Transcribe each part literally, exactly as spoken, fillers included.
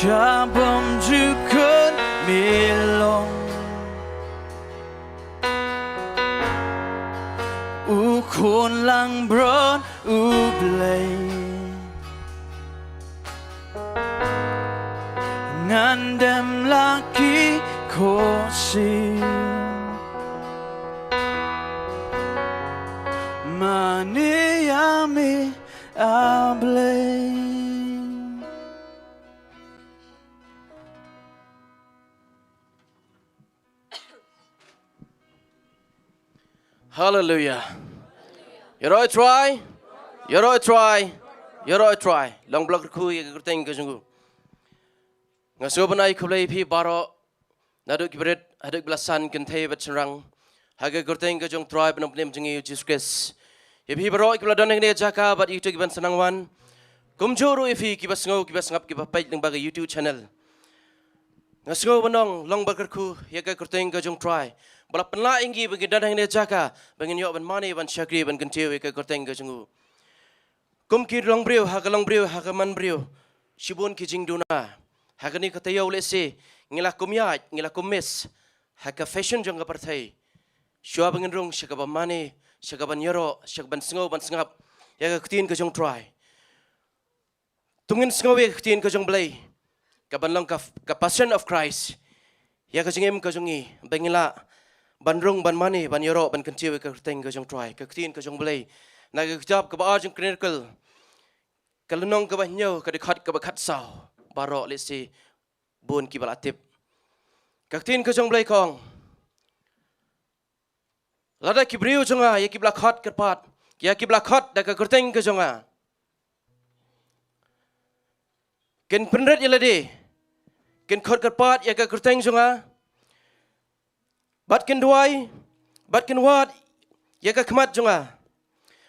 Sha bym ju khun me long, u khun langbrot U Blei. Ngan dem la ki khohsiew, mane ïa me, A Blei. Haleluia. Ïaroh ïa u Trai. Ïaroh ïa u Trai. Ïaroh ïa u Trai. Long ba la kyrkhu ïa ka kyrteng ka jong u. Nga sngewbha ban ai khublei ïa phi baroh, naduh ki barit haduh ki ba la san kynthei bad shynrang, ha ka kyrteng ka jong u Trai bad Nongpynim jong ngi u Jisu Khrist. Ïa phi baroh ki ba la don ha kane ka jaka bad ïa kito ki ban sa nang wan, kumjuh ruh ïa phi ki ba sngew, ki ba sngap, ki ba peit lyngba ka YouTube channel. Nga sngew ban ong, long ba la kyrkhu ïa ka kyrteng ka jong u Trai ba la pynlah ïa ngi ba ngin don ha kane ka jaka, ba ngin ïoh ban mane, ban shakri, ban kyntiew ïa ka kyrteng ka jong u. Kum ki longbriew, ha ka longbriew, ha ka manbriew, shibun ki jingduna. Ha kane ka taïew lehse ngi la kum ïaid, ngi la kum miss ha ka fashion jong ka pyrthei, shuwa ba ngin rung sha kaba mane, sha kaban ïaroh, sha kaban sngew ban sngap ïa ka ktien ka jong u Trai. To ngin sngew ïa ka ktien ka jong u Blei, kaban long ka, ka Passion of Christ ïa ka jingim ka jong ngi, ba ngin lah ban rung, ban mane, ban ïaroh, ban kyntiew ïa ka kyrteng ka jong u Trai. Ka ktien ka jong u Blei na ka kitab kaba ar jong u Chronicle, ka lynnong kaba hynñiew, ka dkhot kaba khatsaw, baroh lehse bun ki ba la tip. Ka ktien ka jong u Blei ka ong, lada ki briew jong nga, ïa ki ba la khot kyrpad, ïa ki ba la khot da ka kyrteng ka jong nga, kin pynrit ïa lade, kin khot kyrpad ïa ka kyrteng jong nga, bad kin duwai, bad kin wad ïa ka khmat jong nga,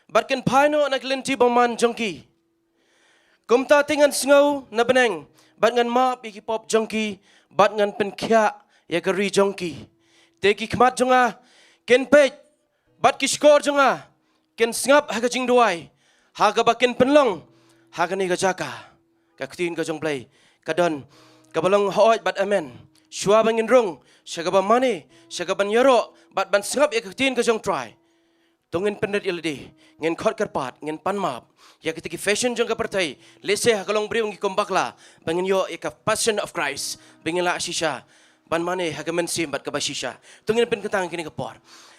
bad kin phai noh na ki lynti bymman jong ki, kumta te ngan sngew na bneng bad ngan map ïa ki pop jong ki, bad ngan pynkhiah ïa ka ri jong ki. Te ki khmat jong nga kin peit, bad ki shkor jong nga kin sngap ha ka jingduwai, ha kaba kin pynlong ha kane ka jaka. Ka ktien ka jong u Blei ka don kaba long hooid bad amen. Shuwa ba ngin rung sha kaba mane, sha kaban ïaroh bad ban sngap ïa ka ktien ka jong u Trai, to ngin pynrit ïa lade, ngin khot kyrpad, ngin pan map ïa kita ki fashion jong ka pyrthei. Lehse ha ka longbriew ngi kum bakla ba ngin ïoh ïa ka Passion of Christ, ba ngin lah shisha ban mane ha ka mynsiem bad kaba shisha. To ngin pynkyntang kine ki por.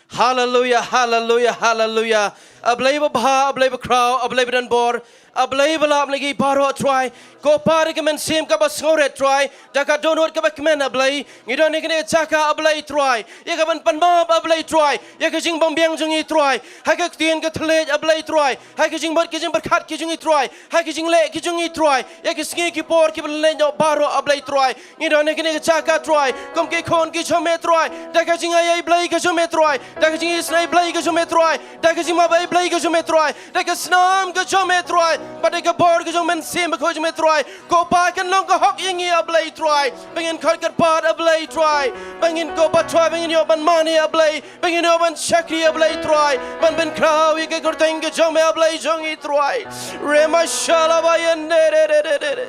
Haleluia, haleluia, haleluia. A Blei babha, A Blei bakhraw, A Blei badonbor, A Blei ba lah ïa ngi baroh, Trai. Ko Pa, da ka mynsiem kaba sngewrit, Trai, da ka dohnud kaba kmen, A Blei, ngi don ha kane ka jaka, A Blei, Trai, ïa kaban pan map, A Blei, Trai, ïa ka jingbymbiang jong ngi, Trai, ha ka ktien ka thylliej, A Blei, Trai, ha ka jingmut ka jingpyrkhat ka jong ngi, Trai, ha ka jingleh ka jong ngi, Trai, ïa ki sngi ki por kiba leit noh baroh, A Blei, Trai. Ngi don ha kane ka jaka, Trai, kum ki khun ki jong me, Trai, da ka jingaiei Blei ka jong me, Trai, da ka jingisynei Blei ka jong me, Trai, da ka jingmap ei Blei ka jong me, Trai, da ka snam ka jong me, Trai, bad da ka bor ka jong u Mynsiem Bakhuid jong me, Trai. Ko Pa, kan long ka hok ïa ngi, A Blei, Trai, ba ngin khot kyrpad, A Blei, Trai, ba ngin, ko Pa, Trai, ba ngin ïoh ban mane, A Blei, ba ngin ïoh ban shakri, A Blei, Trai, ban pynkhraw ïa ka kyrteng ka jong me, A Blei jong ngi, Trai. Rema shala ba yan de de de de de de.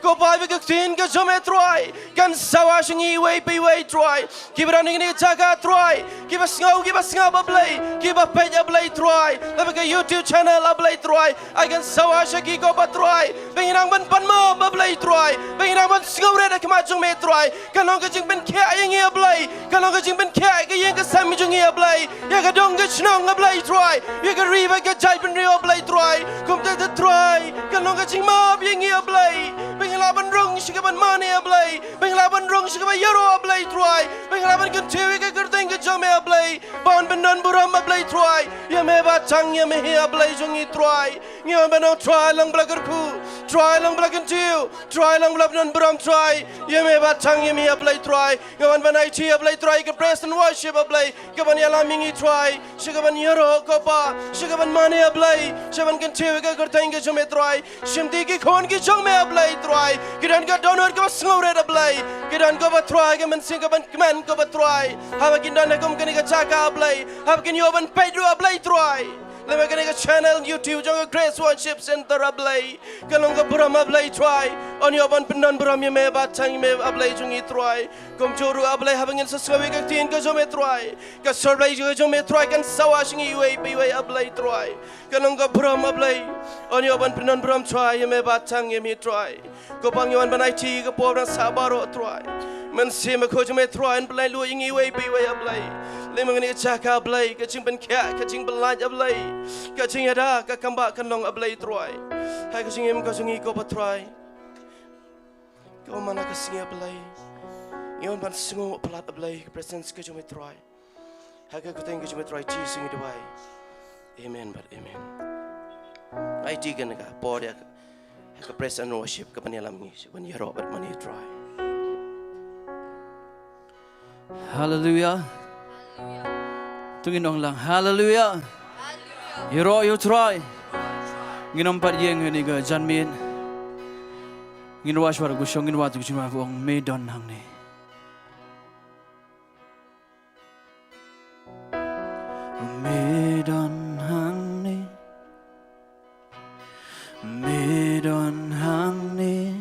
Ko Pa, ba ka ktien ka jong me, Trai, kan sawa sha ngi iwei pa iwei, Trai, kiba don ha kane ka jaka, Trai, kiba sngew, kiba sngap, A Blei, kiba peit, A Blei, Trai, lyngba ka YouTube channel, A Blei, Trai. Ai kan sawa sha ki, ko Pa, Trai, ba ngin nang ban pan map, A Blei, Trai, ba ngin nang ban sngewrit ha khmat jong me, Trai. Kan long ka jingpynkhiah ïa ngi, A Blei, kan long ka jingpynkhiah ïa ka ïing ka sem jong ngi, A Blei, ïa ka dong ka shnong, A Blei, Trai, ïa ka ri bad ka jaitbynriew, A Blei, Trai. Kumta te, Trai, kan long ka jingmap ïa ngi, A Blei, ba ngin lah ban rung sha kaban mane, A Blei, ba ngin lah ban rung sha kaba ïaroh, A Blei, Trai, ba ngin lah ban kyntiew ïa ka kyrteng ka jong me, A Blei, ban pyndonburom, A Blei, Trai, ïa me ba tang, ïa me hi, A Blei jong ngi, Trai. Ngi wan ban ong, Trai, long ba la kyrkhu, Trai, long ba la kyntiew, Trai, long ba la pyndonburom, Trai, ïa me ba tang, ïa me hi, A Blei, Trai. Ngi wan ban aiti, A Blei, Trai, ka praise and worship, A Blei, kaban ïalam ïa ngi, Trai, sha kaban ïaroh, ko Pa, sha kaban mane, A Blei, sha kaban kyntiew ïa ka kyrteng ka jong me, Trai. Shim ti ki khun ki jong me, A Blei, Trai, ki don ka dohnud kaba sngewrit, A Blei, ki don, ko Pa, Trai, ka mynsiem kaban kmen, ko Pa, Trai, haba kin don ha kum kane ka jaka, A Blei, haba kin ïoh ban peit ruh, A Blei, Trai. Lem bad kane ka channel YouTube jong ka Grace Worship Center, A Blei. Ka long ka burom, A Blei Trai. Yn ïoh ban pyndon burom ïa me, Bah, tang ïa me, A Blei jong ngi Trai. Kumjuh ruh, A Blei, haba ngin sa sngew ïa ka ktien ka jong me Trai, ka sur Blei ka jong me Trai kan sawa sha ngi iwei pa iwei, A Blei Trai. Ka long ka burom, A Blei. Yn ïoh ban pyndon burom Trai ïa me, Bah, tang ïa me Trai. Ko Bah, ngi wan ban aiti ka por ban sah baroh Trai. Mynsiem Bakhuid jong me Trai, yn pynlait luid ïa ngi iwei pa iwei, A Blei. Lem bad kane ka jaka, A Blei, ka jingpynkhiah, ka jingpynlait, A Blei. Ka jingïada, ka kam ba kan long, A Blei Trai. Ha ka jingim ka jong ngi, ko Bah Trai. Ko man la ka sngi, A Blei, ngi wan ban sngew palat, A Blei, ka presence ka jong me Trai. Ha ka kyrteng ka jong me Trai Jisu ngi duwai. Amen bad amen. Aiti kane ka por ïa ka praise and worship, ka ban ïalam ngi sha ban ïaroh bad mane Trai. Haleluya. To ngin ong lang haleluya. Ïaroh ïa u Trai. Ngin ym pat ïeng ha kane ka janmiet. Ngin wad shuwa, ko shong ngin wad, to ngin wad, ko ong me don hangne. Me don hangne, me don hangne,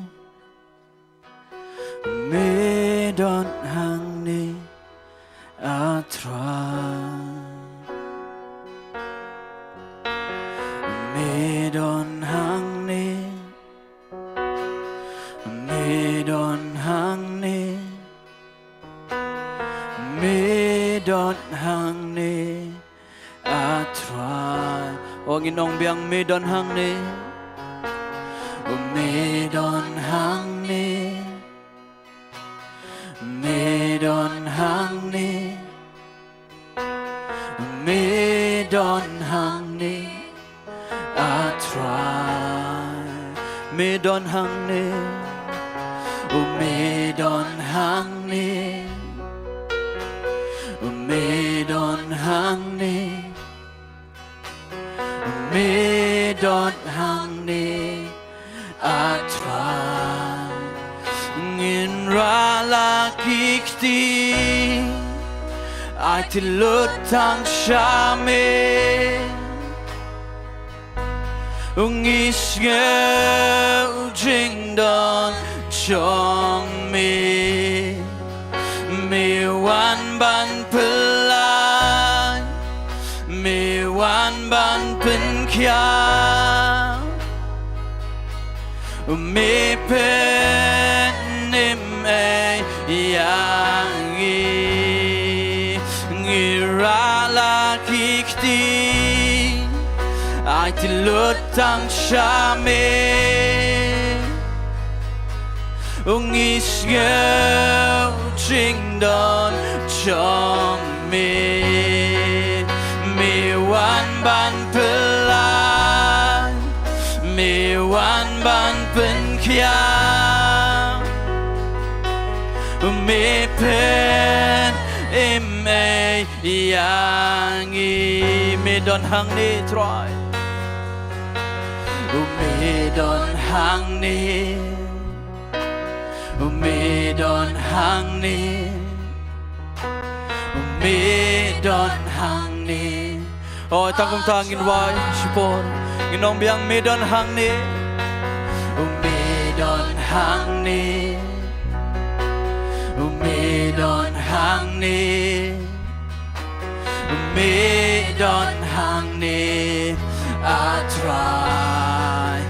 me don hangne, a Trai. Me don hangne, me don hangne, me don hangne, a Trai. O ngin ong biang, me don hangne, me don hangne, me don hangne, me don hangne, a Trai. Me don hangne, o me don hangne, o me don hangne, me don hangne, a Trai. Ngin rah la ki kti, ai te lut tang sha me. Ngi sngew jingdon jong me. Me wan ban pynlait, me wan ban pynkhiah, me pynim ei ïa ngi. Ngi rah la ki kti, ai te lut tang sha me. Ngi sngew jingdon jong me. Me wan ban pynlait, me wan ban pynkhiah, me pynim ei ïa ngi. Me don hangne Trai. Me don hangne, me don hangne, me don hangne. O, tang kumta ngin wad shipor. Ngin ong biang, me don hangne, me don hangne, me don hangne, me don hangne, a Trai.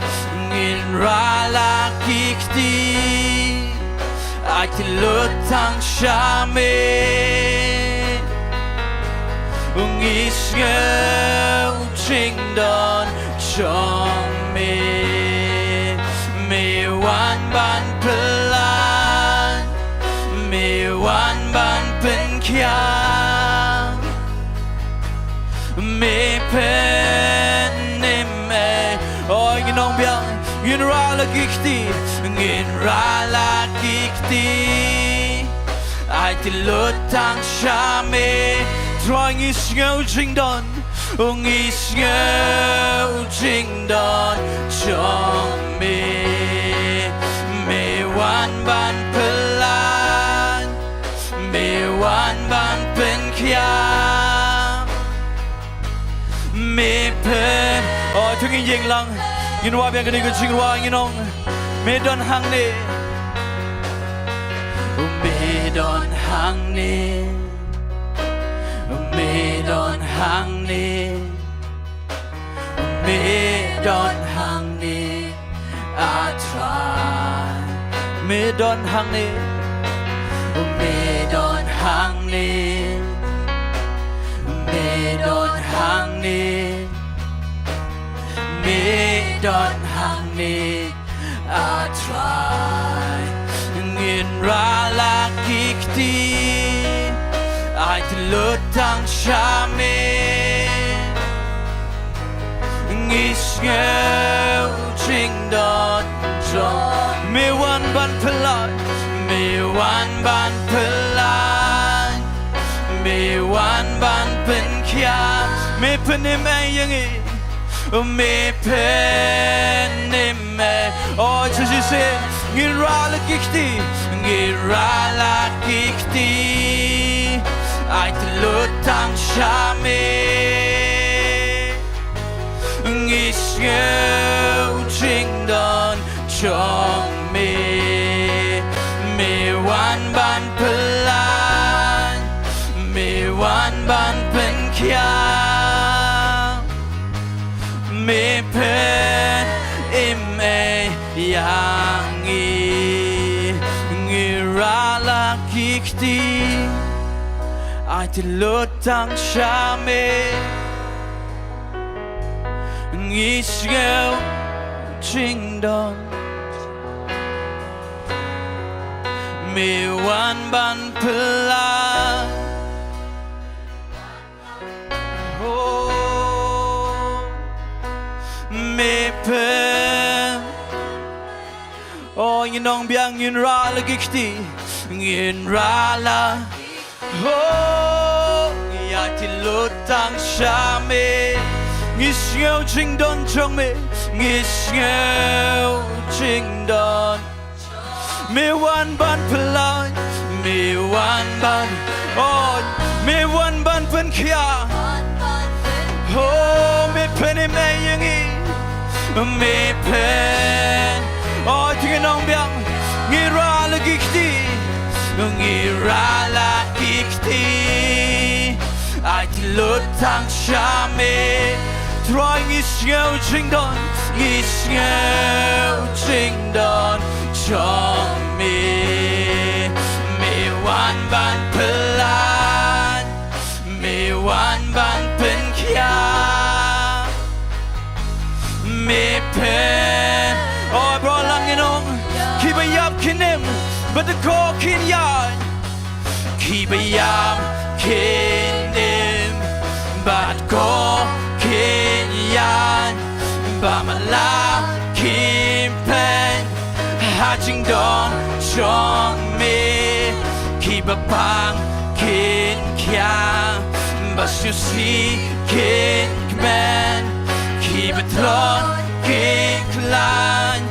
Ngin rah la ki kti, ai te lut tang sha me. Ngi sngew jingdon jong me. Me wan ban pynlait, me wan ban pynkhiah, me pynim ei. O, ngin ong biang, ngin rah la ki kti, ngin rah la ki kti, ai te lut tang sha me. Trai, ngi sngew jingdon, ngi sngew jingdon jong me. Me wan ban pynlait, me wan ban pynkhiah, me Ngin ïeng lang, ngin wad biang kane ka jingrwai, ngin ong: Me don hangne. Me don hangne. Me don hangne. Me don hangne, ah Trai. Me don hangne. Me don hangne. Me don hangne. Me don hangne, ah Trai. Ngin rah la ki kti, ai te lut tang sha me. Ngi sngew jingdon jong me. Wan ban pynlait, me wan ban pynlait, me wan ban pynkhiah, me pynim ei ïa ngi. Me pynim ei. O Jisu, ngin rah la ki kti, ngin rah la ki kti, ai te lut tang sha me. Ngi sngew jingdon jong me. Me wan ban pynlait, me wan ban pynkhiah, me pynim ei ïa ngi. Ngi rah la ki kti, ai te lut tang sha me. Ngi sngew jingdon, me wan ban pynlait. Oh, me pyn. Oh, ngin ong biang, ngin rah la ki kti, ngin rah la. Oh, ngi ai te lut tang sha me. Ngi sngew jingdon jong me. Ngi sngew jingdon. Me wan ban pynlait, me wan ban, oh, me wan ban pynkhiah. Oh, me pynim ei ïa ngi. Me pyn, oh, te ngin ong biang, ngi rah la ki kti, ngi rah la ki kti, ai te lut tang sha me. Trai, ngi sngew jingdon, ngi sngew jingdon jong me. Me wan ban pynlait, me wan ban pynkhiah, me pyn. Oh, bro, lang, ngin ong, kiba ïap kin im, bad ko kin ïaid. Kiba ïap kin im, bad ko kin ïaid, ba ma la ki pyn ha jingdon jong me. Kiba pang kin khiah, ba sngewsih kin kmen, kiba tlot kin khlaiñ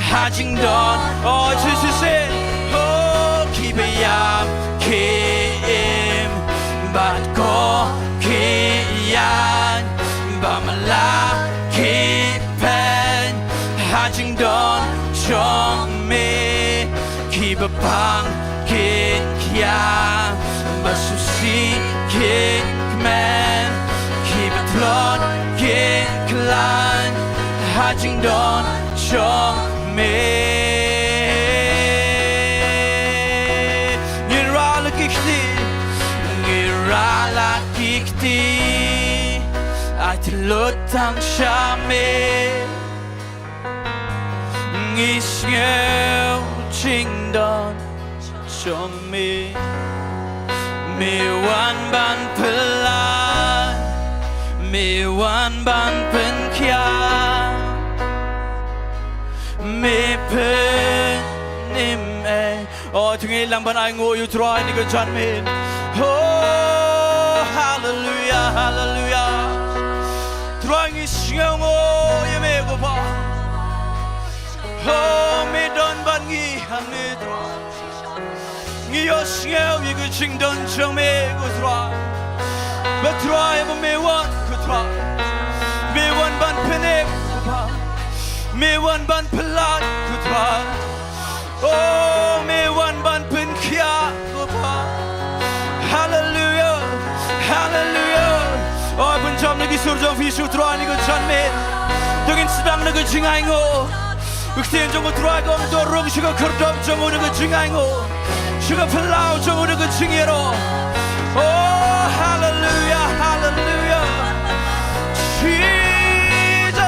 ha jingdon. Oh, Jisu, shisha. Oh, kiba ïap ki im, bad ko ki ïaid, ba ma la ki pyn ha jingdon jong me. Kiba pang kin khiah, ba sngewsih kin kmen, kiba tlot kin khlaiñ ha jingdon jong me. Ngi rah la ki kti, ngi rah la ki kti, ai te lut tang sha me. Ngi sngew jingdon jong me. Me wan ban pynlait, me wan ban pynkhiah, me pynim ei. Oh, to ngin ïalam ban ainguh ïa u Trai ha kane ka janmiet. Oh, haleluia, haleluia. Trai, ngi sngewnguh ïa me, ko Pa. Oh, me don bad ngi hangne, Trai. Ngi ïohsngew ïa ka jingdon jong me, ko Trai. Ba Trai, ba me wan, ko Trai, me wan ban pynim, ko Me wan ban pyllait, ko Trai. Oh, me wan ban pynkhiah, ko Trai. Haleluya, haleluya. Oh, pynjam na ki sur jong phi sha u Trai ha kane ka janmiet. To ngin sdang na ka jingainguh. Ka ktien jong u Trai ka ong, to rung sha ka khyrdop jong u na ka jingainguh, sha ka phyllaw jong u na ka jingïaroh. Oh, haleluya, haleluya. Jesus.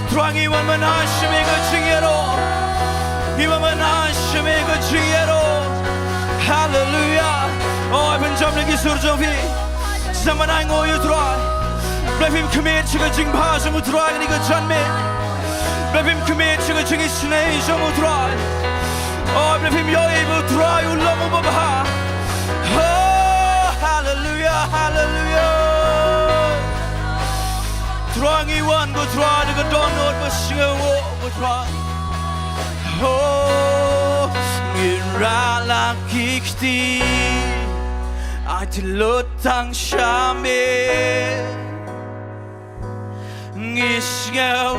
Trai, ngi wan ban ai sha me ka jingïaroh. Ngi wan ban ai sha me ka jingïaroh. Haleluya. Oh, pynjam na ki sur jong phi. Sdang ban ainguh ïa u Trai. Balei phim khmih sha ka jingbha jong u Trai ha kane ka janmiet? Balei phim khmih sha ka jingisynei jong u Trai? Oh, balei phim ïohi ba u Trai u long uba bha? Oh, haleluya, haleluya. Trai, ngi wan, ko Trai, da ka dohnud ba sngewbha, ko Trai. Oh, ngin rah la ki kti, ai te lut tang sha me. Ngi sngew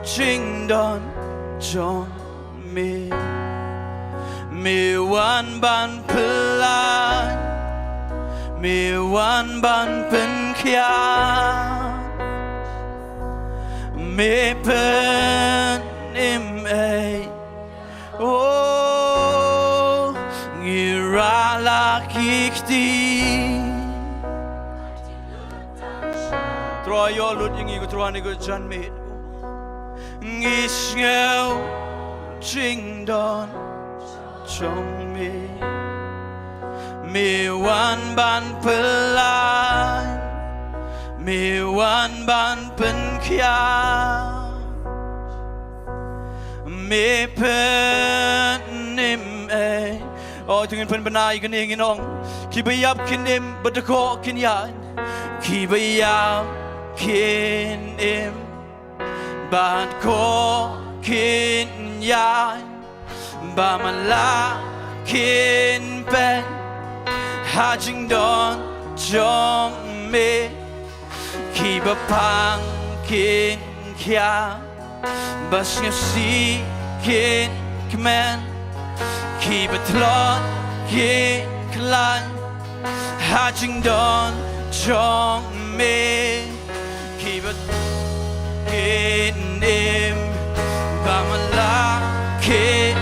jingdon jong me. Me wan ban pyllait, me wan ban pynkhiah, me pynim ei. Oh, ngi rah la ki kti. Trai, ïoh lut ïa ngi, ko Trai, ha kane ka janmiet. Ngi sngew jingdon jong me. Me wan ban pyllait, me wan ban pynkhiah, me pynim ei. Oh, to ngin pynbna ïa kane, ngin ong. Kiba ïap kin im, ba dkoh kin ïaid. Kiba ïap kin im, ba dkoh kin ïaid, ba man la kin peit ha jingdon jong me. Kiba pang kin khiah, ba sngewsih kin kmen, kiba tlot kin khlaiñ ha jingdon jong me. Kiba kin im, ba man la kin,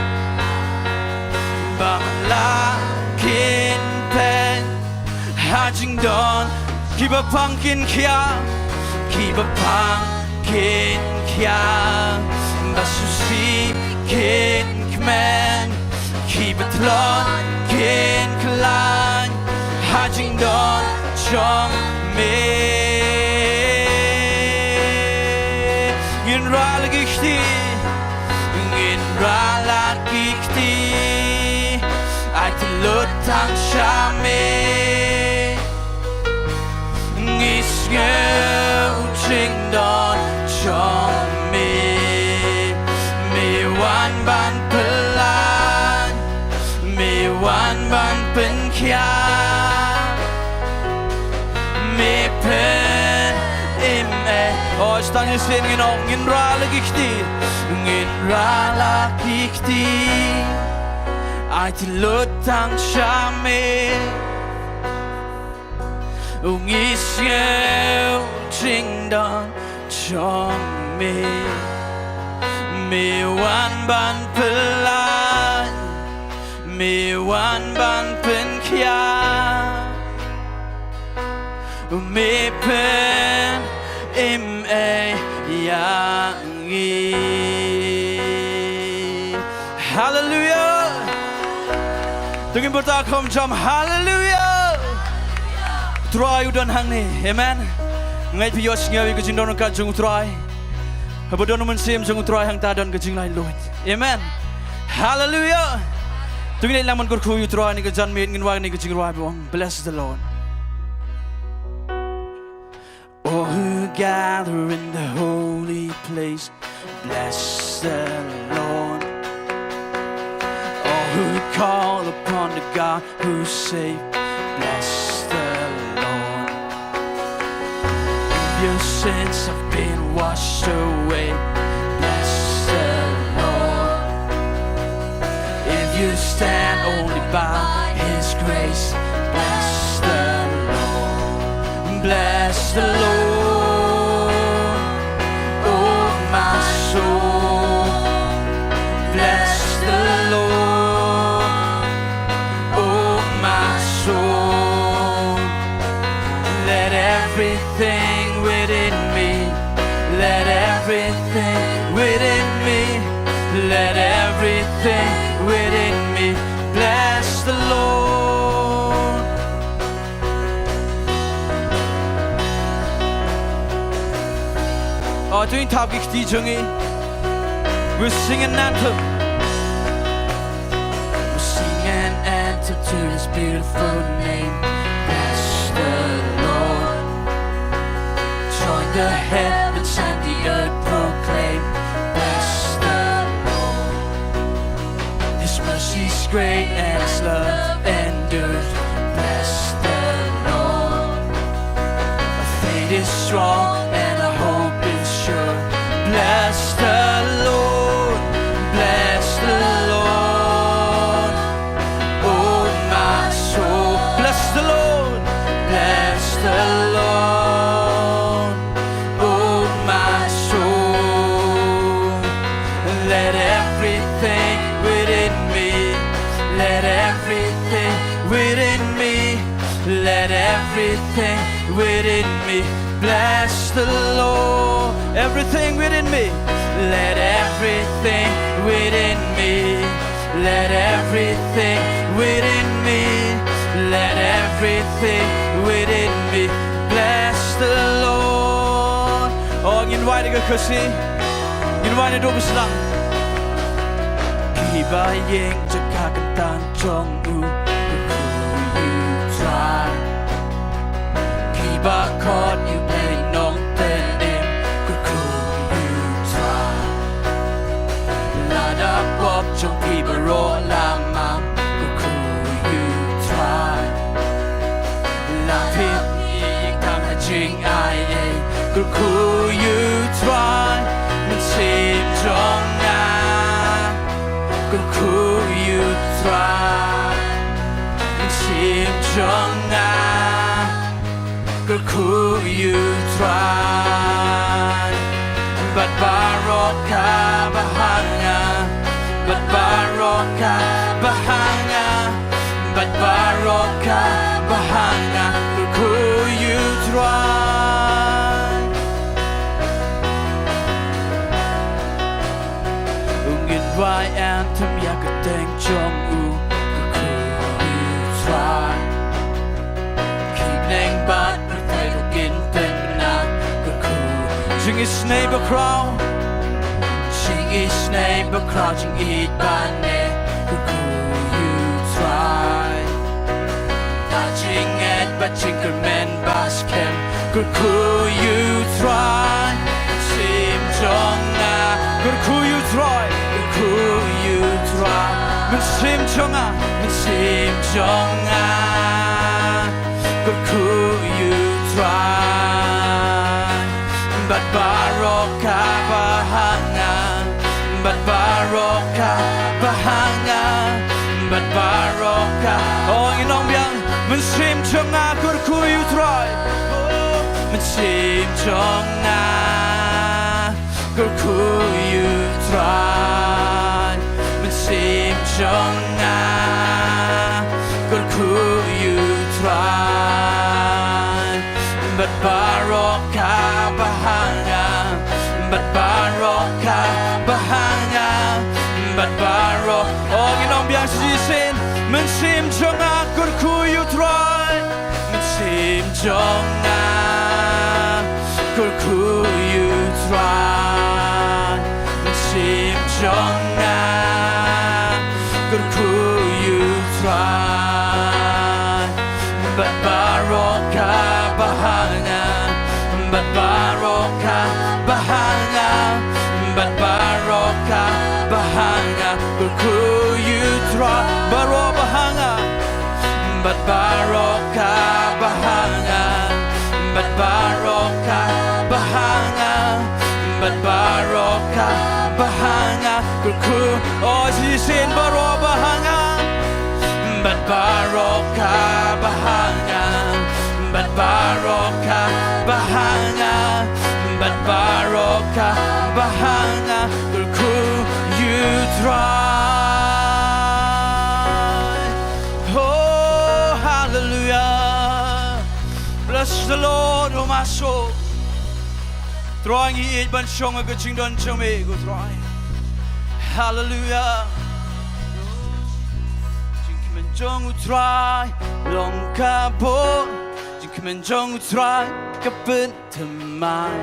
ba man la kin peit ha jingdon. Kiba pang kin khiah, kiba pang kin khiah, ba sngewsih kin kmen, kiba tlot kin khlaiñ ha jingdon jong me. Ngin rah la ki kti, ngin rah la ki kti, ai te lut tang sha me. Ngi sngew jingdon jong me. Me wan ban pyllait, me wan ban pynkhiah, me pynim ei. Oh, sdang shisien, ngin ong, ngin rah la ki kti, ngin rah la ki kti, ai te lut tang sha me. Ngi sngew jingdon jong me. Me wan ban pyllait, me wan ban pynkhiah, me pynim ei ïa ngi. Haleluya. To ngin pyrta kham jam, haleluya. Trai u don hangne. Amen. Nga ngeit phi ïohsngew ïa ka jingdon ryngkat jong u Trai. Haba don u Mynsiem jong u Trai, hangta don ka jinglaitluid. Amen. Haleluya. To ngin ïalam ban kyrkhu ïa u Trai ha kane ka janmiet, ngin wad ïa kane ka jingrwai ba ong, Bless the Lord. All who gather in the holy place, bless the Lord. All who call upon the God who saved, bless the Lord. If Your sins have been washed away. Bless the Lord. If you stand only by His grace, bless the Lord. Bless the Lord, oh my soul. Bless the Lord, oh my soul. Let everything within me, let everything within me, let everything within me bless the Lord. Oh, to ngin thap ki kti jong ngi. We'll sing an anthem. We'll sing an anthem to His beautiful name. Bless the Lord. Join the heavens and the earth proclaim. Bless the Lord. His mercy is great and His love endures. Bless the Lord. Our faith is strong and our hope is sure. Bless the Lord, bless the Lord, oh my soul. Bless the Lord, bless the Lord, oh my soul. Let everything within me, let everything within me, let everything within me bless the Lord. Everything within me, let everything within me, let everything within me, let everything within me bless the Lord. Oh, ngin wai da ka khushi. Ngin wai naduh ba sdang. Kiba ïeng jaka kyntan jong u, kyrkhu ïa u Trai. Kiba khot ïa u Blei nongteh im, kyrkhu ïa u Trai. Lada pop jong phi baroh la map, kyrkhu ïa u Trai. La phi ïa ka jingaiei, kyrkhu ïa u Trai, mynsiem jong nga. Kyrkhu ïa u Trai, mynsiem jong nga. Kyrkhu ïa u Trai, bad baroh kaba ha nga, bad baroh kaba ha nga, bad baroh kaba ha nga. Kyrkhu ïa u Trai. Ngin wai anthem ïa ka kyrteng jong u, kyrkhu ïa u Trai. Ki bneng bad pyrthei ruh kin pynbna, kyrkhu. Jingisynei bakhraw, jingisynei bakhraw, jingïeit ba neh, kyrkhu ïa u Trai. Da jingngeit bad jingkyrmen ba skhem, kyrkhu ïa u Trai. Mynsiem jong nga, kyrkhu ïa u Trai, kyrkhu ïa u Trai. Mynsiem jong nga, mynsiem jong nga, kyrkhu ïa u Trai. Bad baroh kaba ha nga, bad baroh kaba ha nga, bad baroh ka. Oh, ngin ong biang. Mynsiem jong nga, kyrkhu ïa u Trai. Oh, mynsiem jong nga, kyrkhu ïa u Trai. Mynsiem jong nga, kyrkhu ïa u Trai. Bad baroh kaba ha nga, bad baroh kaba ha nga, bad baroh. Oh, ngin ong biang shisien. Mynsiem jong nga, kyrkhu ïa u Trai. Mynsiem jong nga, kyrkhu ïa u Trai. Mynsiem jong nga, kyrkhu ïa u Trai. Bad baroh kaba ha nga, bad baroh kaba ha nga, bad baroh kaba ha nga, kyrkhu ïa u Trai. Baroh ba ha nga, bad baroh kaba ha nga, bad baroh ka. Kyrkhu, o Jisu, baroh ba ha nga, bad baroh ka ba ha nga, bad baroh ka ba ha nga, bad baroh ka ba ha nga. Kyrkhu ïa U Trai. Oh, hallelujah. Bless the Lord, oh my soul. Trai, ngi ïeit ban shong ha ka jingdon jong me, ko Trai. Hallelujah. Jingkmen jong U Trai long ka bor. Jingkmen jong U Trai ka pynthymmai.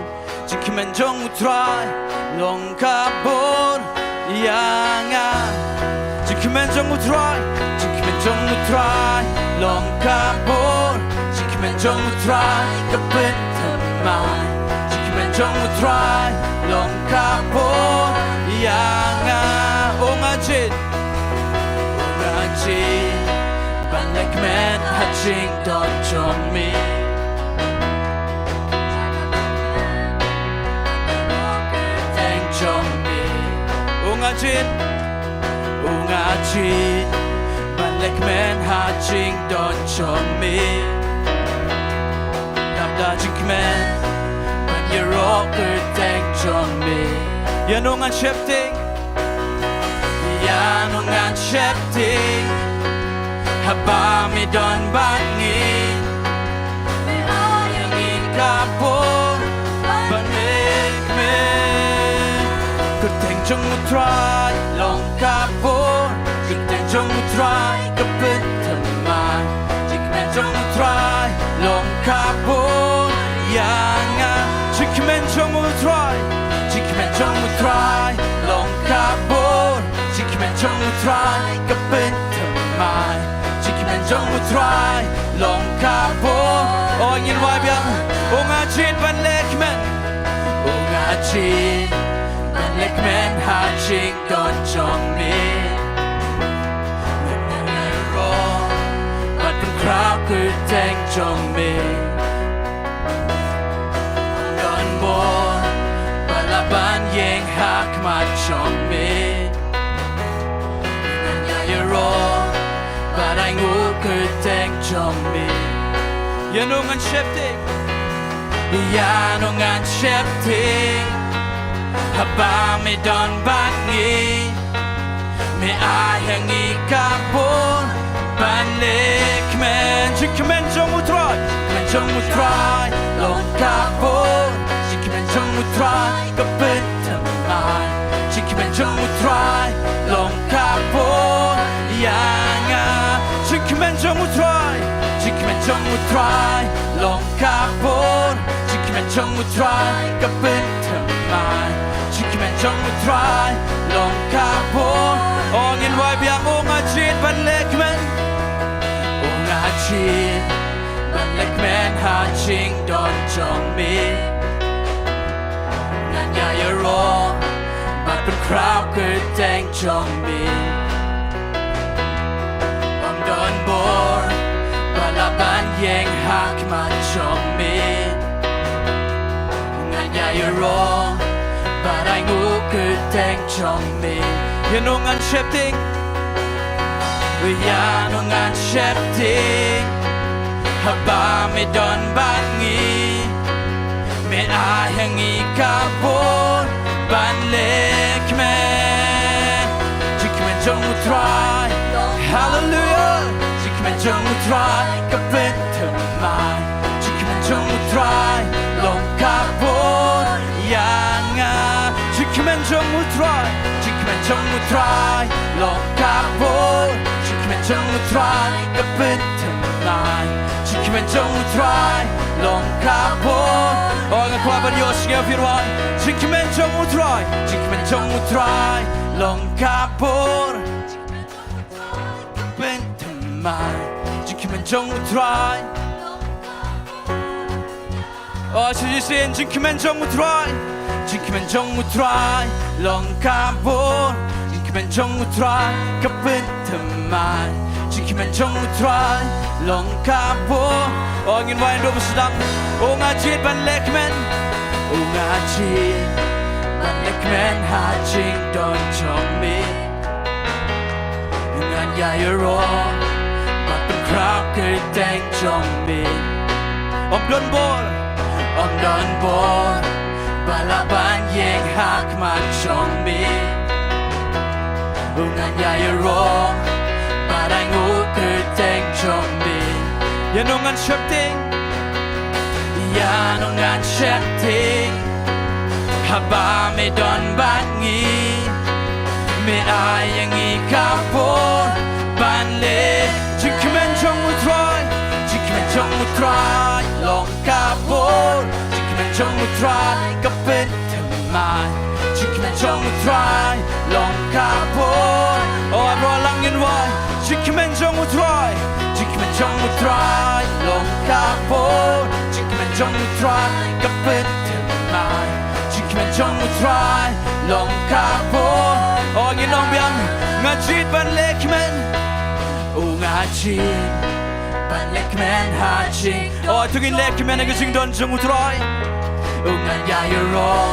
Jingkmen jong U Trai long ka bor ïa nga. Jingkmen jong U Trai, jingkmen jong U Trai long ka bor. Jingkmen jong U Trai ka pynthymmai. Jingkmen jong U Trai long ka bor ïa nga. Oh nga jied, oh nga jied ban leh kmen ha jingdon jong me. Teng jong me. Oh nga jied, oh nga jied ban leh kmen ha jingdon jong me. Namar da jingkmen ban ïaroh kyrteng jong me. Ïa nong ngan sheptieng. Ïa nong ngan sheptieng haba me don bad ngi. Me ai ïa ngi ka bor ban leh kmen. Kyrteng jong U Trai long ka bor. Kyrteng jong U Trai ka pynthymmai. Jingkmen jong U Trai long ka bor ïa nga. Jingkmen jong U Trai, jingkmen jong U Trai long ka bor. Jingkmen jong U Trai ka pynthymmai. Jingkmen jong U Trai long ka bor. Oh ngin wai biang. Oh nga jied ban leh kmen. Oh nga jied ban leh kmen ha jingdon jong me. Ngan ïaroh bad pynkhraw kyrteng jong me. Don bor ba lah ban ïeng ha khmat jong me. Ngan ïaroh bad ainguh kyrteng jong me. Ïa nong ngan sheptieng. Ïa nong ngan sheptieng haba me don bad ngi. Me ai ha ngi ka bor ban leh kmen. Jingkmen jong U Trai, kmen jong U Trai long ka bor. Jingkmen jong U Trai ka pynthymmai. Jingkmen jong U Trai long ka bor ïa nga. Jingkmen jong U Trai, jingkmen jong U Trai long ka bor. Jingkmen jong U Trai ka pynthymmai. Jingkmen jong U Trai long ka bor. Oh ngin wai biang. Oh nga jied ban leh kmen. Oh nga jied ban leh kmen ha jingdon jong me. Ngan ïaroh bad pynkhraw kyrteng jong me. Ym don bor ba lah ban ïeng ha khmat jong me. Ngan ïaroh bad ainguh kyrteng jong me. Ïa nong ngan sheptieng. Ïa nong ngan sheptieng haba me don bad ngi. Me ai ha ngi ka bor ban leh kmen. Jingkmen jong U Trai, hallelujah. Jingkmen jong U Trai ka pynthymmai. Jingkmen jong U Trai long ka bor ïa nga. Jingkmen jong U Trai, jingkmen jong U Trai long ka bor. Jingkmen jong U Trai ka pynthymmai. Jingkmen jong U Trai long ka bor. Oh nga kwah ban ïohsngew phi ruh. Jingkmen jong U Trai, jingkmen jong U Trai long ka bor. Pynthymmai. Jingkmen jong U Trai. Oh, shisien, jingkmen jong U Trai. Jingkmen jong U Trai long ka bor. Jingkmen jong U Trai ka pynthymmai. Jingkmen jong U Trai long ka bor. Oh, ngin wai ynda ba sdang. Oh nga jied ban leh kmen. Oh nga jied Ban leh kmen ha jingdon jong me. Ngan ïa ïaroh bad pynkhraw kyrteng jong me. Ym don bor, ym don bor ba lah ban ïeng ha khmat jong me. Ngan ïa ïaroh bad ainguh kyrteng jong me. Ïano ngan sheptieng, ïano ngan sheptieng. Haba me don bad ngi, me ai ïa ngi ka bor ban leh jingkmen jong U Trai. Jingkmen jong U Trai long ka bor. Jingkmen jong U Trai ka pynthymmai. Jingkmen jong U Trai long ka bor. O, ïaroh lang ngin wai. Jingkmen jong U Trai. Jingkmen jong U Trai long ka bor. Jingkmen jong U Trai ka pynthymmai. Jingkmen jong U Trai long ka bor. O, ngin ong biang. Nga jied ban leh kmen. O, nga jied ban leh kmen ha jingdon. O, to ngin leh kmen ha ka jingdon jong U Trai. O, ngan ïa ïaroh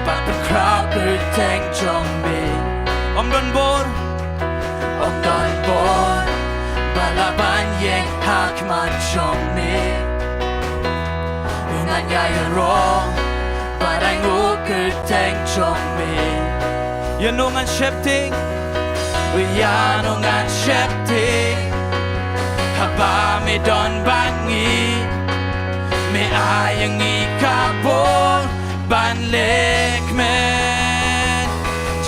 bad pynkhraw kyrteng jong me. Ym don bor, ym don bor ba lah ban ïeng ha khmat jong me. Ngan ïa ïaroh bad ainguh kyrteng jong me. Ïano ngan sheptieng, ïano ngan sheptieng. Haba me don bad ngi, me ai ïa ngi ka bor ban leh kmen.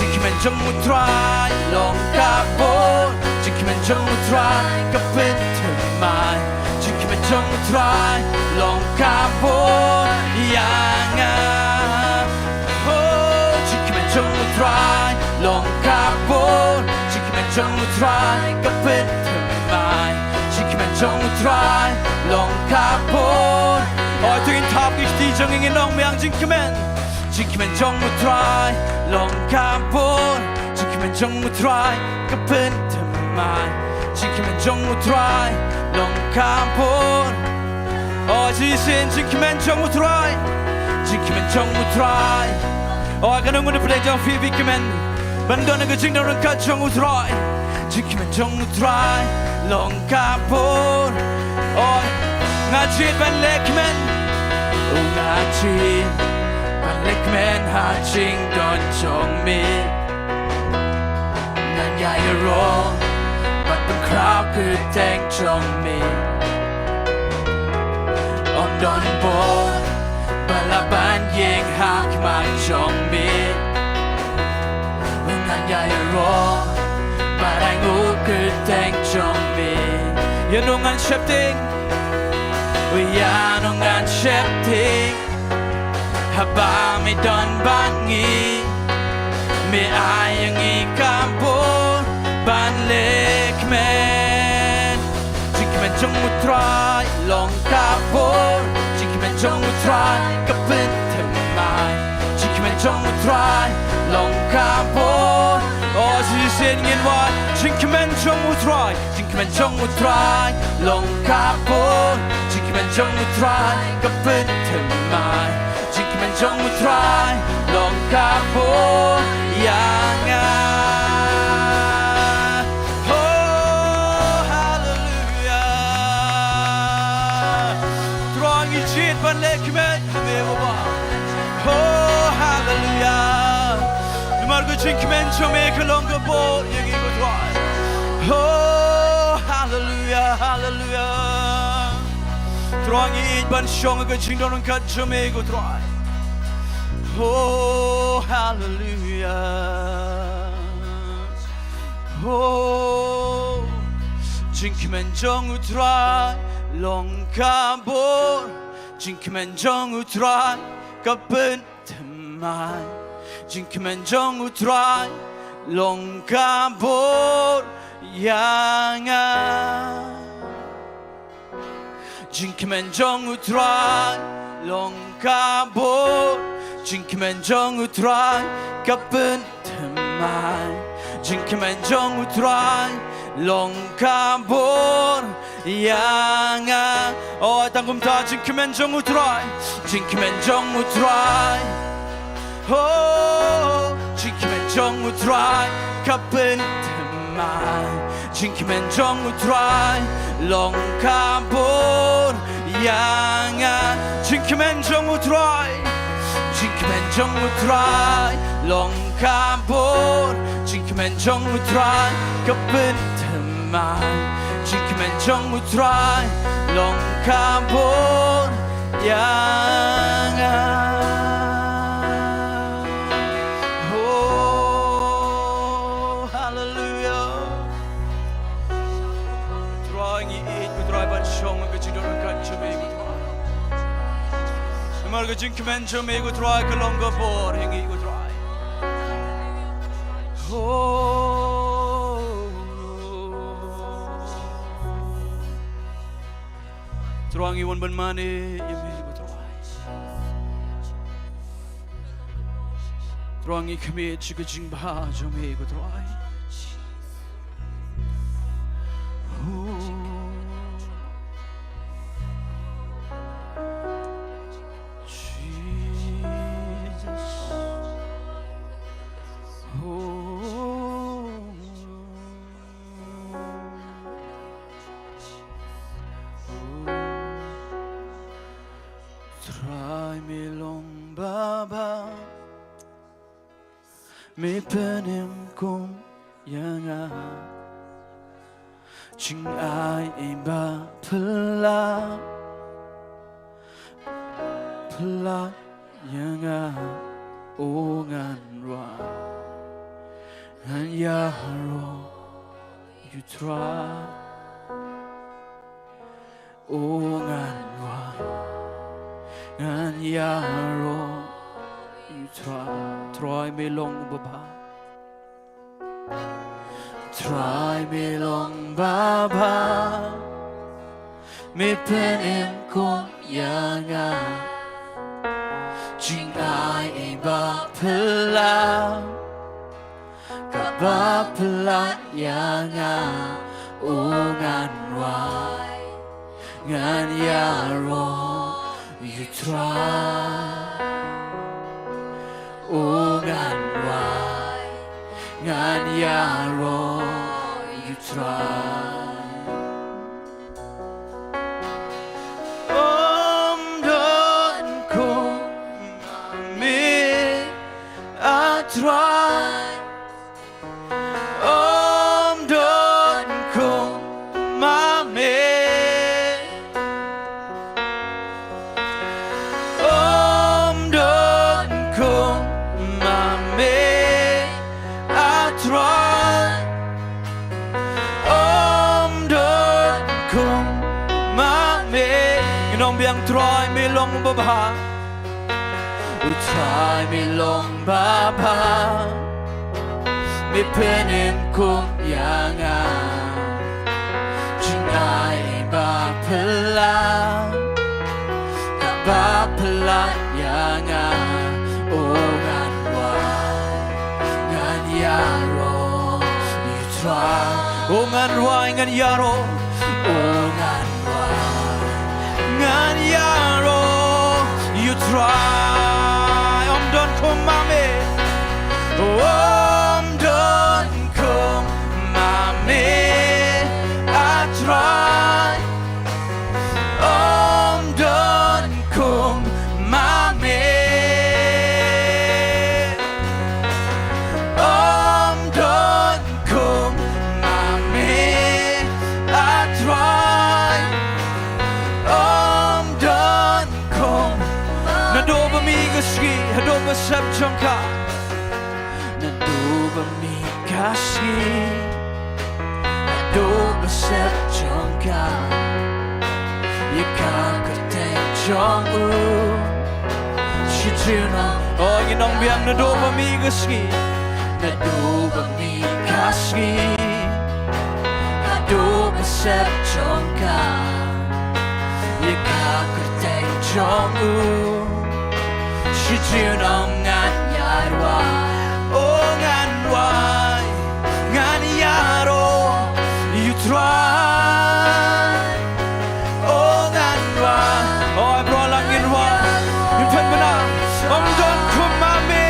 Jingkmen jong U Trai long ka bor. Jingkmen jong U Trai ka pynthymmai. Jingkmen jong U Trai long ka bor ïa nga. Oh, jingkmen jong U Trai long ka bor. Jingkmen jong U Trai ka pynthymmai. Jingkmen jong U Trai long ka bor. O, to ngin thap ki kti jong ngi, ngin ong biang jingkmen. Jingkmen jong U Trai long ka bor. Jingkmen jong U Trai ka pynthymmai. Jingkmen jong U Trai long ka bor. O, shisien jingkmen jong U Trai. Jingkmen jong U Trai. O, kane ngan pynlong jong phi, phi kmen ban don ha ka jingdon ryngkat jong U Trai. Jingkmen jong U Trai long ka bor. O, nga jied ban leh kmen. O, nga jied ban leh kmen ha jingdon jong me. Ngan ïa ïaroh bad pynkhraw kyrteng jong me. Ym don bor ba lah ban ïeng ha khmat jong me. Ngan ïa ïaroh bad ainguh kyrteng jong me. Ïano ngan sheptieng, ïano ngan sheptieng. Haba me don bad ngi, me ai ïa ngi ka bor ban leh kmen. Jingkmen jong U Trai long ka bor. Jingkmen jong U Trai ka pynthymmai. Jingkmen jong U Trai long ka bor. O, shisien ngin wad. Jingkmen jong U Trai. Jingkmen jong U Trai long ka bor. Jingkmen jong U Trai ka pynthymmai. Jingkmen jong U Trai long ka bor ïa nga. Oh, haleluya. Trai, ngi jied ban leh kmen ha me, Baba. Oh, haleluya. Namar ka jingkmen jong me ka long ka bor ïa ngi, ko Trai. Oh, haleluya, haleluya. Trai, ngi ïeit ban shong ha ka jingdon ryngkat jong me, ko Trai. Oh, haleluya. Oh, jingkmen jong U Trai long ka bor. Jingkmen jong U Trai ka pynthymmai. Jingkmen jong U Trai long ka bor ïa nga. Jingkmen jong U Trai long ka bor. Jingkmen jong U Trai ka pynthymmai. Jingkmen jong U Trai long ka bor ïa nga. O, tang kumta, jingkmen jong U Trai. Jingkmen jong U Trai. Ho, jingkmen jong U Trai ka pynthymmai. Jingkmen jong U Trai long ka bor ïa nga. Jingkmen jong U Trai, jingkmen jong U Trai long ka bor. Jingkmen jong U Trai ka pynthymmai. Jingkmen jong U Trai long ka bor ïa nga. Oh, hallelujah. Trai, ngi ïeit ko Trai ban shong ha ka jingdonkam jong me ko Trai. Namar ka jingkmen jong me ko Trai ka long ka bor ïa ngi ko Trai. Oh. Trai, ngi wan ban mane ïa me ko Trai. Trai, ngi khmih sha ka jingbha jong me ko Trai. Trai, me long babha, me pynim kum ïa nga. Jingai ei ba phylla, phylla ïa nga. O ngan rwai, ngan ïaroh ïa U Trai. O ngan rwai, ngan ïaroh ïa U Trai. Trai, me long babha. Trai, me long babha, me pynim kum ïa nga. Jingai ei ba phylla, kaba phylla ïa nga. O ngan rwai, ngan ïaroh ïa U Trai. O ngan rwai, ngan ïaroh ïa U Trai. Ym don kum ma me, A Trai. Ym don kum ma me. Ym don kum ma me, A Trai. Ym don kum ma me. Ngan ong biang. Trai, me long babha. U Trai, me long babha, me pynim kum ïa nga. Jingai ei ba phylla, kaba phylla ïa nga. O ngan rwai, ngan ïaroh ïa U Trai. O ngan rwai, ngan ïaroh. O ngan rwai, ngan ïaroh ïa U Trai. Ym don kum ma me. Ym don kum ma me, A Trai. Ym don kum ma me. Ym don kum ma me, A Trai. Ym don kum. Naduh ba mih ka sngi haduh ba sep jong ka. Naduh ba mih ka sngi haduh ba sep jong ka, ïa ka kyrteng jong u. Shi junom. O, ngan ong biang. Naduh ba mih ka sngi. Naduh ba mih ka sngi haduh ba sep jong ka, ïa ka kyrteng jong u. Shi junom ngan ïa rwai. O ngan rwai, ngan ïaroh ïa U Trai. O ngan rwai. O, bro, lang ngin rwai. Ngin pynbna. Ym don kum ma me.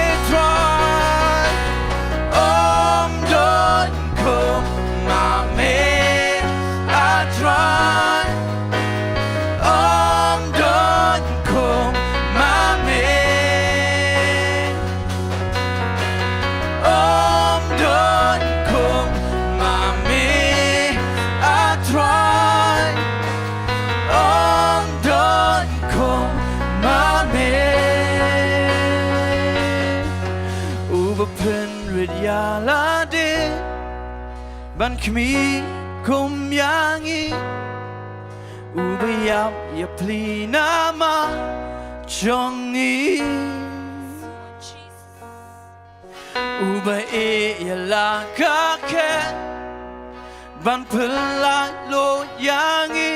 lade ban khmih kum ïa ngi, uba ïap ïa pli namar jong ngi. Uba ïeh ïa la ka khet ban pyllait luid ïa ngi.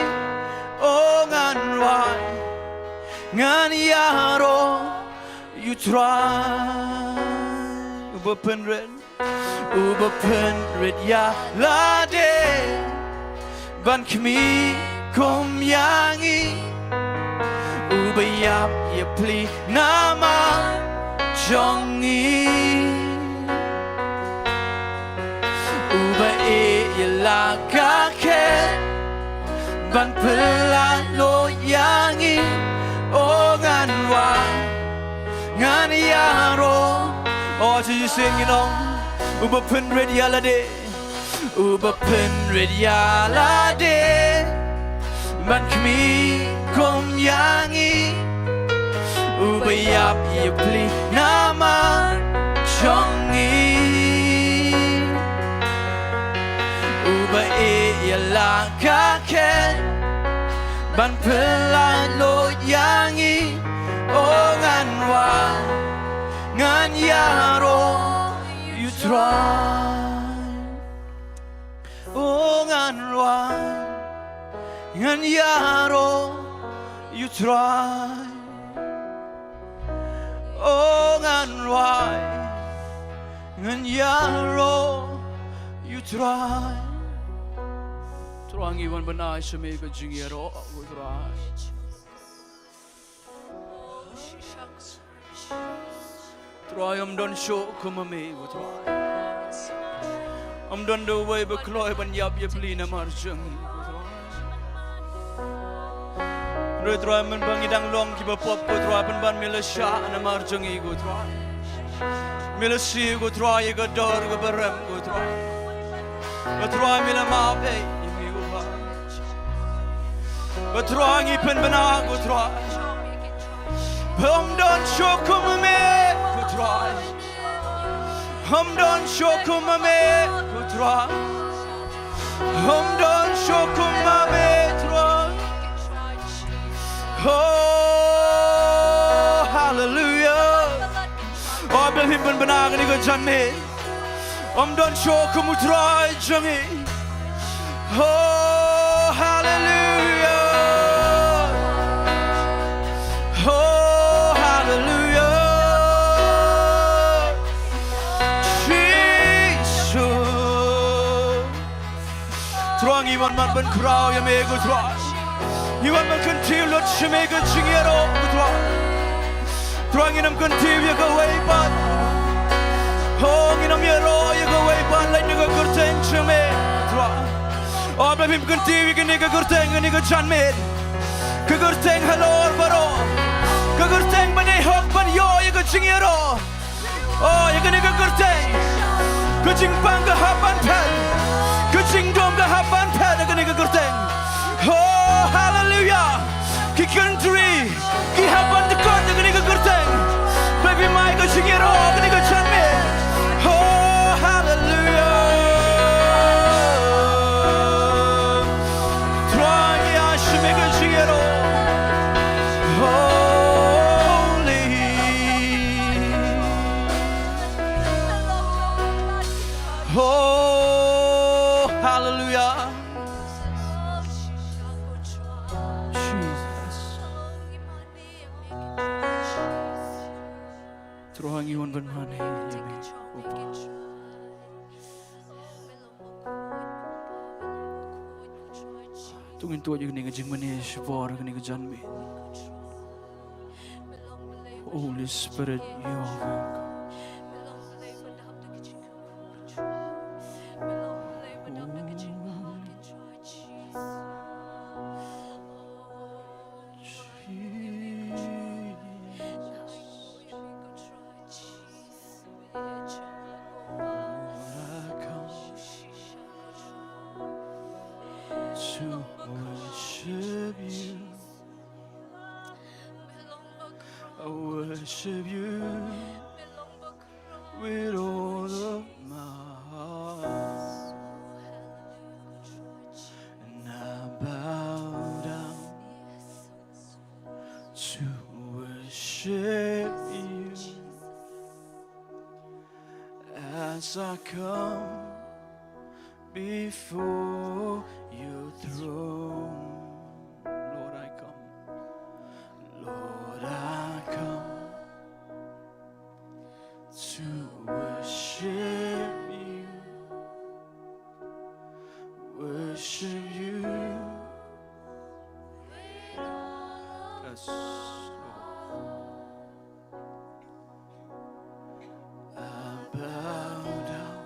O ngan rwai, ngan ïaroh ïa u Trai. Uba pynrit, uba pynrit ïa lade ban khmih kum ïa ngi, uba ïap ïa pli namar jong ngi, uba ïeh ïa la ka khet ban pyllait luid ïa ngi. O ngan rwai, ngan ïaroh. O Jisu, ngin ong, uba pynrit ïa lade, uba pynrit ïa lade ban khmih kum ïa ngi, uba ïap ïa pli namar jong ngi, uba ïeh ïa la ka khet ban pyllait luid ïa ngi. O ngan rwai, ngan ïaroh ïa u Trai. O ngan rwai, ngan ïaroh ïa u Trai. O ngan rwai, ngan ïaroh ïa u Trai. Trai, ngi wan ban ai sha me ka jingïaroh, ko Trai. Trai, ym don shuh kum ma me, ko Trai. Ym don da uwei ba kloi ban ïap ïa pli namar jong ngi, ko Trai. Hynrei Trai, mynba ngi dang long kiba pop, ko Trai, pynban me la shah namar jong ngi, ko Trai. Me la siew, ko Trai, ïa ka dor kaba rem, ko Trai. Ko Trai, me la map ïa ngi, ko Trai. Ko Trai, ngi pynbna, ko Trai. Ym don shuh kum ma me, ko Trai. Ym don shuh kum ma me, ko Trai. Ym don shuh kum ma me, Trai. Oh, hallelujah. Oh, bad phim pynbna kane ka janmiet. Ym don shuh kum u Trai jong ngi. Oh, hallelujah. Oh, hallelujah. Jesus. Trai, ngi wan ban pynkhraw ïa me, ko Trai. Ngi wan ban kyntiew lut sha me ka jingïaroh, ko Trai. Trai, ngin ym kyntiew ïa kawei pat. Oh, ngin ym ïaroh ïa kawei pat lait na ka kyrteng jong me, ko Trai. Oh, bad phim kyntiew ïa kane ka kyrteng, kane ka janmiet. Ka kyrteng halor baroh. Ka kyrteng ba dei hok ban ïoh ïa ka jingïaroh. Oh, ïa kane ka kyrteng. Ka jingpang ka hap ban phet. Ka jingdum ka hap ban phet ïa kane ka kyrteng. Oh, hallelujah. Ki country ki hap ban dkot ïa kane ka kyrteng. Baby, mai ka jingïaroh ïa kane ka janmiet. Oh, hallelujah. Trai, ngi ai sha me ka jingïaroh. Holy. Oh, hallelujah. Jesus. Trai, ngi wan ban mane ïa me, ko Pa. To ngin tuid ïa kane ka jingmane shipor kane ka janmiet. Holy Spirit, ïa me. To worship you, I worship you with all of my you as I come before your throne. Lord, I come. Lord, I come to worship you. Worship you. Yes, Lord. I bow down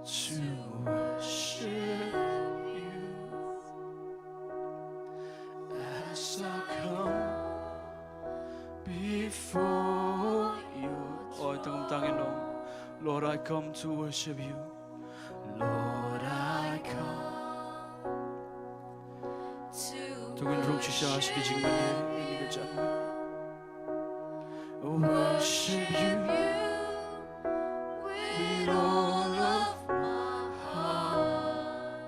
to worship you as I come before you. Oi, tang tang ino. Lord, I come to worship you. Lord, I come to ngin rung shisha sha ki jingmane, ïa ka jingmane. Worship you with all of my heart.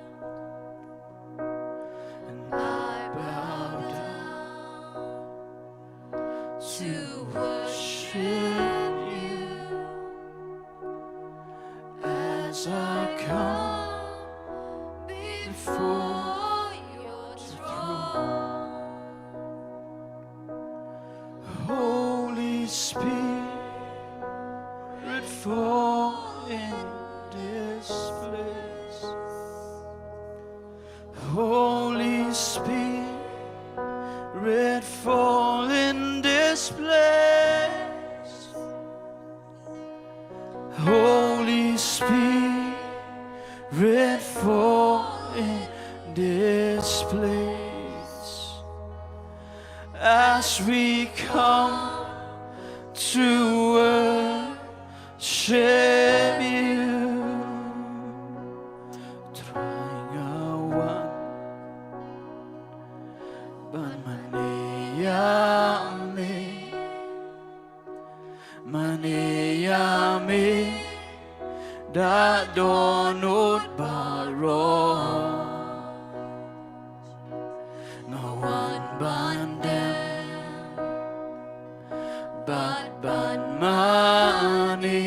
And I bow down to worship you as I come before your throne. Holy Spirit, fall in this place. Holy Spirit, fall in this place. Holy Spirit, fall in this place as we come to worship you. Trai nga wan ban mane ïa me. Mane ïa me da dohnud baroh. Nga wan ban dem bad ban mane.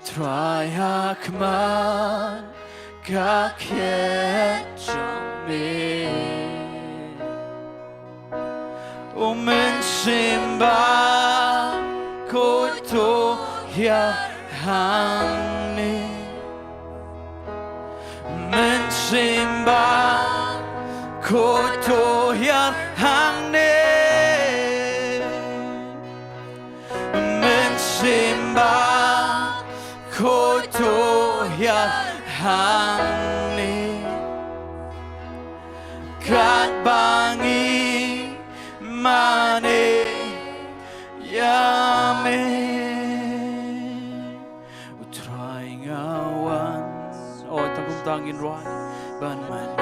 Trai, ha khmat ka khet jong me. U Mynsiem Bakhuid, to hiar hangne. Mynsiem Bakhuid, to hiar hangne. Mynsiem Bakhuid, to hiar hangne. Katba ngi mane ïa me. U Trai, nga wan. O, tang kumta ngin rwai ban mane.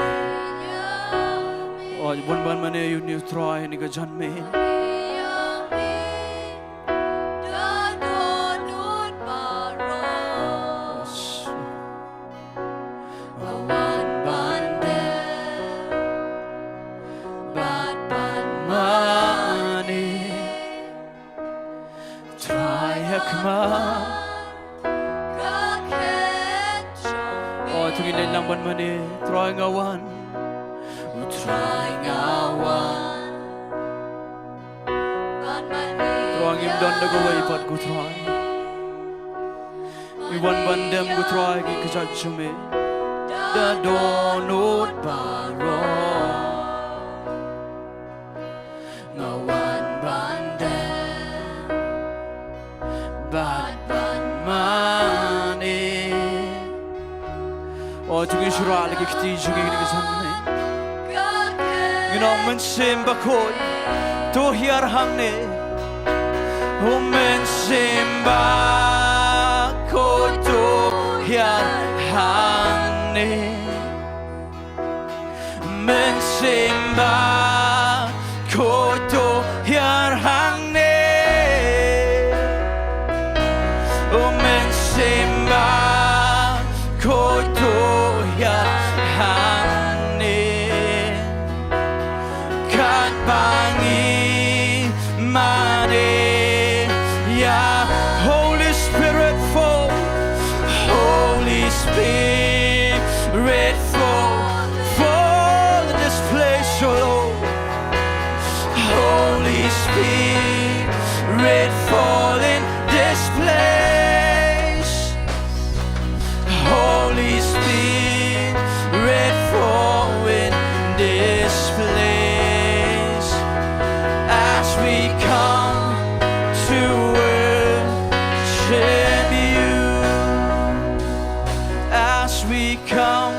O, wan ban mane ïa une U Trai ha kane ka janmiet. Wan ban dem bad ban mane. Trai, ha khmat. O, to ngin leit lang ban mane. Trai, nga wan. U Trai, nga wan. Trai, ngim don da kawei pat, ko Trai. Ngi wan ban dem, ko Trai, ha ki kjat jong me da dohnud baroh. Nga wan ban dem bad ban mane. O, to ngin shah la ki kti jong ngi ha kane ka janmiet. Ngin ong, Mynsiem Bakhuid, to hiar hangne. O Mynsiem Bakhuid, to hiar hangne. Mynsiem Bakhuid, to hiar hangne. O Mynsiem Bakhuid, to hiar hangne. Katba Spirit, fall, fall in this place, oh Lord. Holy Spirit, fall in this place. Holy Spirit, fall in this place as we come to worship you. As we come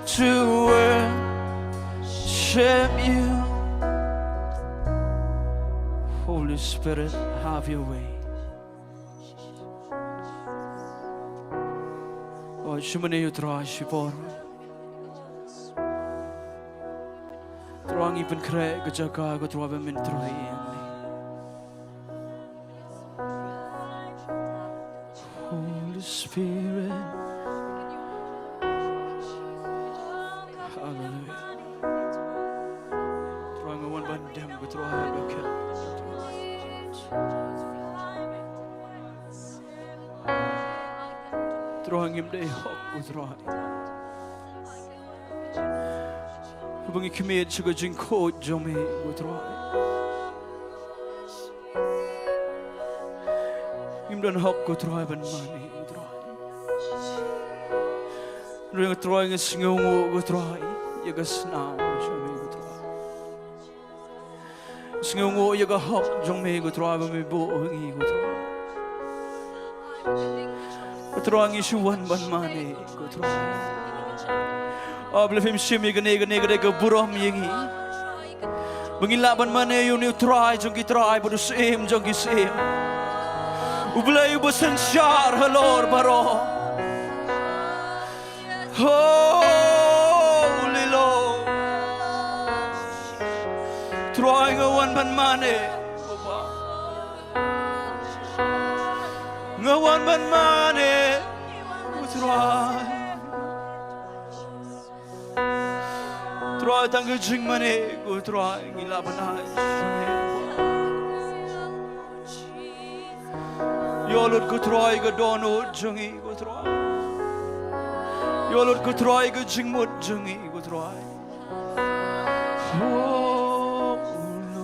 to worship you. Holy Spirit, have your way. O, shimne ïa U Trai shipor. Trai, ngi pynkhreh ka jaka, ko Trai, ba men trei ïa ngi. Holy Spirit. Hallelujah. Trai, nga wan ban dem, ko Trai, ba khet. Trai, ngim dei hok, ko Trai, ba ngi khmih sha ka jingkhuid jong me, ko Trai. Ngim don hok, ko Trai, ban mane, ko Trai. Hynrei nga, Trai, nga sngewnguh, ko Trai, ïa ka snam jong me, ko Trai. Sngewnguh ïa ka hok jong me, ko Trai, ba me buh ha ngi, ko Trai. Ko Trai, ngi shu wan ban mane, ko Trai. O, balei phim shim ïa kane, kane ka dei ka burom ïa ngi, ba ngin lah ban mane ïa une U Trai jong ki trai bad U Syiem jong ki syiem, U Blei uba synshar halor baroh. Holy Lord. Trai, nga wan ban mane. Nga wan ban mane, ko Trai. Trai, tang ka jingmane, ko Trai, ngi lah ban ai. Ïoh lut, ko Trai, ka dohnud jong ngi, ko Trai. Ïoh lut, ko Trai, ka jingmut jong ngi, ko Trai. Oh, Lord.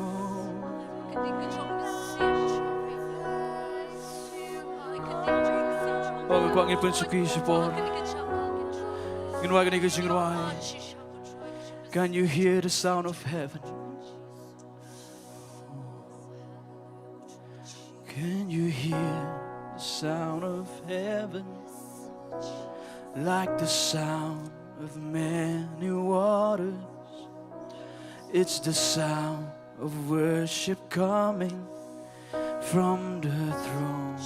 O, nga kwah ngin pynsuki shipor. Ngin rwai kane ka jingrwai. Can you hear the sound of heaven? Can you hear the sound of heaven? Like the sound of many waters, it's the sound of worship coming from the throne.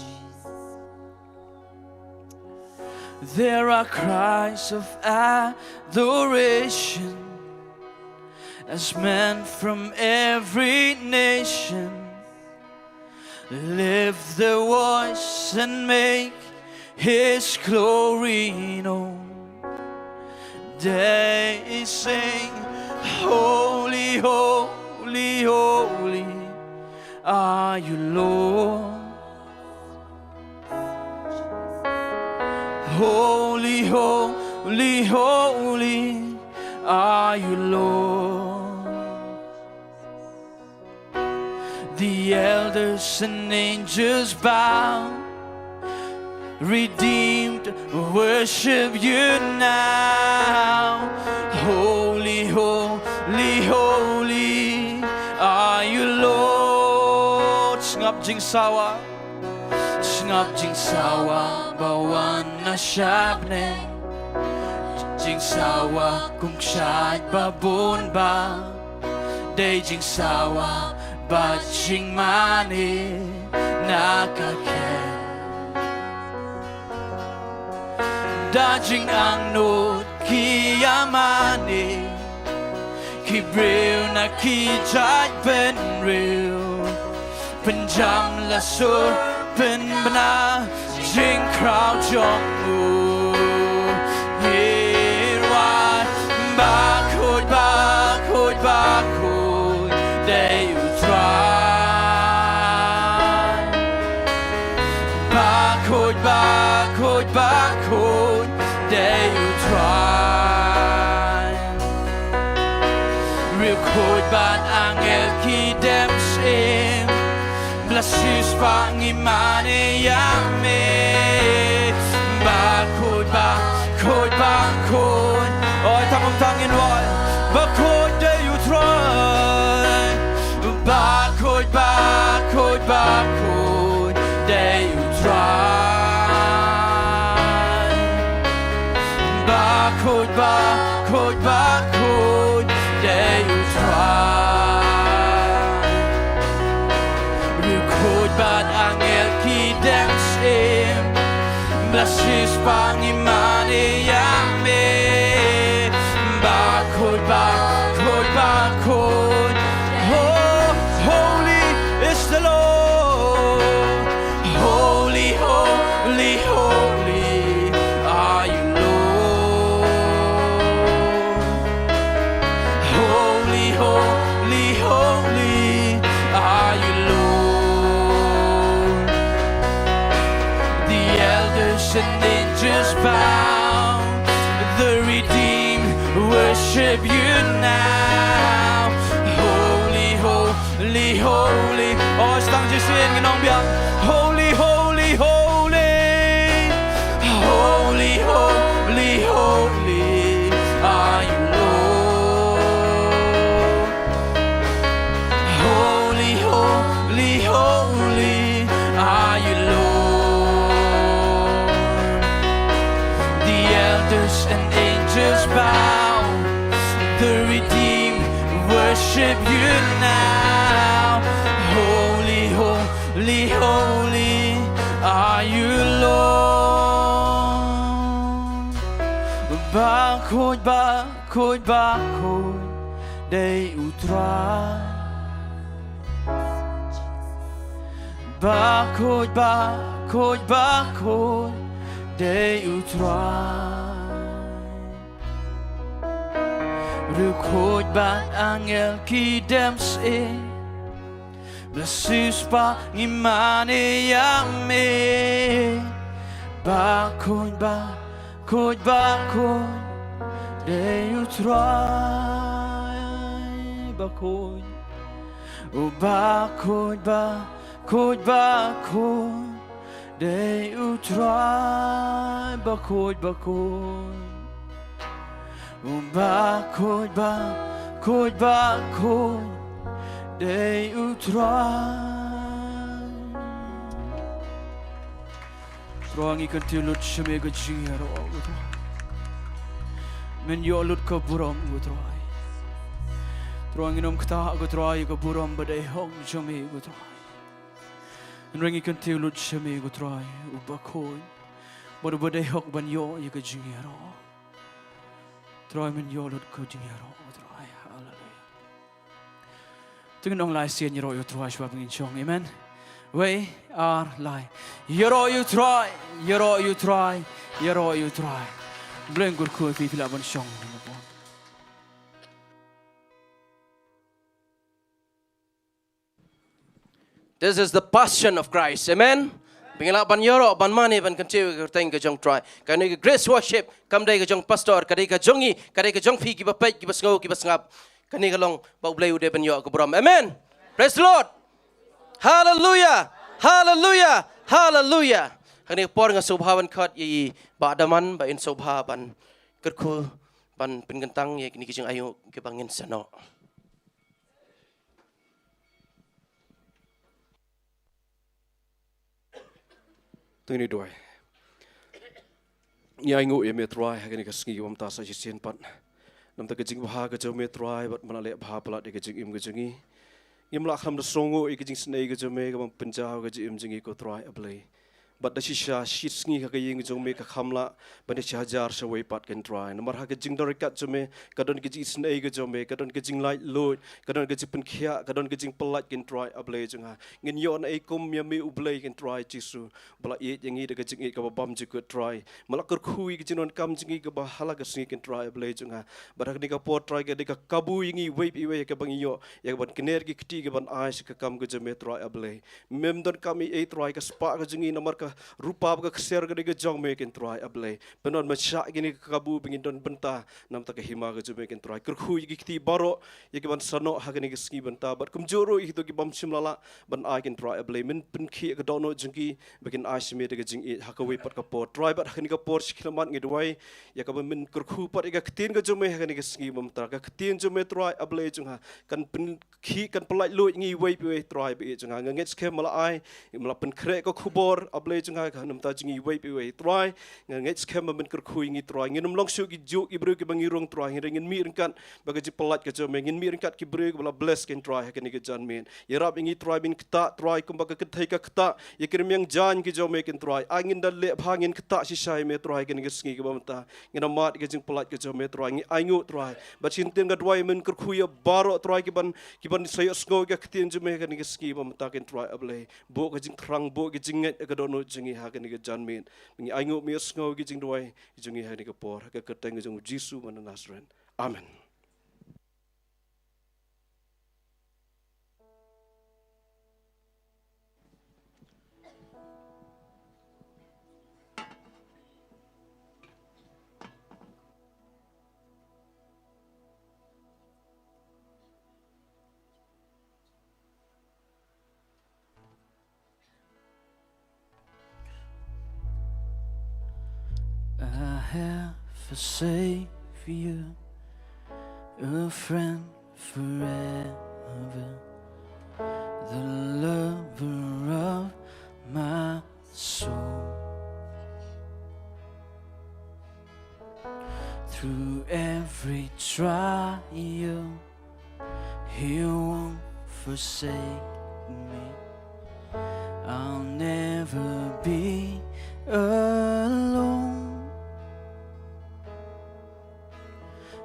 There are cries of adoration as men from every nation lift their voice and make his glory known. They sing, "Holy, holy, holy are you, Lord. Holy, holy, holy are you, Lord." The elders and angels bow. Redeemed, worship you now. Holy, holy, holy are you, Lord. Sngap jingsawa. Sngap jingsawa ba wan na shabneng. Jingsawa kum kshaid ba bun ba. Dei jingsawa bad jingmane na ka khet. Da jingangnud ki ïa mane, ki briew na ki jaitbynriew. Pynjam la sur pynbna jingkhraw jong u. Ngin rwai, bakhuid, bakhuid, bakhuid dei U Trai. Bakhuid, bakhuid, bakhuid Bad angel ki dem shim, ba la siewspah ngi mane ïa me. Bakhuid, bakhuid, bakhuid. Oi, tang kumta ngin wai. Bakhuid dei u Trai. Bakhuid, bakhuid, bakhuid dei u Trai. Bakhuid, bakhuid, bakhuid dei u Trai. Riewkhuid bad angel ki dem shim, ba la siewspah ngi mane ïa me. Bakhuid, bakhuid, bakhuid. Oh, holy is the Lord. Holy, holy, holy are you, Lord. Holy, holy, holy are you, Lord. The elders and angels bow, the redeemed worship you now. Holy, holy, holy. Oh, sdang Jisu, ngin ong biang. Holy, holy, holy. Holy, holy, holy are you, Lord. Holy, holy, holy are you, Lord. The elders and angels bow, the redeemed worship you now. Holy, holy, holy are you, Lord. Bakhuid, bakhuid, bakhuid dei u Trai. Bakhuid, bakhuid, bakhuid dei u Trai. Riewkhuid bad angel ki dem shim, ba la siewspah ngi mane ïa me. Bakhuid, bakhuid, bakhuid dei u Trai. Bakhuid, oh, bakhuid, bakhuid, bakhuid dei u Trai. Bakhuid, bakhuid. Bakhuid, bakhuid, bakhuid dei u Trai. Trai, ngi kyntiew lut sha me ka jingïaroh, ko Trai. Men ïoh lut ka burom, ko Trai. Trai, ngin ym ktah, ko Trai, ka burom ba dei hok jong me, ko Trai. Hynrei ngi kyntiew lut sha me, ko Trai, uba khuid bad uba dei hok ban ïoh ïa ka jingïaroh. Trai, men ïoh lut ka jingïaroh, ko Trai. Haleluia. To ngin ong lai sien, ïaroh ïa u Trai shuwa ba ngin shong. Amen. Wei, ar, lai. Ïaroh ïa u Trai, ïaroh ïa u Trai, ïaroh ïa u Trai. Blei un kyrkhu ïa phi, phi lah ban shong. This is the passion of Christ. Amen. Ba ngin lah ban ïaroh, ban mane, ban kyntiew ïa ka kyrteng ka jong u Trai. Kane ka grace worship kam dei ka jong pastor, ka dei ka jong ngi, ka dei ka jong phi kiba peit, kiba sngew, kiba sngap. Kane ka long ba U Blei u dei ban ïoh ka burom. Amen. Praise the Lord. Hallelujah. Hallelujah. Hallelujah. Kane ka por nga sngewbha ban khot ïa i Bah Daman ba in sngewbha ban kyrkhu, ban pynkyntang ïa kine ki jingainguh kiba ngin sa noh. To ngin ïa duwai. Ngi ainguh ïa me Trai ha kane ka sngi kaba mynta sa shisien pat. Namar ka jingbha ka jong me Trai bad me la leh bha palat ïa ka jingim ka jong ngi. Ngim lah khlem da sngewnguh ïa ka jingisynei ka jong me kaba pynjaw ka jingim jong ngi, ko Trai A Blei. Bad da shisha shi sngi ha ka ïing jong me ka kham lah ban ïa shi hajar shawei pat, ko Trai. Namar ha ka jingdon ryngkat jong me ka don ka jingisynei ka jong me, ka don ka jinglaitluid, ka don ka jingpynkhiah, ka don ka jingpyllait, ko Trai A Blei jong nga. Ngin ïoh na ei kum ïa me U Blei, ko Trai Jisu, ba la ïeit ïa ngi da ka jingïeit kaba bymjukut Trai. Me la kyrkhu ïa ka jingdonkam jong ngi kaba ha la ka sngi, ko Trai A Blei jong nga. Bad ha kane ka por Trai ka dei ka kabu ïa ngi iwei pa iwei ïa kaba ngi ïoh ïa kaban kner ki kti kaban ai sha ka kam ka jong me Trai A Blei. Mem donkam ei ei Trai, ka spah ka jong ngi namar ka rupa bad ka ksiar ka dei ka jong me kin Trai A Blei. Pynwan ma shah kine ki kabu ba ngin don bynta namar ka hima ka jong me kin Trai. Kyrkhu ïa ki kti baroh ïa ki ban snoh ha kane ka sngi bynta bad kumjuh ruh ïa kito ki bym shym la lah ban ai kin Trai A Blei. Men pynkhih ka dohnud jong ki ba kin ai sha me da ka jingïeit ha kawei pat ka por. Trai bad ha kane ka por shi khyllipmat ngi duwai ïa kaba men kyrkhu pat ïa ka ktien ka jong me ha kane ka sngi bynta. Ka ktien jong me Trai A Blei jong nga kan pyn khih kan pyllait luid ngi iwei pa iwei Trai ba ïeit jong nga. Nga ngeit skhem me la ai, me la pynkhreh ka khubor A Blei jong nga ha ka namta jong ngi iwei pa iwei Trai. Nga ngeit skhem ba men kyrkhu ïa ngi Trai. Ngin ym long shuh ki juh ki briew kiba ngi rung Trai. Hynrei ngin mih ryngkat bad ka jingpyllait ka jong me. Ngin mih ryngkat ki briew kiba la bless kin Trai ha kane ka janmiet. Ïarap ïa ngi Trai ban ktah Trai kumba ka kynthei ka ktah ïa ki rmiang jaiñ ki jong me kin Trai. Ai ngin da leh bha ngin ktah shisha ïa me Trai ha kane ka sngi kaba mynta. Ngin ym mad ïa ka jingpyllait ka jong me Trai. Ngi ainguh Trai. Bad shisien nga duwai men kyrkhu ïa baroh Trai ki ban, ki ban sa ïohsngew ïa ka ktien jong me ha kane ka sngi ba mynta kin Trai A Blei. Buh ka jingthrang, buh ka jingngeit ïa ka dohnud jong ngi ha kane ka janmiet. Ngi ainguh me ïohsngew ïa ka jingduwai jong ngi ha kane ka por. Ha ka kyrteng jong U Jisu uba na Nasareth. Amen. I have a Savior, a friend forever, the lover of my soul. Through every trial, He won't forsake me. I'll never be alone.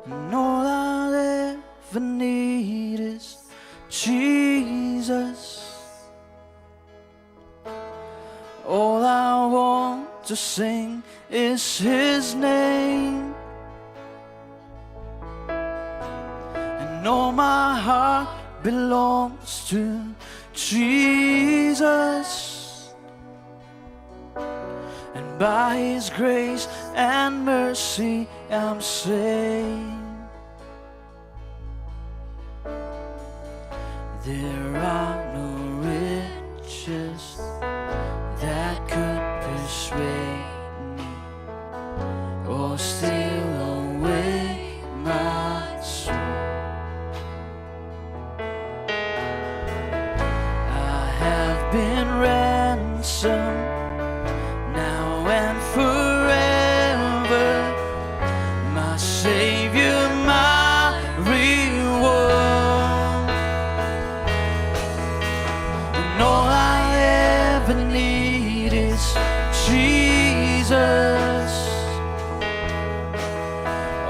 And all I'll ever need is Jesus. All I want to sing is His name. And all my heart belongs to Jesus. And by His grace and mercy I'm saved. There are no riches that could persuade me or steal away my soul. I have been ransomed now and forever, my Savior, my reward. And all I ever need is Jesus.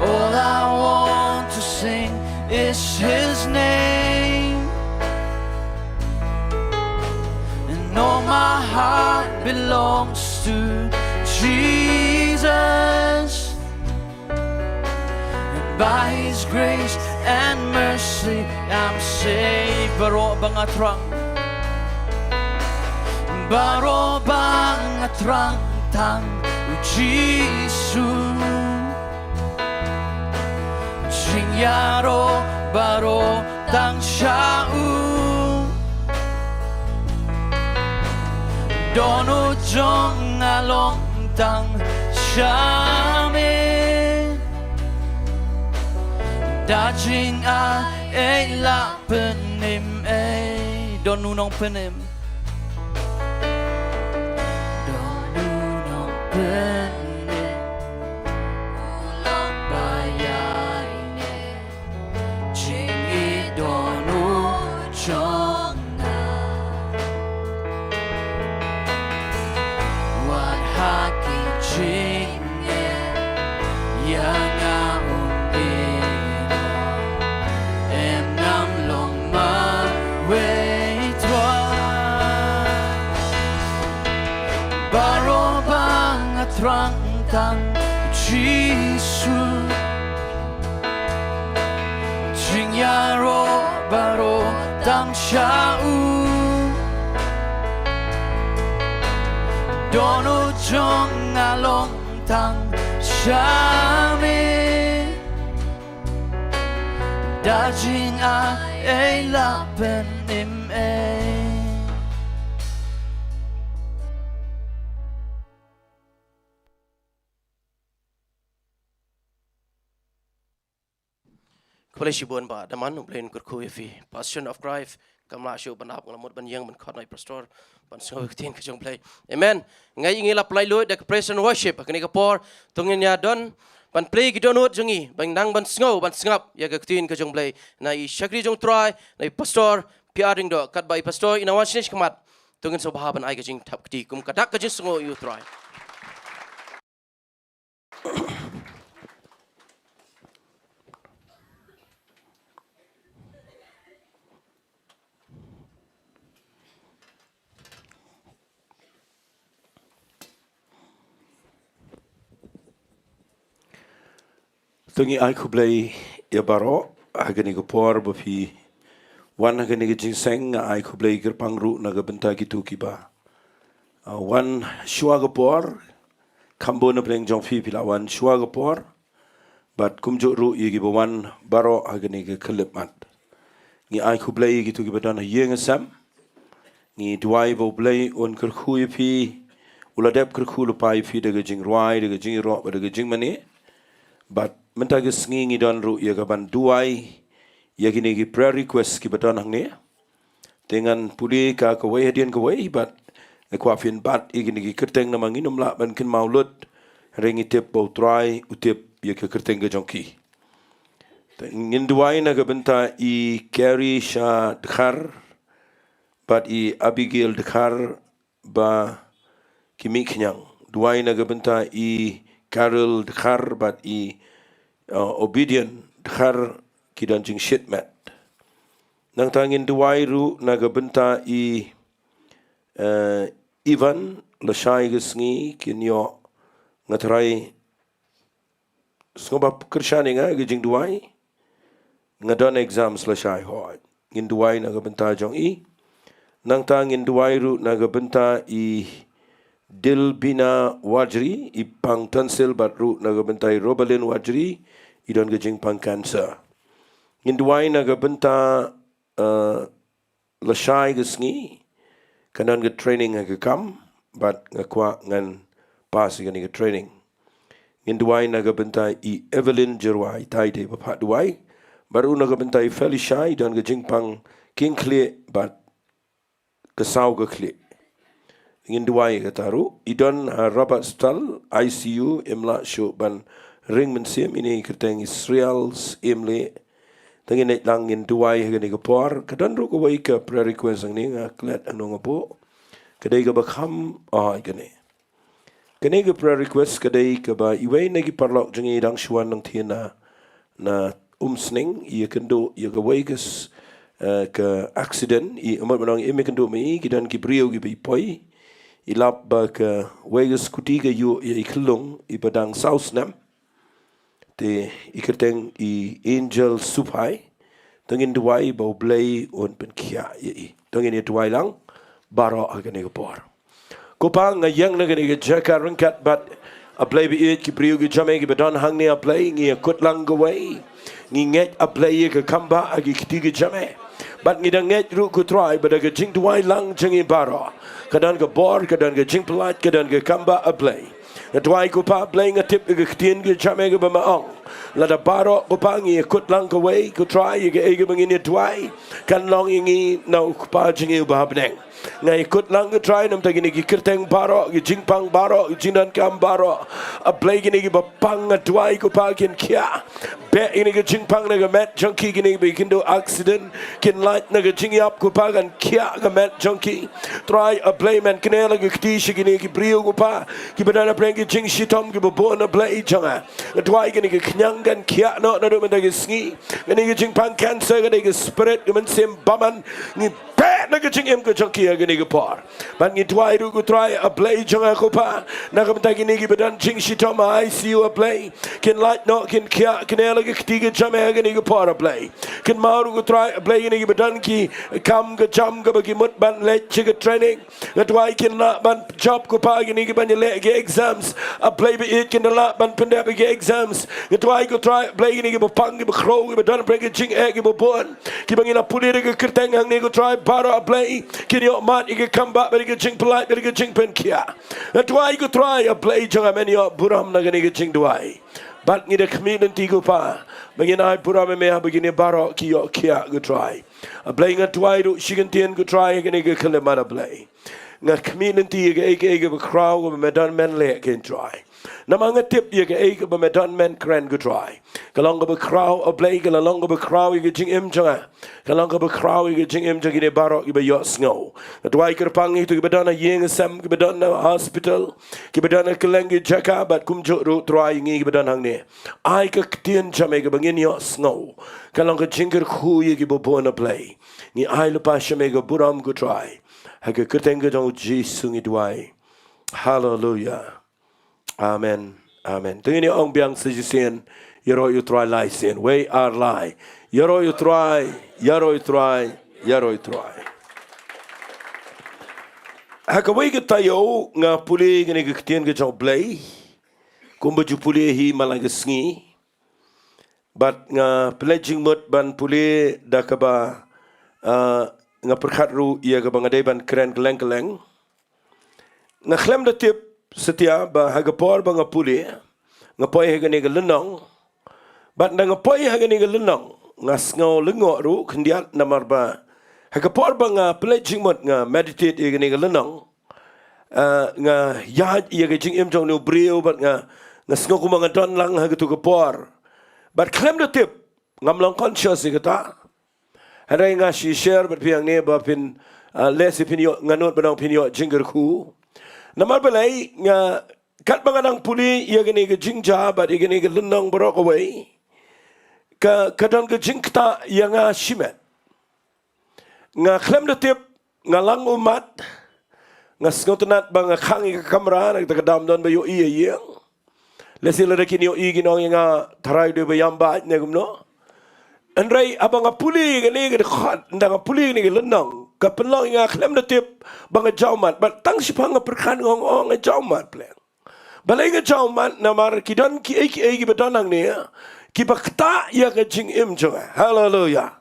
All I want to sing is His name. And all my heart belongs to Jesus. And by His grace and mercy I'm saved. Baroh ba nga thrang, baroh ba nga thrang tang U Jisu. Jingïaroh baroh tang sha U. Dohnud jong nga long tang sha Me. Da jingai la pynim ei. Don u nongpynim. Don u nongpynim u long ba ïaineh. Jingïeit dohnud jong nga. Wat ha ki jingeh ïa nga um ihnong, em, ngam long marwei Trai. Baroh ba nga thrang tang Jisu. Jingïaroh baroh tang sha U. Dohnud jong nga long tang sha me. Da jingai ei la pynim ei. Khublei shibun Bah Daman, U Blei un kyrkhu ïa phi. Passion of Christ, kam lah shuh ban ap, nga la mut ban ïeng ban khot na i pastor ban sngew ïa ka ktien ka jong U Blei. Amen. Nga ïa ngi la pynlait lut da ka praise and worship ha kane ka por. To ngin ïa don ban plie ki dohnud jong ngi, ban nang ban sngew ban sngap ïa ka ktien ka jong U Blei na i shakri jong U Trai, na i pastor P R Diengdoh. Katba i pastor i nang wan shane shakhmat, to ngin sngewbha ban ai ka jingthap kti kum ka dak ka jingsngew ïa U Trai. To ngi ai khublei ïa baroh ha kane ka por ba phi wan ha kane ka jingïaseng. Nga ai khublei kyrpang ruh na ka bynta kito kiba, ah, wan shuwa ka por. Kham bun na pdeng jong phi phi la wan shuwa ka por. Bad kumjuh ruh ïa kiba wan baroh ha kane ka khyllipmat. Ngi ai khublei ïa kito kiba don ha ïing ha sem. Ngi duwai ba U Blei un kyrkhu ïa phi, u la dep kyrkhu lypa ïa phi da ka jingrwai, da ka jingïaroh bad da ka jingmane. Bad mynta ka sngi ngi don ruh ïa ka ban duwai ïa kine ki prayer request kiba don hangne. Te ngan pule ka kawei hadien kawei bad nga kwah phin bat ïa kine ki kyrteng namar ngin ym lah ban kynmaw lut. Hynrei ngi tip ba U Trai u tip ïa ka kyrteng ka jong ki. Te ngin duwai na ka bynta i Carrie Shah Dkhar bad i Abigail Dkhar ba ki mih khñiang. Duwai na ka bynta i Carol Dkhar bad i, uh, Obedient Dkhar, ki don jingshit met. Nangta ngin duwai ruh na ka bynta i, eh, Ivan, lashai ka sngi kin ïoh, nga trai sngewbha kyrshan ïa nga ka jingduwai. Nga don exams lashai, hooid. Ngin duwai na ka bynta jong i. Nangta ngin duwai ruh na ka bynta i Dilbina Wajri, i pang tonsil, bad ruh na ka bynta i Robalin Wajri, i don ka jingpang cancer. Ngin duwai na ka bynta, eh, lashai ka sngi kan don ka training ha ka kam, bad nga kwah ngan pass ïa kane ka training. Ngin duwai na ka bynta i Evelyn Jyrwa, i tai te ba phah duwai. Bad ruh na ka bynta i Felicia, i don ka jingpang king khlieh bad ka saw ka khlieh. Ngin duwai ïa kata ruh. I don ha Robert Stal, I C U, im lah shuh ban ring mynsiem, ine i kyrteng i Srial Syiemlieh. Te ngin ïaid lang ngin duwai ha kane ka por. Ka don ruh kawei ka prayer request hangne, nga klet hangno nga buh. Ka dei kaba kham, oh, kane. Kane ka prayer request ka dei kaba iwei na ki paralok jong ngi i dang shu wan nangthie na, na Umsning, i ïakynduh ïa kawei ka s-, eh, ka accident, i ym mut ban ong im ïakynduh ma i, ki don ki briew kiba ïapoi. I lap ba kawei ka scooty ka ïuh ïa i khyllung iba dang saw snem. Te i kyrteng i Angel Suphai. To ngin duwai ba U Blei un pynkhiah ïa i. To ngin ïa duwai lang baroh ha kane ka por. Ko Pa, nga ïeng na kane ka jaka ryngkat bad, A Blei ba ïeit, ki briew ki jong me kiba don hangne, A Blei, ngi ïakut lang kawei. Ngi ngeit, A Blei, ïa ka kam ba ha ki kti ki jong me. Bad ngi dang ngeit ruh, ko Trai, ba da ka jingduwai lang jong ngi baroh, ka don ka bor, ka don ka jingpyllait, ka don ka kam ba, A Blei. Nga duwai, ko Pa, A Blei, nga tip ïa ka ktien ka jong me kaba ma ong, lada baroh, ko Pa, ngi ïakut lang kawei, ko Trai, ïa kaei kaba ngin ïa duwai, kan long ïa ngi na u Kpa jong ngi uba ha bneng. Nga ïakut lang, ko Trai, namar kine ki kyrteng baroh, ki jingpang baroh, ki jingdonkam baroh, A Blei, kine kiba pang, nga duwai, ko Pa, kin khiah. Beh ïa kine ki jingpang na ka met jong ki, kine kiba ïakynduh accident, kin lait na ka jingïap, ko Pa, kan khiah ka met jong ki. Trai, A Blei, men kynnoh la ka kti sha kine ki briew, ko Pa, kiba don hapdeng ki jingshitom kiba bun, A Blei jong nga. Nga duwai kane ka khñiang kan khiah noh naduh mynta ka sngi. Kane ka jingpang cancer, kane ka spirit, ka mynsiem bymman, ngi beh na ka jingim ka jong ki ha kane ka por. Bad ngi duwai ruh ko Trai, A Blei jong nga ko Pa, na ka bynta kine kiba don jingshitom ha I C U, A Blei, kin lait noh, kin khiah, kin ïa la ka kti ka jam ha kane ka por, A Blei. Kynmaw ruh ko Trai, A Blei, kine kiba don ki kam ka jam kaba ki mut ban leit sha ka training, nga duwai kin lah ban jop ko Pa, kine kiba ngi leh ki exams, A Blei ba ïeit, kin da lah ban pyndep ki exams. Nga duwai ko Trai, A Blei, kine kiba pang, kiba khrew, kiba don pyrshah ki jingeh, kiba bun, kiba ngi la pule da ka kyrteng hangne ko Trai, baroh A Blei kin ïoh mad ïa ka kam bah bad ïa ka jingpyllait bad ïa ka jingpynkhiah. Nga duwai ko Trai, A Blei jong nga, men ïoh burom na kane ka jingduwai. Bad ngi da khmih lynti ko Pa ba ngin ai burom ïa me haba kine baroh ki ïoh khiah ko Trai. A Blei, nga duwai ruh shi kyntien ko Trai ha kane ka khyllipmat, A Blei. Nga khmih lynti ïa kaei kaei kaba khraw kaba me don men leh, ko Trai. Namar nga tip ïa kaei kaba me don men kren ko Trai, ka long kaba khraw, A Blei, ka la long kaba khraw ïa ka jingim jong nga, ka long kaba khraw ïa ka jingim jong kine baroh kiba ïohsngew. Nga duwai kyrpang ïa kito kiba don ha ïing ha sem, kiba don ha hospital, kiba don ha kylleng ki jaka, bad kumjuh ruh Trai ngi kiba don hangne. Ai ka ktien jong me kaba ngin ïohsngew, ka long ka jingkyrkhu ïa kiba bun, A Blei. Ngi ai lypa sha me ka burom ko Trai. Ha ka kyrteng ka jong U Jisu ngi duwai. Haleluya. Amen. Amen. To ngin ïa ong biang sa shisien, ïaroh ïa u Trai lai sien. Wei ar lai. Ïaroh ïa u Trai, ïaroh ïa u Trai, ïaroh ïa u Trai. Ha kawei ka taïew nga pule kane ka ktien ka jong U Blei, kumba ju pule hi man la ka sngi. Bad nga pynleit jingmut ban pule da kaba, ah, nga pyrkhat ruh ïa kaba nga dei ban kren kylleng kylleng. Nga khlem da tip satia ba ha ka por ba nga pule, nga poi ha kane ka lynnong. Bad ynda nga poi ha kane ka lynnong, nga sngew lyngngoh ruh khyndiat, namar ba ha ka por ba nga pynleit jingmut, nga meditate ïa kane ka lynnong, ah, nga ïaid ïa ka jingim jong une u briew, bad nga, nga sngew kumba nga don lang ha kato ka por. Bad khlem da tip, ngam long conscious ïa kata. Hynrei nga shu share bad phi hangne ba phin, ah, lehse phin ïoh, nga nud ba dang phin ïoh jingkyrkhu. Namar balei, nga, katba nga dang pule ïa kane ka jingjia bad ïa kane ka lynnong baroh kawei, ka, ka don ka jingktah ïa nga shimet. Nga khlem da tip, nga lang ummat, nga sngewtynnat ba nga khang ïa ka kamra, na kata ka dam don ba ïohi ïa ïing. Lehse lada kin ïohi kin ong ïa nga, tharai u dei ba ïam bad ne kumno. Hynrei haba nga pule ïa kane ka dkhot, ynda nga pule ïa kane ka lynnong, ka pynlong ïa nga khlem da tip ba nga jaw ummat. Bad tang shiphang nga pyrkhat, nga ong, oh, nga jaw ummat pleng. Balei nga jaw ummat? Namar ki don kiei kiei kiba don hangne, kiba ktah ïa ka jingim jong nga. Haleluya.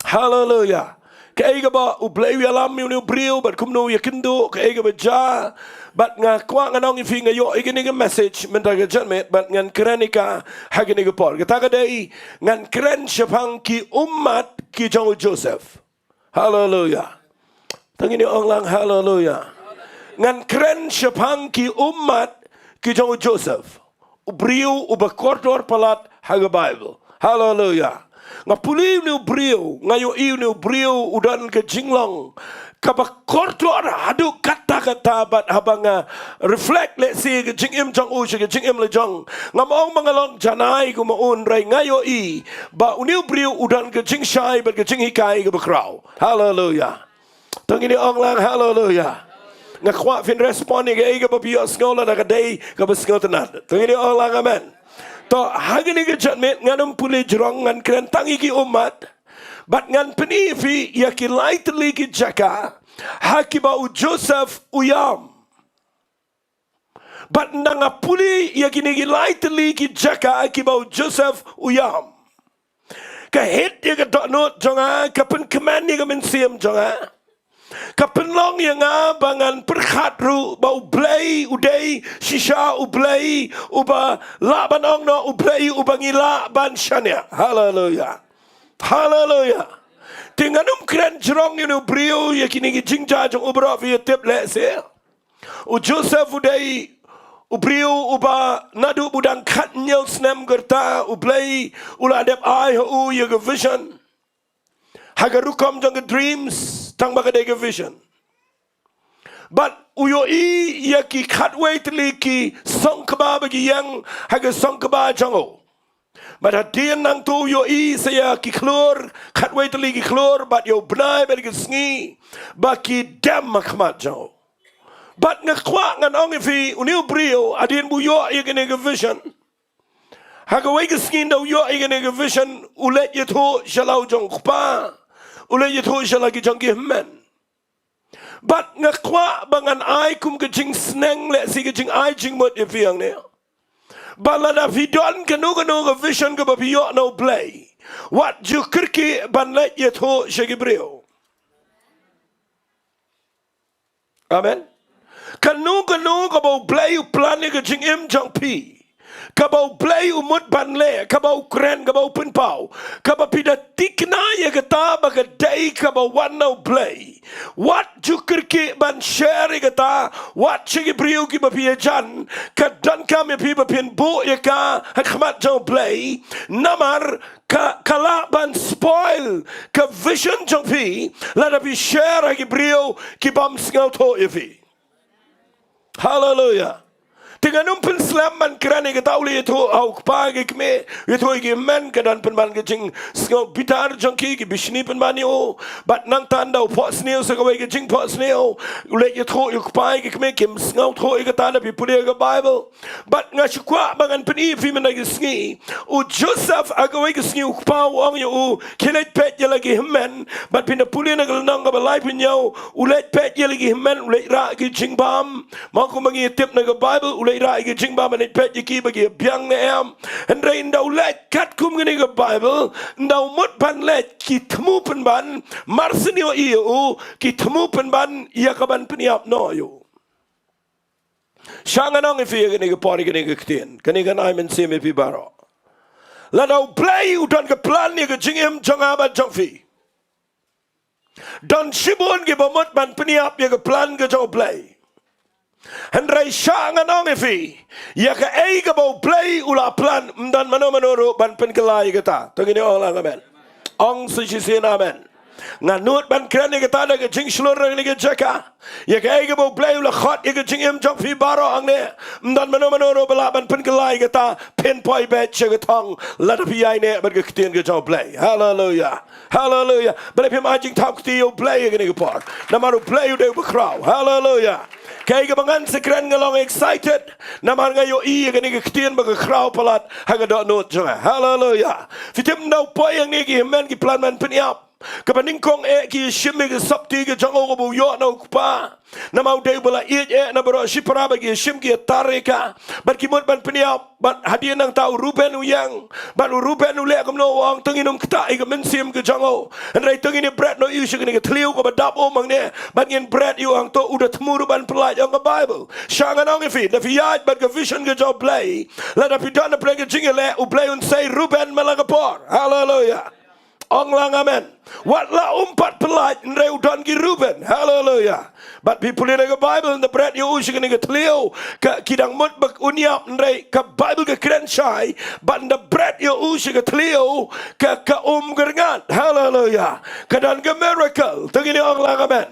Haleluya. Kaei kaba U Blei u ïalam ïa une u briew bad kumno u ïakynduh, kaei kaba jia. Bad nga kwah ngan ong ïa phi, nga ïoh ïa kane ka message mynta ka janmiet bad ngan kren ïa ka ha kane ka por. Kata ka dei, ngan kren shaphang ki ummat ki jong u Joseph. Haleluya. To ngin ïa ong lang haleluya. Ngan kren shaphang ki ummat ki jong u Joseph, u briew uba kordor palat ha ka Baibl. Haleluya. Nga pule ïa une u briew, nga ïohi ïa une u briew u don ka jinglong kaba kordor haduh katta katta, bad haba nga reflect lehse ka jingim jong u sha ka jingim la jong, ngam ong ba nga long janai kum u, hynrei nga ïohi ba une u briew u don ka jingshai bad ka jinghikai kaba khraw. Haleluya. To ngin ïa ong lang haleluya. Nga kwah phin respond ïa kaei kaba phi ïohsngew, lada ka dei kaba sngewtynnat. To ngin ïa ong lang amen. To ha kane ka janmiet ngan ym pule jrong, ngan kren tang ïa ki ummat. Bad ngan pyni ïa phi ïa ki lai tylli ki jaka ha kiba u Joseph u ïam. Bad ynda nga pule ïa kine ki lai tylli ki jaka kiba u Joseph u ïam, ka hit ïa ka dohnud jong nga, ka pynkmen ïa ka mynsiem jong nga. Ka pynlong ïa nga ba ngan pyrkhat ruh ba U Blei u dei shisha U Blei uba lah ban ong noh, U Blei uba ngi lah ban shaniah. Haleluya. Haleluya. Te ngan ym kren jrong ïa une u briew, ïa kine ki jingjia jong u baroh phi ïa tip lehse. U Joseph u dei u briew uba naduh ba u dang khathynñiew snem ka rta, U Blei u la dep ai ha u ïa ka vision, ha ka rukom jong ka dreams, tang ba ka dei ka vision. Bad u ïohi ïa ki khatwei tylli ki song kba ba ki ïeng ha ka song kba jong u. Bad hadien nangta u ïohi sa ïa ki khlur, khatwei tylli ki khlur, bad ïa u bnai bad ki sngi, ba ki dem ha khmat jong u. Bad nga kwah ngan ong ïa phi, une u briew, hadien ba u ïoh ïa kane ka vision, ha kawei ka sngi ynda u ïoh ïa kane ka vision, u leit ïathuh sha la u jong u kpa, u leit ïathuh sha la ki jong ki hynmen. Bad nga kwah ba ngan ai kum ka jingsneng lehse ka jingai jingmut ïa phi hangne, ba lada phi don kano kano ka vision kaba phi ïoh na u Blei, wat ju kyrkieh ban leit ïathuh sha ki briew. Amen. Kano kano kaba u Blei u plan ïa ka jingim jong phi, kaba u Blei u mut ban leh, kaba u kren, kaba u pynpaw, kaba phi da thikna ïa kata ba ka dei kaba wan na u Blei, wat ju kyrkieh ban share ïa kata, wat sha ki briew kiba phi ïajan, ka donkam ïa phi ba phin buh ïa ka ha khmat jong u Blei, namar ka, ka lah ban spoil ka vision jong phi lada phi share ha ki briew ki bym sngewthuh ïa phi. Haleluya. Te ngan ym pynslem ban kren ïa kata, u leit ïathuh ha u kpa ki kmie, ïathuh ïa ki hynmen, ka don pynban ka jingsngewbitar jong ki, ki bishni pynban ïa u. Bad nangta ynda u phohsniew sa kawei ka jingphohsniew, u leit ïathuh ïa u kpa ki kmie, kim sngewthuh ïa kata, da phi pule ïa ka Baibl. Bad nga shu kwah ba ngan pyni ïa phi mynta ka sngi, u Joseph ha kawei ka sngi u kpa u ong ïa u, khie leit peit ïa la ki hynmen. Bad phin da pule na ka lynnong kaba laiphew hynñiew, u leit peit ïa la ki hynmen, u leit rah ki jingbam. Ma kumba ngi tip na ka Baibl, u leit rah ïa ki jingbam, leit peit ïa ki ba ki biang ne em. Hynrei ynda u leit katkum kane ka Baibl, ynda u mut ban leit, ki thmu pynban, mar shu ïohi ïa u, ki thmu pynban ïa ka ban pynïap noh ïa u. Sha ngan ong ïa phi ïa kane ka por, ïa kane ka ktien, kane kan ai mynsiem ïa phi baroh. Lada u Blei u don ka plan ïa ka jingim jong nga bad jong phi, don shibun kiba mut ban pynïap ïa ka plan ka jong u Blei. Hynrei sha ngan ong ïa phi, ïa kaei kaba u Blei u la plan, ym don mano mano ruh ban pynkylla ïa kata. To ngin ong lang amen. Ong sa shisien amen. Nga nud ban kren ïa kata da ka jingshlur na kane ka jaka. Ïa kaei kaba u Blei u la khot ïa ka jingim jong phi baroh hangne, ym don mano mano ruh ba lah ban pynkylla ïa kata. Phin poi beit sha ka thong lada phi ïaineh bad ka ktien ka jong u Blei. Haleluya. Haleluya. Balei phim ai jingthap kti ïa u Blei ïa kane ka por? Namar u Blei u dei uba khraw. Haleluya. Kaei kaba ngan sa kren nga long excited, namar nga ïohi ïa kane ka ktien ba ka khraw palat ha ka dohnud jong nga. Haleluya. Phi tip ynda u poi hangne ki hynmen ki plan ban pynïap, kaba nyngkong eh ki ïashim ïa ka sopti ka jong u kaba u ïoh na u kpa. Namar u dei uba la ïeit eh na baroh shipara, bad ki ïashim ki ïatar ïa ka. Bad ki mut ban pynïap, bad hadien nangta u Ruben u ïeng. Bad u Ruben u leh kumno, u ong to ngin ym ktah ïa ka mynsiem ka jong u. Hynrei to ngin ïa bret noh ïa u sha kane ka thliew kaba dap um hangne. Bad ngin bret ïa u, hangto u da thmu ruh ban pyllait, ong ka Baibl. Sha ngan ong ïa phi, da phi ïaid bad ka vision ka jong u Blei, lada phi don hapdeng ka jingïaleh, u Blei un sei Ruben man la ka por. Haleluya. Ong lang amen. Wat la um pat pyllait, hynrei u don ki Ruben. Haleluya. Bad phi pule na ka Baibl, ynda bret ïa u sha kane ka thliew, ka, ki dang mut ba un ïap, hynrei ka Baibl ka kren shai, bad ynda bret ïa u sha ka thliew, ka, ka um ka rngat. Haleluya. Ka don ka miracle. To ngin ong lang amen.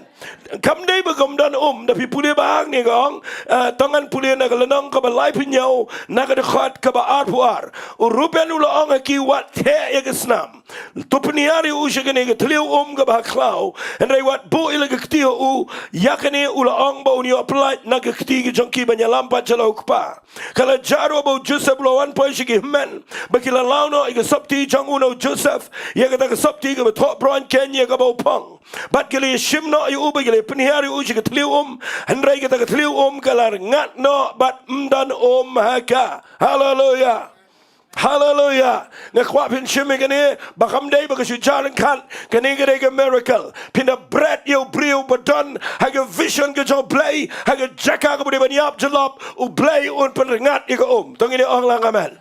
Kam dei ba kam don um, da phi pule ba hangne ka ong, eh, to ngan pule na ka lynnong kaba laiphew hynñiew, na ka dkhot kaba arphew ar. U Ruben u la ong ha ki, wat theh ïa ka snam. To pynhiar ïa u sha kane ka thliew um kaba ha khlaw. Hynrei wat buh ïa la ka kti ha u, ïa kane u la ong ba un ïoh pyllait na ka kti ka jong ki ban ïalam pat sha la u kpa. Ka la jia ruh ba u Joseph u la wan poi sha ki hynmen, ba ki la law noh ïa ka sopti jong u na u Joseph, ïa kata ka sopti kaba thoh bron keiñ ïa kaba u phong. Bad ki la ïashim noh ïa u, bad ki la pynhiar ïa u sha ka thliew um. Hynrei kata ka thliew um ka la rngat noh bad ym don um ha ka. Haleluya. Haleluya. Nga kwah phin shim ïa kane, ba kam dei ba ka shu jia ryngkat, kane ka dei ka miracle. Phin da bret ïa u briew ba don ha ka vision ka jong u Blei, ha ka jaka kaba u dei ban ïap jyllop, u Blei un pynrngat ïa ka um. To ngin ong lang amen.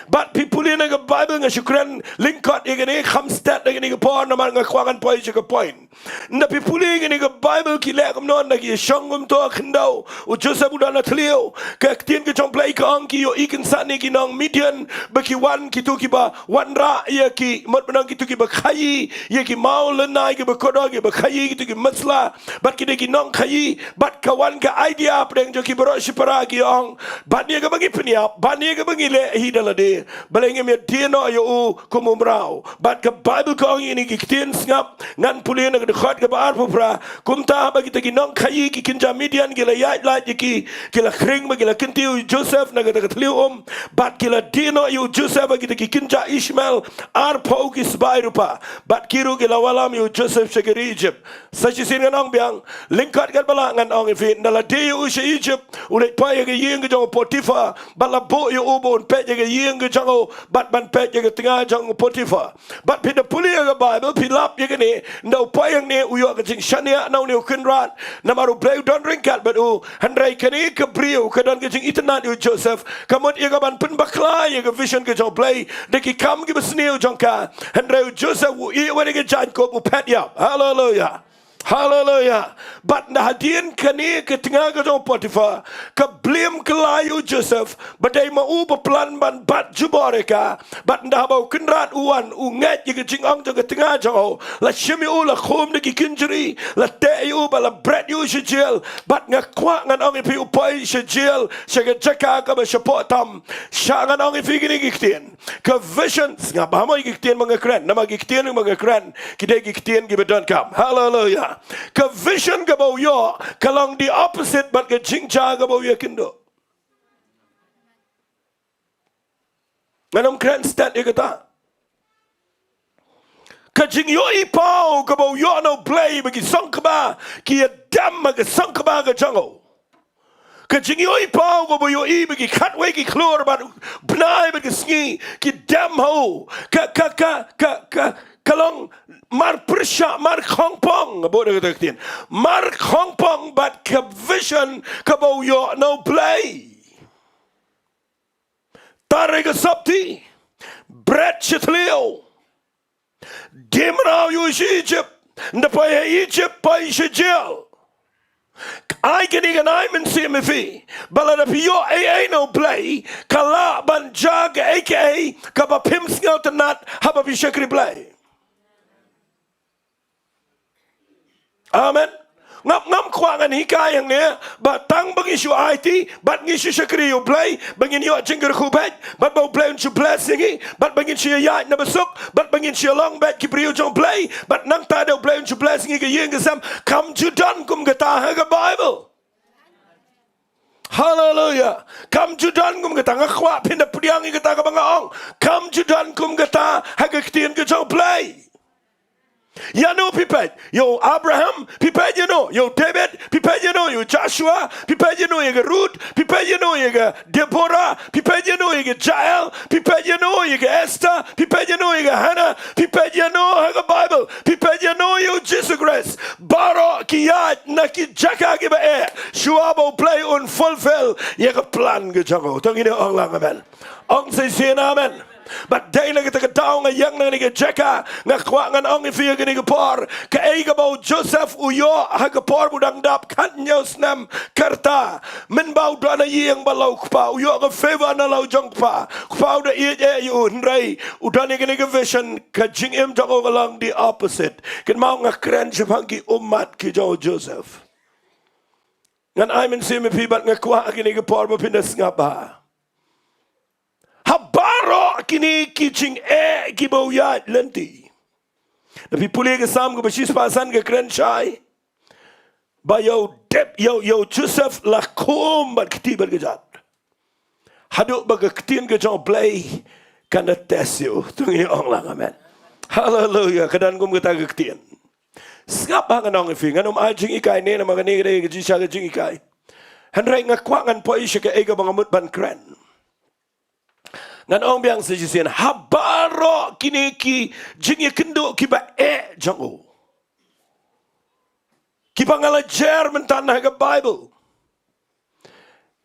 Bad phi pule na ka Baibl, nga shu kren lyngkot ïa kane, kham stet ïa kane ka por, namar nga kwah ngan poi sha ka point. Nda phi pule kane ka Bible ki leh kumno, nda ki shong kumto khyndew. U Joseph u don na thliew. Ka ktien ka jong Blei ka ong ki ïohi kynsan ïa ki nong Midian ba ki wan, kito kiba wanrah ïa ki, mut ban ong kito kiba khaïi ïa ki maw lynnai, kiba kordor, kiba khaïi, kito ki masla. Bad ki dei ki nongkhaïi, bad ka wan ka idea hapdeng jong ki baroh shipara, ki ong, bad ïa kaba ngi pynïap, bad ïa kaba ngi leh hi da lade, balei ngim ïa die noh ïa u kum u mraw? Bad ka Bible ka ong ïa kine ki ktien, sngap, ngan pule na ka dkhot kaba arphew phra. Kumta haba kita ki nongkhaïi ki kynja Midian ki la ïaid lait ïa ki, ki la khring bad ki la kyntiew ïa u Joseph na kata ka thliew um, bad ki la die noh ïa u Joseph ha kita ki kynja Ishmael arphew ki sbai rupa, bad ki ruh ki la wallam ïa u Joseph sha ka ri Egypt. Sa shisien ngan ong biang, lyngkot katba lah ngan ong ïa phi, nda la die ïa u sha Egypt, u leit poi ha ka ïing ka jong u Potiphar, bad la buh ïa u ba un peit ïa ka ïing ka jong u, bad ban peit ïa ka tnga jong u Potiphar. Bad phi da pule ïa ka Bible, phi lap ïa kane, nda u poi hangne u ïoh ka jingshaniah na une u kynrad, namar U Blei u don ryngkat bad u. Hynrei kane ka briew ka don ka jingitynnad ïa u Joseph, ka mut ïa ka ban pynbakla ïa ka vision ka jong U Blei da ki kam kiba sniew jong ka. Hynrei u Joseph u ïeh wat ïa ka jaiñkup, u phet ïap. Haleluya. Haleluya. Bad nda hadien kane ka tnga ka jong u Potiphar ka blame kylla ïa u Joseph, ba dei ma u ba plan ban bat jubor ïa ka. Bad nda haba u kynrad u wan, u ngeit ïa ka jingong jong ka tnga jong u, la shim ïa u, la khum da ki kynjri, la teh ïa u, bad la bret ïa u sha jail. Bad nga kwah ngan ong ïa phi, u poi sha jail, sha ka jaka kaba shapoh tam. Sha ngan ong ïa phi kine ki ktien. Ka vision, sngap, ha mo ïa ki ktien ba nga kren, namar ki ktien ba nga kren ki dei ki ktien kiba donkam. Haleluya. Ka vision kaba u ïoh ka long the opposite bad ka jingjia kaba u ïakynduh. Ngan ym kren stet ïa kata. Ka jingïohi paw kaba u ïoh na U Blei ba ki song kba ki ïa dem ha ka song kba ka jong u. Ka jingïohi paw kaba u ïohi ba ki khatwei ki khlur bad bnai bad ka sngi ki dem ha u. Ka, ka, ka, ka, ka, ka long mar pyrshah, mar khongpong, nga buh da kata ka ktien. Mar khongpong bad ka vision kaba u ïoh na U Blei. Tare ka sopti, bret sha thliew. Dei mraw ïa u sha Egypt. Nda poi ha Egypt, poi sha jail. Ai kane ka nai mynsiem ïa phi. Ba lada phi ïoh ei ei na U Blei, ka lah ban jia kaei kaei kaba phim sngewtynnat haba phi shakri Blei. Amen. Ngam, ngam kwah ngan hikai hangne ba tang ba ngi shu aiti bad ngi shu shakri ïa U Blei, ba ngin ïoh jingkyrkhu beit, bad ba U Blei un shu bless ïa ngi, bad ba ngin shu ïaid na basuk, bad ba ngin shu long beit ki briew jong U Blei, bad nangta da U Blei un shu bless ngi ka ïing ka sem. Kam ju don kum kata ha ka Bible. Haleluya. Kam ju don kum kata. Nga kwah phin da pdiang ïa kata kaba nga ong. Kam ju don kum kata ha ka ktien ka jong U Blei. Ïa no phi peit? Ïa u Abraham, phi peit ïa no? Ïa u David, phi peit ïa no? Ïa u Joshua, phi peit ïa no? Ïa ka Ruth, phi peit ïa no? Ïa ka Deborah, phi peit ïa no? Ïa ka Jael, phi peit ïa no? Ïa ka Esther, phi peit ïa no? Ïa ka Hannah, phi peit ïa no ha ka Bible? Phi peit ïa no? Ïa u Jisu Khrist. Baroh ki ïaid na ki jaka kiba eh shuwa ba U Blei un fulfill ïa ka plan ka jong u. To ngin ong lang amen. Ong shisien amen. Bad dei na kata ka daw nga ïeng na kane ka jaka, nga kwah ngan ong ïa phi ha kane ka por, kaei kaba u Joseph u ïoh ha ka por ba u dang dap khathynñiew snem ka rta, mynba u don ha ïing bad la u kpa, u ïoh ka favor na la u jong u kpa. U kpa u da ïeit eh ïa u, hynrei u don ïa kane ka vision, ka jingim jong u ka long the opposite. Kynmaw nga kren shaphang ki ummat ki jong u Joseph. Ngan ai mynsiem ïa phi bad nga kwah ha kane ka por ba phin da sngap bha. Ha baroh kine ki jingeh kiba u ïaid lynti. Lada phi pule ka Salm kaba shispah san ka kren shai ba ïa u Dep, ïa u, ïa u Joseph la khum bad kti bad kjat. Haduh ba ka ktien ka jong U Blei kan da test ïa u. To ngin ong lang amen. Haleluya. Ka don kum kata ka ktien. Sngap bha ngan ong ïa phi, ngan ym ai jinghikai ne namar kane ka dei ka jingshisha ka jinghikai. Hynrei nga kwah ngan poi sha kaei kaba nga mut ban kren. Ngan ong biang sa shisien, ha baroh kine ki jingïakynduh kiba eh jong u, kiba nga la jer mynta na ka Bible,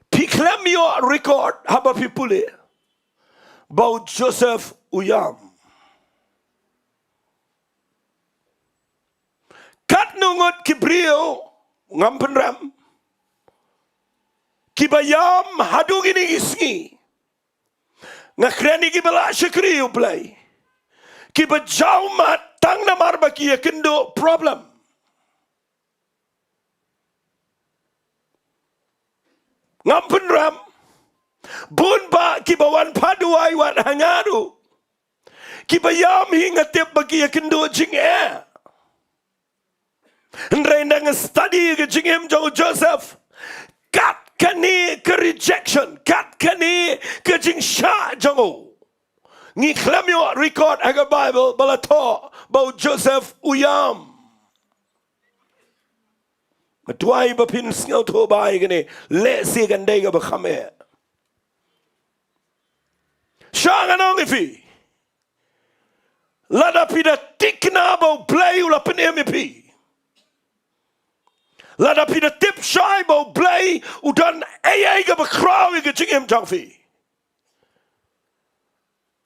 phi khlem ïoh record haba phi pule ba u Joseph u ïam. Katno ngut ki briew, ngam pynrem, kiba ïam haduh kine ki sngi. Nga kren ïa kiba la shakri ïa U Blei, kiba jaw mat tang namar ba ki ïakynduh problem. Ngam pynrem, bun bah kiba wan phah duwai wat ha nga ruh, kiba ïam hi nga tip ba ki ïakynduh jingeh. Hynrei ynda nga study ka jingim jong u Joseph, kat kane ka rejection, kat kane ka jingshah jong u, ngi khlem ïoh record ha ka Bible ba la thoh ba u Joseph u ïam. Nga duwai ba phin sngewthuh bha ïa kane, lehse kan dei kaba kham eh. Sha ngan ong ïa phi, lada phi da thikna ba U Blei u la pynim ïa phi, lada phi da tip shai ba U Blei u don ei ei kaba khraw ïa ka jingim jong phi,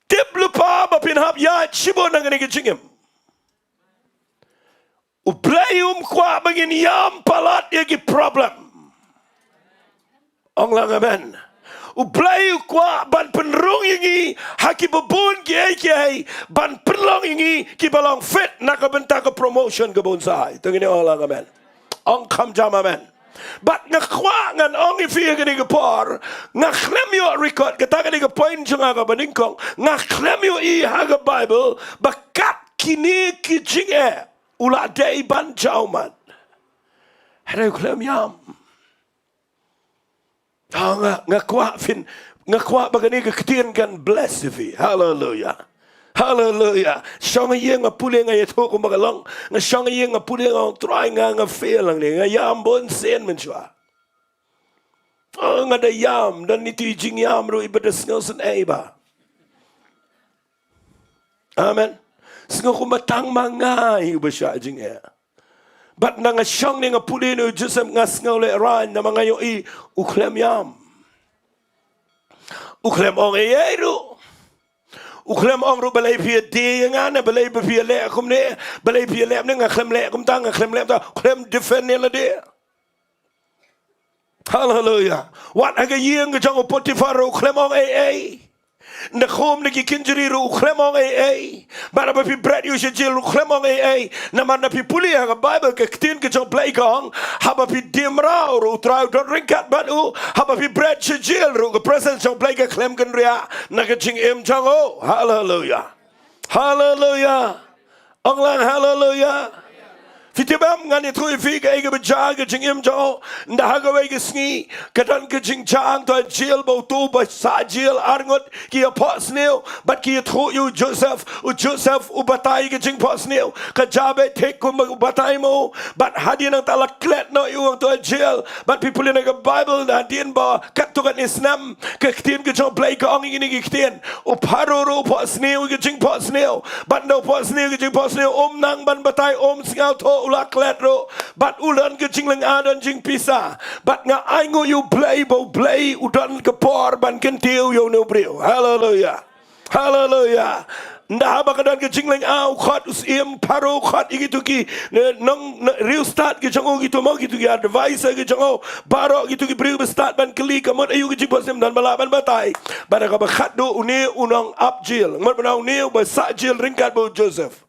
tip lypa ba phin hap ïaid shibun na kane ka jingim. U Blei um kwah ba ngin ïam palat ïa ki problem. Ong lang amen. U Blei u kwah ban pynrung ïa ngi ha kiba bun kiei kiei, ban pynlong ïa ngi kiba long fit na ka bynta ka promotion kaba un sa ai. To ngin ong lang amen. Ong kham jam amen. Bad nga kwah ngan ong ïa phi ha kane ka por, nga khlem ïoh record, kata kane ka point jong nga kaba nyngkong, nga khlem ïohi ha ka Bible ba kat kine ki jingeh u la dei ban jaw mat. Hynrei u khlem ïam. Oh, nga, nga kwah phin, nga kwah ba kane ka ktien kan bless ïa phi. Haleluia. Haleluia. Shong ha ïing nga pule nga ïathuh kumba ka long. Nga shong ha ïing nga pule nga ong Trai nga, nga fail hangne. Nga ïam bun sien mynshuwa. Oh, nga da ïam, don ïa tu i jingïam ruh iba da sngewsynei bha. Amen. Sngew kumba tang ma nga hi uba shah jingeh. Bad ynda nga shong ne nga pule na u Joseph nga sngew lehraiñ namar nga ïohi u khlem ïam. U khlem ong ei ei ruh. U khlem ong ruh balei phi ïa die ïa nga ne balei ba phi ïa leh kumne, balei phi ïa leh kumne, nga khlem leh kumta, nga khlem leh kumta, u khlem defend ïa lade. Haleluia. Wat ha ka ïing ka jong u Potiphar ruh u khlem ong ei ei. Ynda khum da ki kynjri ruh u khlem ong ei ei. Bad haba phi bret ïa u sha jel ruh u khlem ong ei ei. Namar ynda phi pule ha ka Bible ka ktien ka jong u Blei ka ong, haba phi die mraw ruh u Trai u don ryngkat bad u. Haba phi bret sha jel ruh ka presence jong u Blei ka khlem kynriah na ka jingim jong u. Haleluia. Haleluia. Ong lang haleluia. Phi tip em, ngan ïathuh ïa phi kaei kaba jia ha ka jingim jong u. Ynda ha kawei ka sngi ka don ka jingjia hangto ha jel ba uto uba sah jel arngut ki ïaphohsniew bad ki ïathuh ïa u Joseph. U Joseph u batai ka jingphohsniew, ka jia beit thik kumba u batai mo. Bad hadien nangta la klet noh ïa u hangto ha jel. Bad phi pule na ka Bible, hadien ba katto katne snem ka ktien ka jong u Blei ka ong ïa kine ki ktien. U Pharaoh ruh u phohsniew ïa ka jingphohsniew. Bad ynda u phohsniew ïa ka jingphohsniew, um nang ban batai, um sngewthuh, u la klet ruh. Bad u don ka jinglynga, don jingpisa. Bad nga ainguh ïa u Blei ba u Blei u don ka por ban kyntiew ïa une u briew. Haleluia. Haleluia. Ynda haba ka don ka jinglynga, u khot u syiem Pharaoh, u khot ïa kito ki, ne, nong, ne, riewstad ki jong u, kito mo, kito ki advisor ki jong u, baroh kito ki briew ba stad ban kylli ka mut aïu ka jingphohsniew, ym don ba lah ban batai. Bad ha kaba khatduh une u nongap jel, mut ban ong une uba sah jel ryngkat bad u Joseph,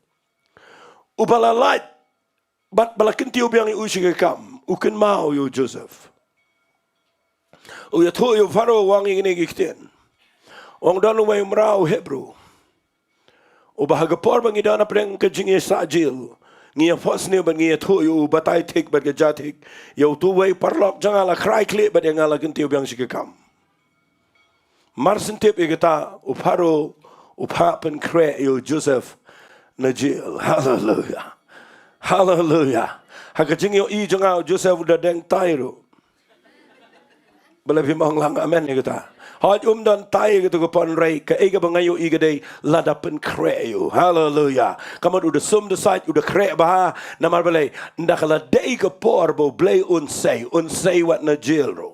uba la lait bad ba la kyntiew biang ïa u shi ka kam, u kynmaw ïa u Joseph. U ïathuh ïa u Pharaoh, u ong ïa kine ki ktien. U ong don uwei u mraw Hebru uba ha ka por ba ngi don hapdeng ka jingïasah jel, ngi ïaphohsniew bad ngi ïathuh ïa u, u batai thik bad ka jia thik. Ïa uto uwei u paralok jong nga la khrai khlieh bad ïa nga la kyntiew biang shi ka kam. Mar shen tip ïa kata, u Pharaoh u phah pynkhreh ïa u Joseph na jel. Haleluia. Haleluia. Ha ka jingïohi jong nga, u Joseph u da deng tai ruh. Balei phim ong lang amen ïa kata? Hooid, um don tai ïa kata ka por, hynrei kaei kaba nga ïohi ka dei lada pynkhreh ïa u. Haleluia. Ka mut u da sum da sait, u da khreh bha. Namar balei? Ynda ka la dei ka por ba u Blei un sei, un sei wat na jel ruh.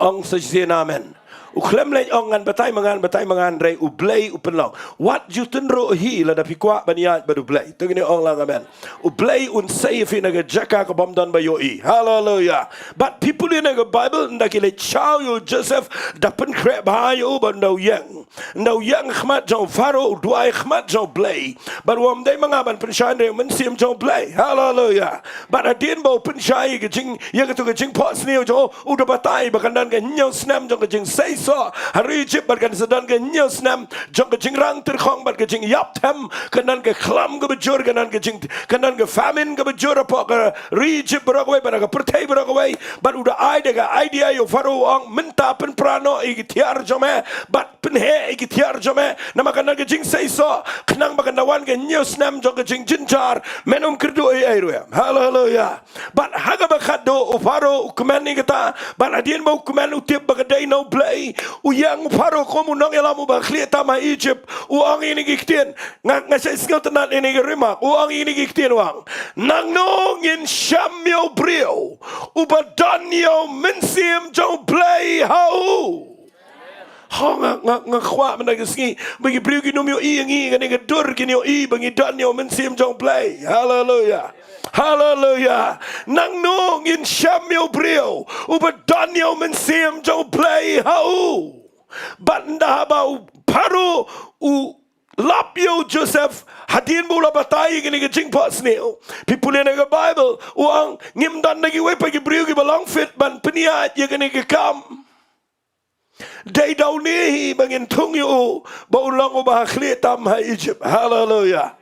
Ong sa shisien amen. U khlem leit ong ngan batai ma nga, ngan batai ma nga, hynrei U Blei u pynlong. Wat ju tynruh hi lada phi kwah ban ïaid bad U Blei. To ngin ong lang amen. U Blei un sei ïa phi na ka jaka ka bym don ba ïohi. Haleluya. Bad phi pule na ka Baibl, ynda ki leit shaw ïa u Joseph, da pynkhreh bha ïa u bad ynda u ïeng. Ynda u ïeng ha khmat jong u Pharaoh, u duwai ha khmat jong U Blei. Bad u ong ym dei ma nga ban pynshai, hynrei U Mynsiem jong U Blei. Haleluya. Bad hadien ba u pynshai ïa ka jing, ïa katu ka jingphohsniew jong u, u da batai ba kan don ka hynñiew snem jong ka jingseisoh ha ri Egypt, bad kan sa don ka hynñiew snem jong ka jingrang tyrkhong bad ka jingïap them, kan don ka khlam kaba jur, kan don ka jing, kan don ka famine kaba jur hapoh ka ri Egypt baroh kawei bad ka pyrthei baroh kawei. Bad u da ai da ka idea ïa u Pharaoh, u ong mynta pynpra noh ïa ki tiar jong me bad pynheh ïa ki tiar jong me, namar kan don ka jingseisoh, khnang ba kan da wan ka hynñiew snem jong ka jingjynjar, men ym kyrduh ei ei ruh em. Haleluya. Bad ha kaba khatduh u Pharaoh u kmen ïa kata, bad hadien ba u kmen u tip ba ka dei na U Blei, u ïeng u Pharaoh kum u nongïalam uba khlieh tam ha Egypt, u ong ïa kine ki ktien, nga, nga sa sngewtynnad ïa kine ki remark, u ong ïa kine ki ktien u ong, nangno ngin shem ïa u briew uba don ïa U Mynsiem jong U Blei ha u. Ho, nga, nga, nga kwah mynta ka sngi ba ki briew kin ym ïohi ïa ngi, kane ka dur, kin ïohi ba ngi don ïa U Mynsiem jong U Blei. Haleluya. Haleluya. Nangno ngin shem ïa u briew uba don ïa U Mynsiem jong U Blei ha u. Bad ynda haba u Pharaoh u lap ïa u Joseph, hadien ba u la batai ïa kane ka jingphohsniew, phi pule na ka Baibl, u ong ngim don da kiwei pat ki briew kiba long fit ban pynïaid ïa kane ka kam. Dei da une hi ba ngin thung ïa u ba un long uba ha khlieh tam ha Egypt. Haleluya.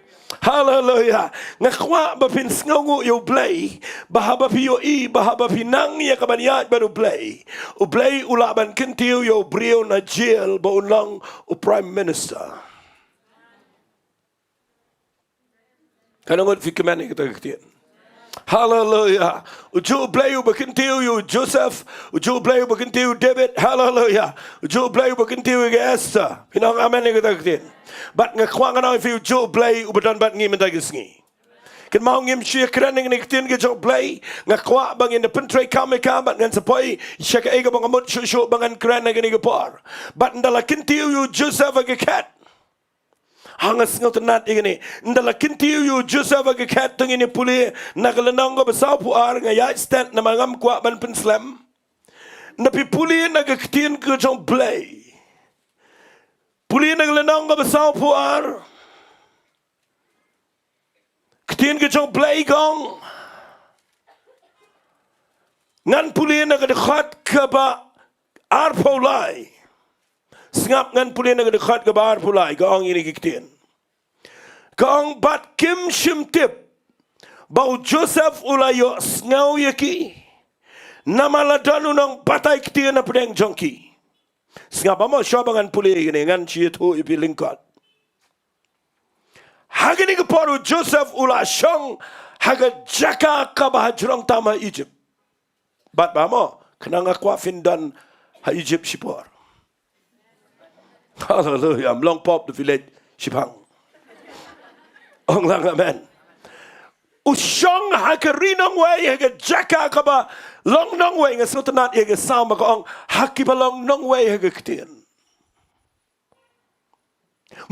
Haleluya. Nga kwah ba phin sngewnguh ïa U Blei, ba haba phi ïohi, ba haba phi nang ïa ka ban ïaid bad U Blei, U Blei u lah ban kyntiew ïa u briew na jail ba un long u Prime Minister. Katno ngut phi kmen ïa kata ka ktien? Haleluya. U juh U Blei uba kyntiew ïa u Joseph, u juh U Blei uba kyntiew ïa u David. Haleluya. U juh U Blei uba kyntiew ïa ka Esther. Phin ong amen ïa kata ka ktien? Bad nga kwah ngan ong ïa phi, u juh U Blei uba don bad ngi mynta ka sngi. Kynmaw, ngim shu ïakren ïa kane ka ktien ka jong U Blei, nga kwah ba ngin da pyntreikam ïa ka, bad ngan sa poi sha kaei kaba nga mut shuh shuh ba ngan kren ha kane ka por. Bad ynda la kyntiew ïa u Joseph ha ka khet, ha, nga sngewtynnad ïa kane. Ynda la kyntiew ïa u Joseph ha ka khet, to ngin ïa pule na ka lynnong kaba sawphew ar, nga ïaid stet namar ngam kwah ban pynslem. Ynda phi pule na ka ktien ka jong U Blei, pule na ka lynnong kaba sawphew ar. Ktien ka jong U Blei ka ong, ngan pule na ka dkhot kaba arphew lai. Sngap, ngan pule na ka dkhot kaba arphew lai, ka ong ïa kine ki ktien. Ka ong, bad kim shym tip ba u Joseph u la ïohsngew ïa ki, namar la don u nongbatai ktien hapdeng jong ki. Sngap mo, shuwa ba ngan pule ïa kine, ngan shu ïathuh ïa phi lyngkot. Ha kane ka por u Joseph u la shong ha ka jaka kaba hajrong tam ha Egypt. Bad ba mo, khnang nga kwah phin don ha Egypt shipor. Haleluya, ym long pop da phi leit shipang. Ong lang amen. U shong ha ka ri nongwei, ha ka jaka kaba long nongwei, nga sngewtynnad ïa ka Salm ba ka ong, ha kiba long nongwei ha ka ktien.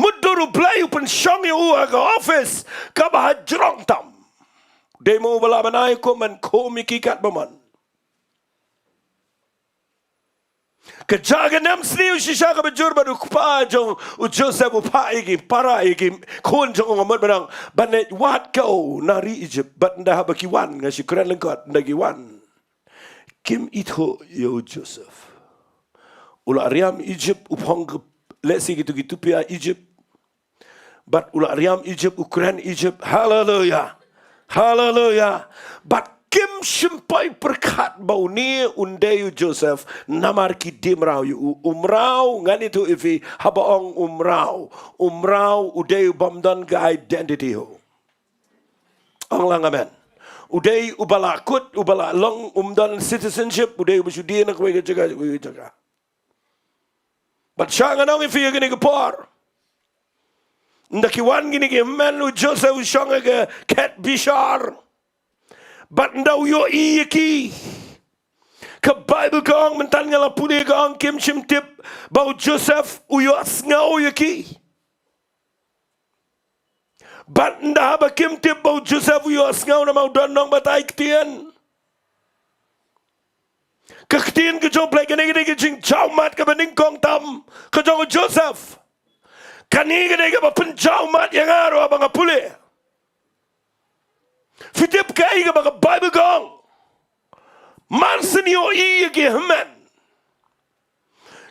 Mutdur U Blei u pynshong ïa u ha ka office kaba hajrong tam. Dei ma u ba lah ban ai hukum, ban khum ïa ki katba mon. Ka jaka ka nemsniew shisha kaba jur, bad u kpa jong u Joseph u phah ïa ki para, ïa ki khun jong u, nga mut ban ong, ban leit wad ko na ri Egypt. Bad ynda haba ki wan, nga shu kren lyngkot, ynda ki wan, kim ithuh ïa u Joseph. U la riam Egypt, u phong ka, lehse kito ki tupia Egypt. Bad u la riam Egypt, u kren Egypt. Haleluya. Haleluya. Bad kim shym poi pyrkhat ba une un dei u Joseph, namar ki die mraw ïa u. U mraw, ngan ithuh ïa phi, haba ong u mraw, u mraw u dei u bym don ka identity ho. Ong lang amen. U dei uba la kut, uba la long, um don citizenship, u dei uba shu die na kawei ka jaka, kawei ka jaka. Bad sha ngan ong ïa phi ha kane ka por, ynda ki wan kine ki hynmen, u Joseph u shong ha ka khet bishar. Bad ynda u ïohi ïa ki, Ka Baibl ka ong, mynta nga la pule, ka ong kim shym tip ba u Joseph u ïohsngew ïa ki. Bad ynda haba kim tip ba u Joseph u ïohsngew, namar u don nongbatai ktien. Ka ktien ka jong U Blei, kane ka dei ka jingjaw mat kaba nyngkong tam ka jong u Joseph. Kane ka dei kaba pynjaw mat ïa nga ruh haba nga pule. Phi tip kaei kaba ka Baibl ka ong? Mar shen ïohi ïa ki hynmen,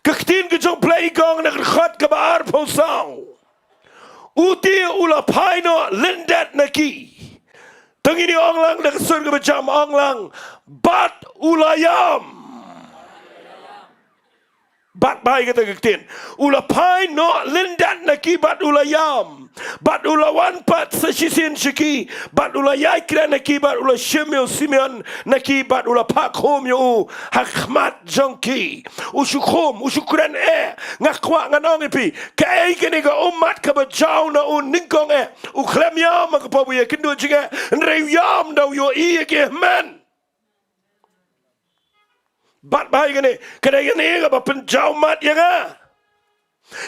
ka ktien ka jong U Blei ka ong na ka dkhot kaba arphew saw, u te u la phai noh lyndet na ki. To ngin ong lang da ka sur kaba jam, ong lang, bad u la ïam. Bad, bad kata ka ktien, u la phai noh lyndet na ki bad u la ïam, bad u la wan pat sa shisien sha ki, bad u la ïaid kren na ki, bad u la shim ïa u Simeon na ki, bad u la phah khum ïa u ha khmat jong ki. U shu khum, u shu kren eh. Nga kwah ngan ong ïa phi, kaei kane ka ummat kaba jaw na u nyngkong eh? U khlem ïam ha ka por ba u ïakynduh jingeh, hynrei u ïam da u ïohi ïa ki hynmen. Bad bha ïa kane, ka dei kane kaba pynjaw mat ïa nga.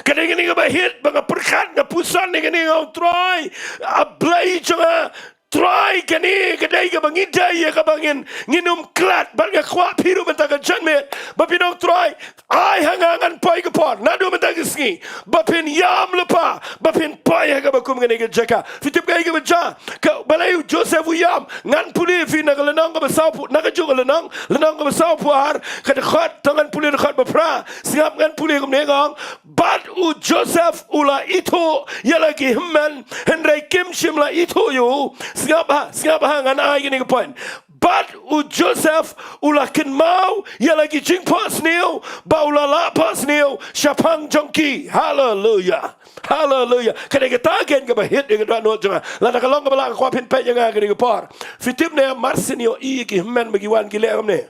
Ka dei kane kaba hit ba nga pyrkhat, nga pyrkhat ïa kane, nga ong, Trai, A Blei jong nga, Trai, kane ka dei kaba ngi dei ïa kaba ngin, ngin ym klet. Bad nga kwah phi ruh mynta ka janmiet ba phin ong, Trai, ai ha nga ngan poi ka por naduh mynta ka sngi ba phin ïam lypa, ba phin poi ha kaba kum kane ka jaka. Phi tip kaei kaba jia? Ka, balei u Joseph u ïam? Ngan pule ïa phi na ka lynnong kaba sawphew, na kajuh ka lynnong, lynnong kaba sawphew ar, ka dkhot, to ngan pule dkhot ba phra. Sngap, ngan pule kumne, ka ong, bad u Joseph u la ithuh ïa la ki hynmen, hynrei kim shym la ithuh ïa u. Sngap bha, sngap bha, ngan ai kane ka point. Bad u Joseph u la kynmaw ïa la ki jingphohsniew, ba u la lah phohsniew shaphang jong ki. Haleluia. Haleluia. Ka dei kata ka ktien kaba hit ïa ka dohnud jong nga. Lada ka long kaba lah, nga kwah phin peit ïa nga ha kane ka por. Phi tip ne, mar shen ïohi ïa ki hynmen ba ki wan ki leh kumne.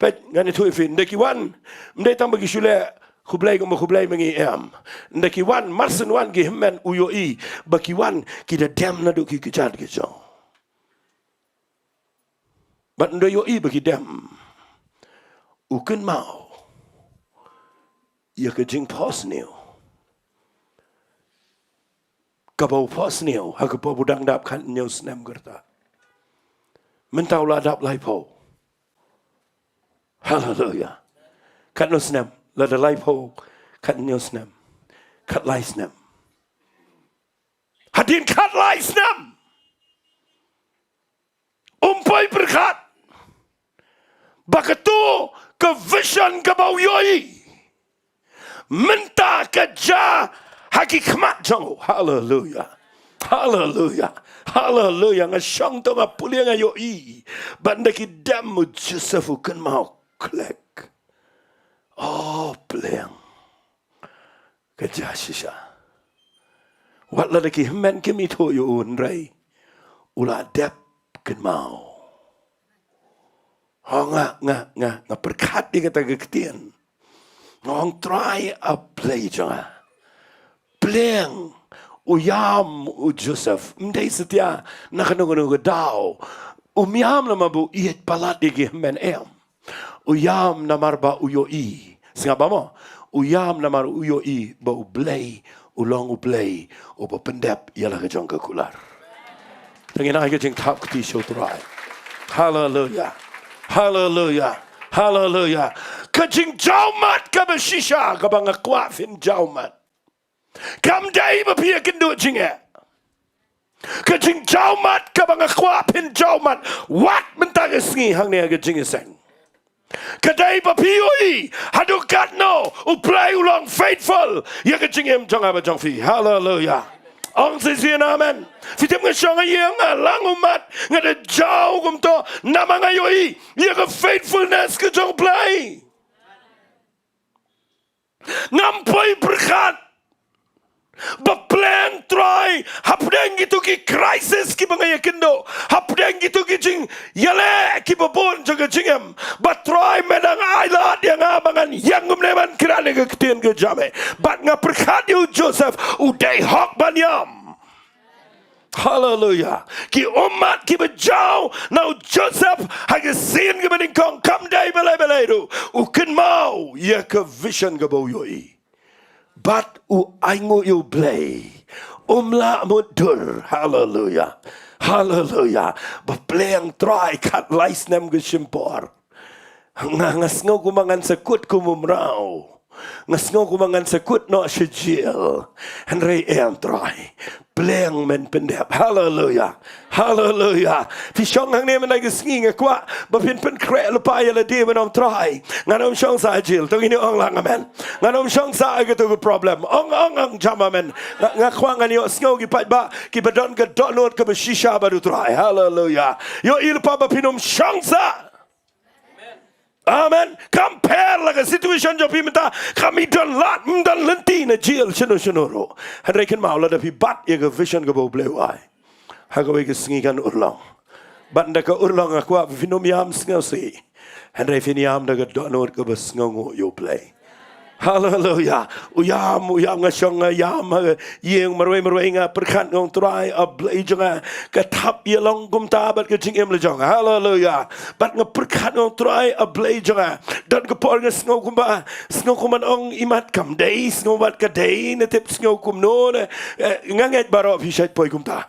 Peit, ngan ïathuh ïa phi, ynda ki wan, ym dei tang ba ki shu leh khublei, kumba khublei ma ngi, em. Ynda ki wan, mar shen wan ki hynmen, u ïohi ba ki wan ki da dem naduh ki kjat ki jong. Bad ynda u ïohi ba ki dem, u kynmaw ïa ka jingphohsniew kaba u phohsniew ha ka por ba u dang dap khathynñiew snem ka rta. Mynta u la dap laiphew. Haleluia. Katno snem? Lada laiphew, khathynñiew snem, khatlai snem. Hadien khatlai snem, um poi pyrkhat ba kato ka vision kaba u ïohi mynta ka jia ha ki khmat jong u. Haleluia. Haleluia. Haleluia. Nga shong to, nga pule, nga ïohi ba ynda ki dem, u Joseph u kynmaw, klik. O Blei, ka jia shisha. Wat lada ki hynmen kim ithuh ïa u, hynrei u la dep kynmaw. Ho, nga, nga, nga, nga pyrkhat ïa kata ka ktien. Nga ong, Trai, A Blei jong nga, Blei, u ïam u Joseph, ym dei satia na kano kano ka daw. Um ïam namar ba u ïeit palat ïa ki hynmen, em. U ïam namar ba u ïohi. Sngap bha mo. U ïam namar u ïohi ba U Blei u long U Blei uba pyndep ïa la ka jong ka kular. Te ngin ai ka jingthap kti sha U Trai. Haleluia. Haleluia. Haleluia. Ka jingjaw mat kaba shisha kaba nga kwah phin jaw mat, kam dei ba phi ïakynduh jingeh. Ka jingjaw mat kaba nga kwah phin jaw mat wat mynta ka sngi hangne ha ka jingïaseng, ka dei ba phi ïohi haduh katno U Blei u long faithful ïa ka jingim jong nga bad jong phi. Haleluia. Ong shisien amen. Phi tip, nga shong ha ïing, nga la ummat, nga da jaw kumto, namar nga ïohi ïa ka faithfulness ka jong U Blei. Ngam poi pyrkhat ba Blei, Trai, hapdeng kito ki crisis kiba nga ïakynduh, hapdeng kito ki jingïaleh kiba bun jong ka jingim, ba Trai me dang ailad ïa nga ba ngan ïeng kumne ban kren ïa ka ktien ka jong me. Bad nga pyrkhat ïa u Joseph, u dei hok ban ïam. Haleluya. Ki ummat kiba jaw na u Joseph ha ki sien kiba nyngkong kam dei balei balei ruh. U kynmaw ïa ka vision kaba u ïohi. Bad u ainguh ïa u Blei. Um lah mutdur. Haleluya. Haleluya. Ba pleng Trai kat lai snem ka shim por. Nga, nga sngew kumba ngan sa kut kum u mraw. Nga sngew kumba ngan sa kut noh sha jel. Hynrei em Trai. Pleng men pyndep. Haleluya. Haleluya. Phi shong hangne mynta ka sngi nga kwah ba phin pynkhreh lypa ïa lade ban ong Trai, ngan ym shong sah ha jel. To ngin ong lang amen. Ngan ym shong sah ha katu ka problem. Ong, ong, ong jam amen. Nga, nga kwah ngan ïohsngew ki paidbah kiba don ka dohnud kaba shisha bad u Trai. Haleluya. Ïohi lypa ba phin ym shong sah. Amen. Kam pher la ka situation jong phi mynta, kam i don lad, ym don lynti na jel shano shano ruh. Hynrei kynmaw lada phi bat ïa ka vision kaba u Blei u ai, ha kawei ka sngi kan urlong. Bad da ka urlong nga kwah phin ym ïam sngewsih. Hynrei phin ïam da ka dohnud kaba sngewnguh ïa u Blei. Haleluya. U ïam, u ïam, nga shong nga ïam ha ïing marwei marwei, nga pyrkhat nga ong Trai, A Blei jong nga, ka thap ïalong kumta bad ka jingim la jong. Haleluya. Bad nga pyrkhat nga ong Trai, A Blei jong nga, don ka por nga sngew kumba, sngew kumban ong imat kam dei, sngew bad ka dei, ne tip sngew kumno ne, eh, nga ngeit baroh phi shait poi kumta.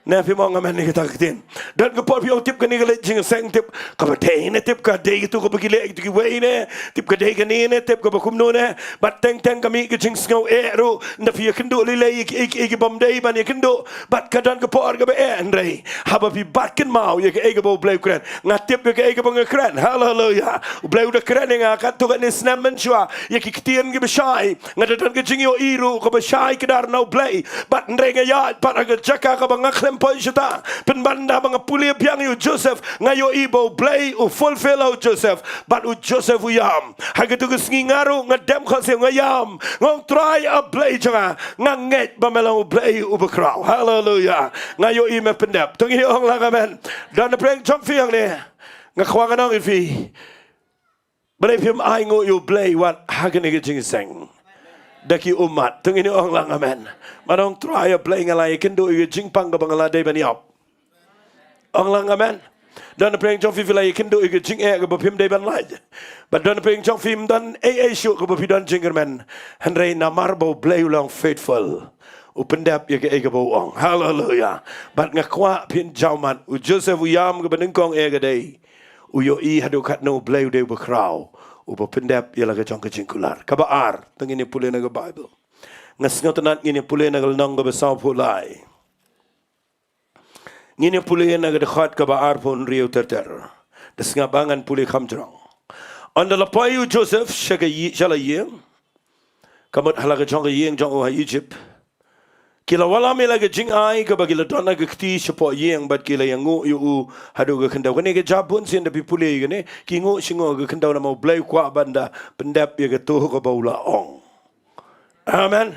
Ne phim ong amen ïa kata ka ktien. Don ka por phi ong tip kane ka leit jingïaseng, tip kaba dei ne, tip ka dei katu kaba ki leh kitu kiwei ne, tip ka dei kane ne, tip kaba kumno ne. Bad teng teng ka mih ka jingsngew eh ruh, nda phi ïakynduh lei lei ïa ki, ïa ki, ïa ki bym dei ban ïakynduh. Bad ka don ka por kaba eh, hynrei haba phi bat kynmaw ïa kaei kaba u Blei u kren. Nga tip ïa kaei kaba nga kren. Haleluya. U Blei u da kren ïa nga katto katne snem mynshuwa ïa ki ktien kiba shai. Nga da don ka jingïohi ruh kaba shai kdar na u Blei. Bad hynrei nga ïaid pat ha ka jaka kaba nga khlem poi shata. Pynban da ba nga pule biang ïa u Joseph, nga ïohi ba u Blei u fulfill ïa u Joseph. Bad u Joseph u ïam. Ha katu ka sngi nga ruh nga dem khohsiew, nga ïam. Nga ong Trai, A Blei jong nga, nga ngeit ba me long u Blei uba khraw. Haleluya. Nga ïohi me pyndep. To ngin ong lang amen. Don na pyrshang jong phi hangne. Nga kwah ngan ong ïa phi. Balei phim ainguh ïa u Blei wat ha kane ka jingïaseng da ki ummat? To ngin ong lang amen. Ngan ong Trai, A Blei, nga la ïakynduh ïa ka jingpang kaba nga la dei ban ïap. Ong lang amen. Don na pyrshang jong phi phi la ïakynduh ïa ka jingeh kaba phim dei ban lait. Bad don na pyrshang jong phi ym don ei ei shuh kaba phi don jingkyrmen. Hynrei namar ba u Blei u long faithful, u pyndep ïa kaei kaba u ong. Haleluya. Bad nga kwah phin jaw mat, u Joseph u ïam kaba nyngkong eh ka dei, u ïohi haduh katno u Blei u dei uba khraw, uba pyndep ïa la ka jong ka jingkular. Kaba ar, to ngin ïa pule na ka Baibl. Nga sngewtynnat ngin ïa pule na ka lynnong kaba sawphew lai. Ngin ïa pule na ka dkhot kaba arphew hynriew ter ter. Da sngap ba ngan pule kham jrong. Ynda la poi u Joseph sha ka ïi-, sha la ïing, ka mut ha la ka jong ka ïing jong u ha Egypt, ki la wallam ïa la ka jingai kaba ki la don ha ka kti shapoh ïing bad ki la ïanguh ïa u haduh ka khyndew. Kane ka jia bun sien da phi pule ïa kane, ki nguh shi nguh ha ka khyndew namar u Blei u kwah ban da pyndep ïa kato kaba u la ong. Amen.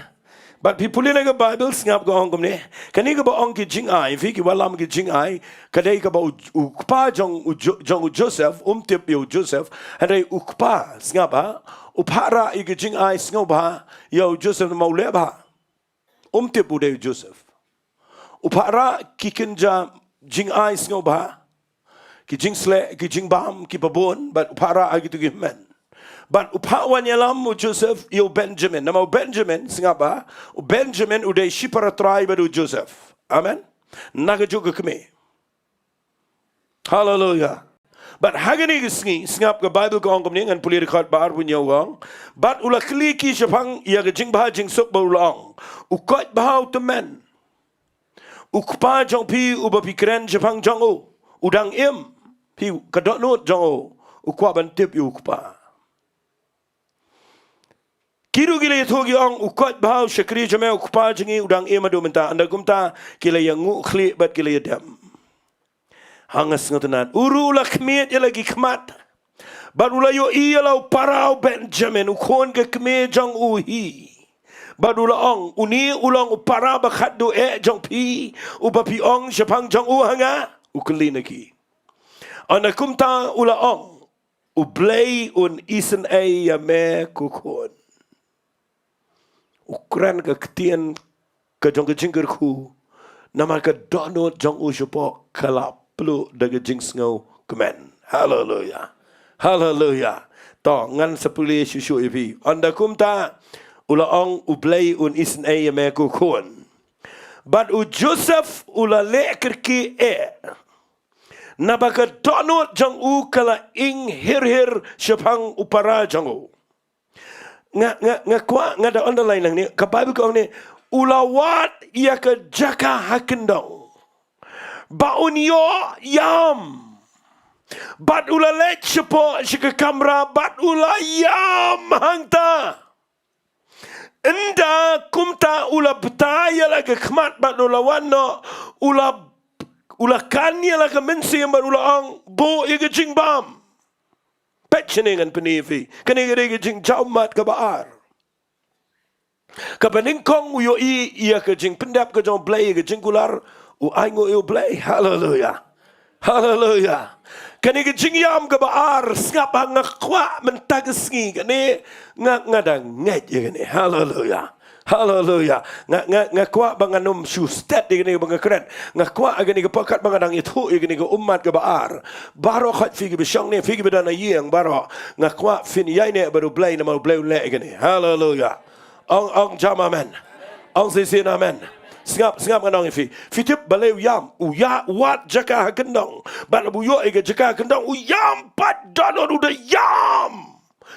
Bad phi pule na ka Baibl, sngap ka ong kumne. Kane kaba ong ki jingai, phi, ki wallam ki jingai, ka dei kaba u, u kpa jong u Jo-, jong u Joseph, um tip ïa u Joseph, hynrei u kpa, sngap ha, u phah rah ïa ki jingai sngewbha ïa u Joseph namar u leh bha. Um tip u dei u Joseph. U phah rah ki kynja jingai sngewbha, ki jingsleh, ki jingbam, kiba bun, bad u phah rah ha kito ki hynmen. Bad u phah wan ïalam u Joseph ïa u Benjamin. Namar u Benjamin, sngap ba, u Benjamin u dei shipara trai bad u Joseph. Amen. Na kajuh ka kmie. Haleluya. Bad ha kane ka sngi, sngap ka Baibl ka ong kumne, ngan pule dkhot ba arphew hynñiew ka ong. Bad u la kylli ki shaphang ïa ka jingbha jingsuk bad u la ong, u koit bha u tymmen. U kpa jong phi uba phi kren shaphang jong u u dang im. Phi, ka dohnud jong u, u kwah ban tip ïa u kpa. Ki ruh ki la ïathuh ki ong, u koit bha u shakri jong me, u kpa jong ngi u dang im haduh mynta. Ynda kumta ki la ïanguh khlieh bad ki la ïadem. Hangta sngewtynnat, u ruh u la khmied ïa la ki khmat. Bad u la ïohi ïa la u para u Benjamin, u khun ka kmie jong u hi. Bad u la ong, une u long u para ba khatduh eh jong phi, uba phi ong shaphang jong u ha nga? U kylli na ki. Ynda kumta u la ong, U Blei un isynei ïa me ko khun. U kren ka ktien ka jong ka jingkyrkhu Namar ka dohnud jong u shapoh ka la pluh da ka jingsngew kmen. Haleluya. Haleluya. To, ngan sa pule shuh shuh ïa phi. Ynda kumta, u la ong, U Blei un isynei ïa me ko khun. Bad u Joseph u la leh kyrkieh. Naba ka dohnud jong u ka la ing hir hir shaphang u para jong u. Nga, nga, nga kwah, nga da underline hangne, ka Bible ka ong ne, u la wad ïa ka jaka ha kyndong. Ba un ïoh ïam. Bad u la leit shapoh sha ka kamra, bad u la ïam hangta. Ynda kumta u la btah ïa la ka khmat bad u la wan noh, u la, u la kan ïa la ka mynsiem bad u la ong, buh ïa ka jingbam. Peit shane ngan pyni ïa phi. Kane ka dei ka jingjaw ummat kaba ar. Kaba nyngkong u ïohi ïa ka jingpyndep ka jong U Blei ïa ka jingkular, u ainguh ïa U Blei. Haleluya. Haleluya. Kane ka jingïam kaba ar, sngap ha nga kwah mynta ka sngi kane nga, nga da ngeit ïa kane. Haleluya. Haleluya. Nga, nga, nga kwah ba ngan ym shu stet ïa kane ba nga kren. Nga kwah ïa kane ka por katba nga dang ïathuh ïa kane ka ummat kaba ar. Baroh khoit phi kiba shong ne, phi kiba don ha ïing baroh. Nga kwah phin ïaineh bad U Blei namar U Blei u leh ïa kane. Haleluya. Ong, ong jam amen. Ong shisien amen. Sngap, sngap ngan ong ïa phi. Phi tip balei u ïam. U ïa, wad jaka ha kyndong. Bad u ïoh ïa ka jaka ha kyndong. U ïam pat dohnud u da ïam.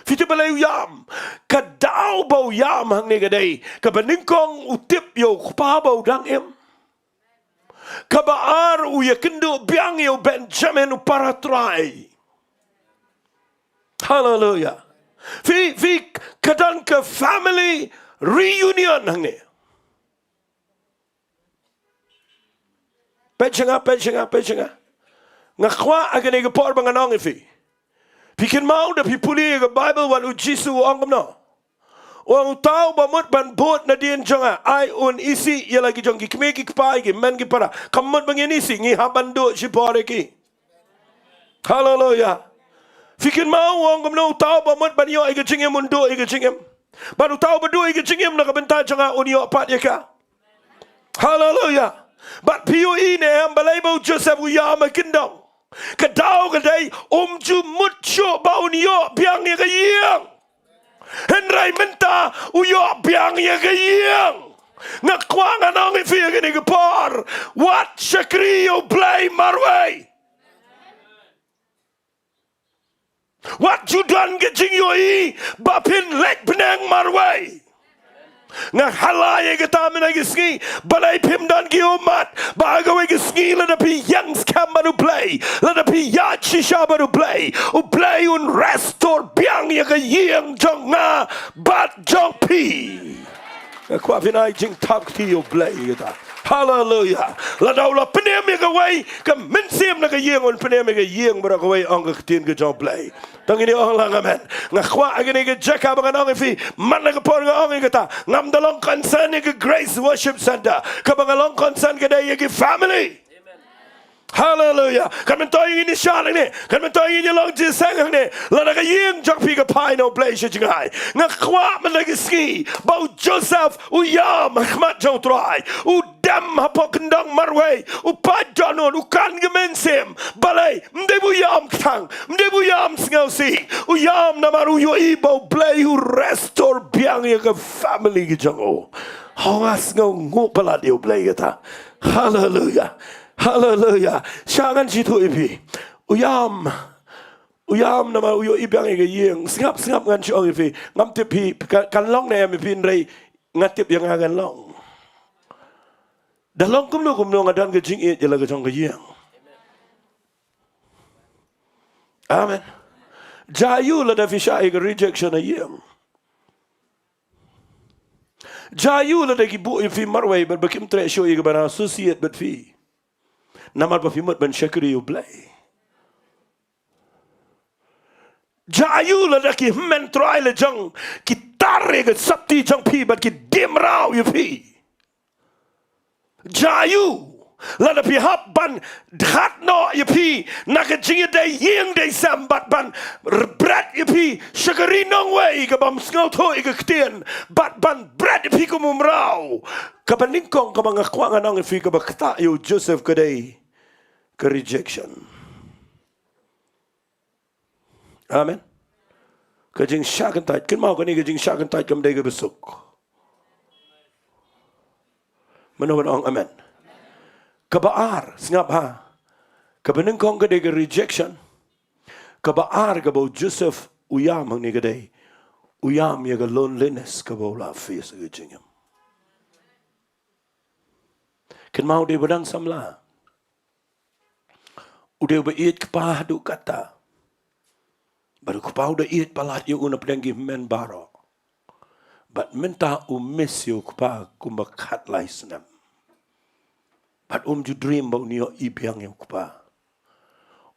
Phi tip balei u ïam. Ka daw ba u ïam hangne ka dei. Kaba nyngkong u tip ïa u kpa ba u dang im. Kaba ar u ïakynduh biang ïa u Benjamin u para trai. Haleluya. Phi, phi ka don ka family reunion hangne. Peit sha nga, peit sha nga, peit sha nga. Nga kwah ha kane ka por ba ngan ong ïa phi. Phi kynmaw da phi pule ïa ka Bible wat u Jisu u ong kumno. U ong uta uba mut ban bud nadien jong nga, ai un isih ïa la ki jong ki kmie ki kpa ïa ki hynmen ki para. Kam mut ba ngin isih, ngi hap ban duh shipor ïa ki. Haleluya. Phi kynmaw u ong kumno, uta uba mut ban ïoh ïa ka jingim un duh ïa ka jingim. Bad uta uba duh ïa ka jingim na ka bynta jong nga un ïoh pat ïa ka. Haleluya. Bad phi ïohi ne em balei ba u Joseph u ïam ha kyndong. Ka daw ka dei um ju mut shuh ba un ïoh biang ïa ka ïing. Hynrei mynta u ïoh biang ïa ka ïing. Nga kwah ngan ong ïa phi ha kane ka por. Wat shakri ïa U Blei marwei. Wat ju don ka jingïohi ba phin leit bneng marwei. Nga hala ïa kata mynta ka sngi, balei phim don ki ummat, ba ha kawei ka sngi lada phi ïeng skhem bad U Blei, lada phi ïaid shisha bad U Blei, U Blei un restore biang ïa ka ïing jong nga bad jong phi. Nga kwah phin ai jingthap kti ïa U Blei ïa kata. Haleluya. Lada u la pynim ïa kawei ka mynsiem na ka ïing, un pynim ïa ka ïing baroh kawei, ong ka ktien ka jong U Blei. To ngin ïa ong lang amen. Nga kwah ha kane ka jaka ba ngan ong ïa phi, man la ka por nga ong ïa kata, ngam da long concern ïa ka Grace Worship Centre. Kaba nga long concern ka dei ïa ki family. Haleluya. Kan myntoi ngin ïa shad hangne, kan myntoi ngin ïa long jingïaseng hangne, lada ka ïing jong phi ka phai na U Blei sha jngai. Nga kwah mynta ka sngi ba u Joseph u ïam ha khmat jong U Trai, u dem hapoh kyndong marwei, u pait dohnud, u kan ka mynsiem. Balei? Ym dei ba u ïam kthang, ym dei ba u ïam sngewsih. U ïam namar u ïohi ba U Blei u restore biang ïa ka family ka jong u. Ho, nga sngewnguh palat ïa U Blei kata. Haleluya. Haleluya. Sha ngan shu ïathuh ïa phi. U ïam. U ïam namar u ïohi biang ïa ka ïing. Sngap, sngap ngan shu ong ïa phi. Ngam tip phi, ka, kan long ne em ïa phi, hynrei nga tip ïa nga kan long. Da long kumno kumno nga don ka jingïeit ïa la ka jong ka ïing. Amen. Jia aiu lada phi shah ïa ka rejection ha ïing. Jia aiu lada ki buh ïa phi marwei bad ba kim treh shuh ïa ka ban associate bad phi. Namar ba phi mut ban shakri ïa U Blei. Jia aiu lada ki hynmen Trai la jong ki tar ïa ka sopti jong phi bad ki diemraw ïa phi. Jia aiu Lada phi hap ban dhat noh ïa phi na ka jingïadei ïing dei sem bad ban bret ïa phi sha ka ri nongwei ka bym sngewthuh ïa ka ktien bad ban bret ïa phi kum u mraw. Kaba nyngkong kaba nga kwah ngan ong ïa phi kaba ktah ïa u Joseph ka dei ka rejection. Amen. Ka jingshah kyntait, kynmaw kane ka jingshah kyntait kam dei kaba suk. Mano ban ong amen? Kaba ar, sngap ha. Kaba nyngkong ka dei ka rejection. Kaba ar kaba u Joseph u ïam hangne ka dei u ïam ïa ka loneliness kaba u la face ha ka jingim. Kynmaw u dei ba dang samla. U dei uba ïeit kpa haduh katta. Bad u kpa u da ïeit palat ïa u na pdeng ki hynmen baroh. Bad mynta u miss ïa u kpa kumba khatlai snem. Bad um ju dream ba un ïohi biang ïa u kpa.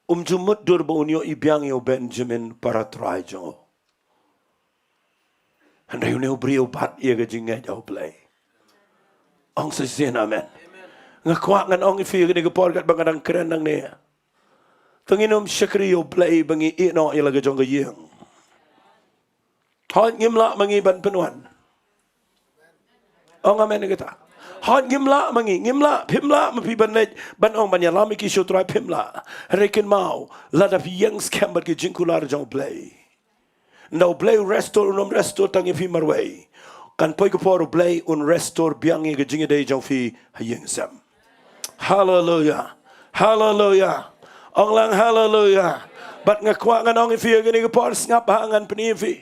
Um ju mutdur ba un ïohi biang ïa u Benjamin para trai jong u. Hynrei une u briew u bat ïa ka jingngeit ha u Blei. Ong sa shisien amen. Nga kwah ngan ong ïa phi kane ka por katba nga dang kren nangne. To ngin ym shakri ïa u Blei ba ngi ïeh noh ïa la ka jong ka ïing. Hooid ngim lah ma ngi ban pynwan. Ong amen ïa kata. Hooid ngim lah ma ngi, ngim lah, phim lah ma phi ban leit ban ong ban ïalam ïa ki sha u Trai, phim lah. Hynrei kynmaw, lada phi ïeng skhem bad ki jingkular jong u Blei. Ynda u Blei u restore, un ym restore tang ïa phi marwei. Kan poi ka por u Blei un restore biang ïa ka jingïadei jong phi ha ïing sem. Haleluya. Haleluya. Ong lang haleluya. Bad nga kwah ngan ong ïa phi ha kane ka por, sngap ha, ngan pyni ïa phi.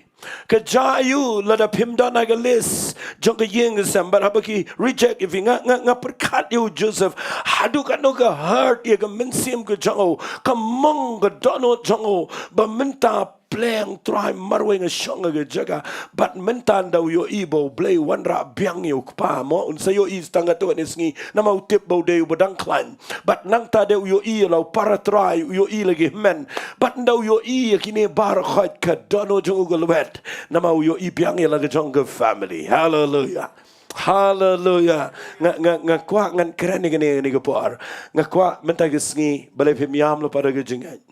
Ka jia aiu lada phim don ha ka list jong ka ïing sem bad haba ki reject ïa phi? Nga, nga, nga pyrkhat ïa u Joseph. Haduh katno ka hurt ïa ka mynsiem ka jong u, ka mong ka dohnud jong u, ba mynta pleng Trai marwei nga shong ha ka jaka. Bad mynta ynda u ïohi ba u Blei u wanrah biang ïa u kpa mo, un sa ïohi tang katto katne sngi, namar u tip ba u dei uba dang khlaiñ. Bad nangta de u ïohi ïa la u para trai, u ïohi la ki hynmen. Bad ynda u ïohi ïa kine baroh khoit ka dohnud jong u ka lwet. Namar u ïohi biang ïa la ka jong ka family. Haleluya. Haleluya. Nga, nga, nga kwah ngan kren ïa kane ha kane ka por. Nga kwah mynta ka sngi balei phim ïam lypa da ka jingngeit.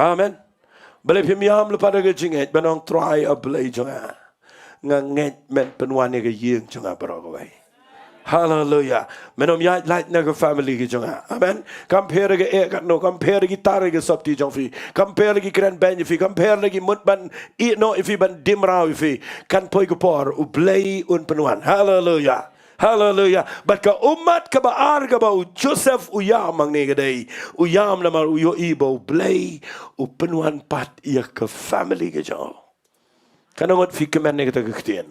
Amen. Balei phim ïam lypa da ka jingngeit ban ong Trai A Blei jong nga, nga ngeit men pynwan ïa ka ïing jong nga baroh kawei. Haleluya. Men ym ïaid lait na ka family ka jong nga. Amen. Kam pher ka eh katno, kam pher ki tar ka sopti jong phi, kam pher ki kren beiñ ïa phi, kam pher ki mut ban ïeh noh ïa phi, ban dim raw ïa phi. Kan poi ka por u Blei un pynwan. Haleluya. Haleluya. Bad ka ummat kaba ar kaba u Joseph u ïam hangne ka dei u ïam namar u ïohi ba u Blei u pynwan pat ïa ka family ka jong u. Katno ngut phi kmen ïa kata ka ktien?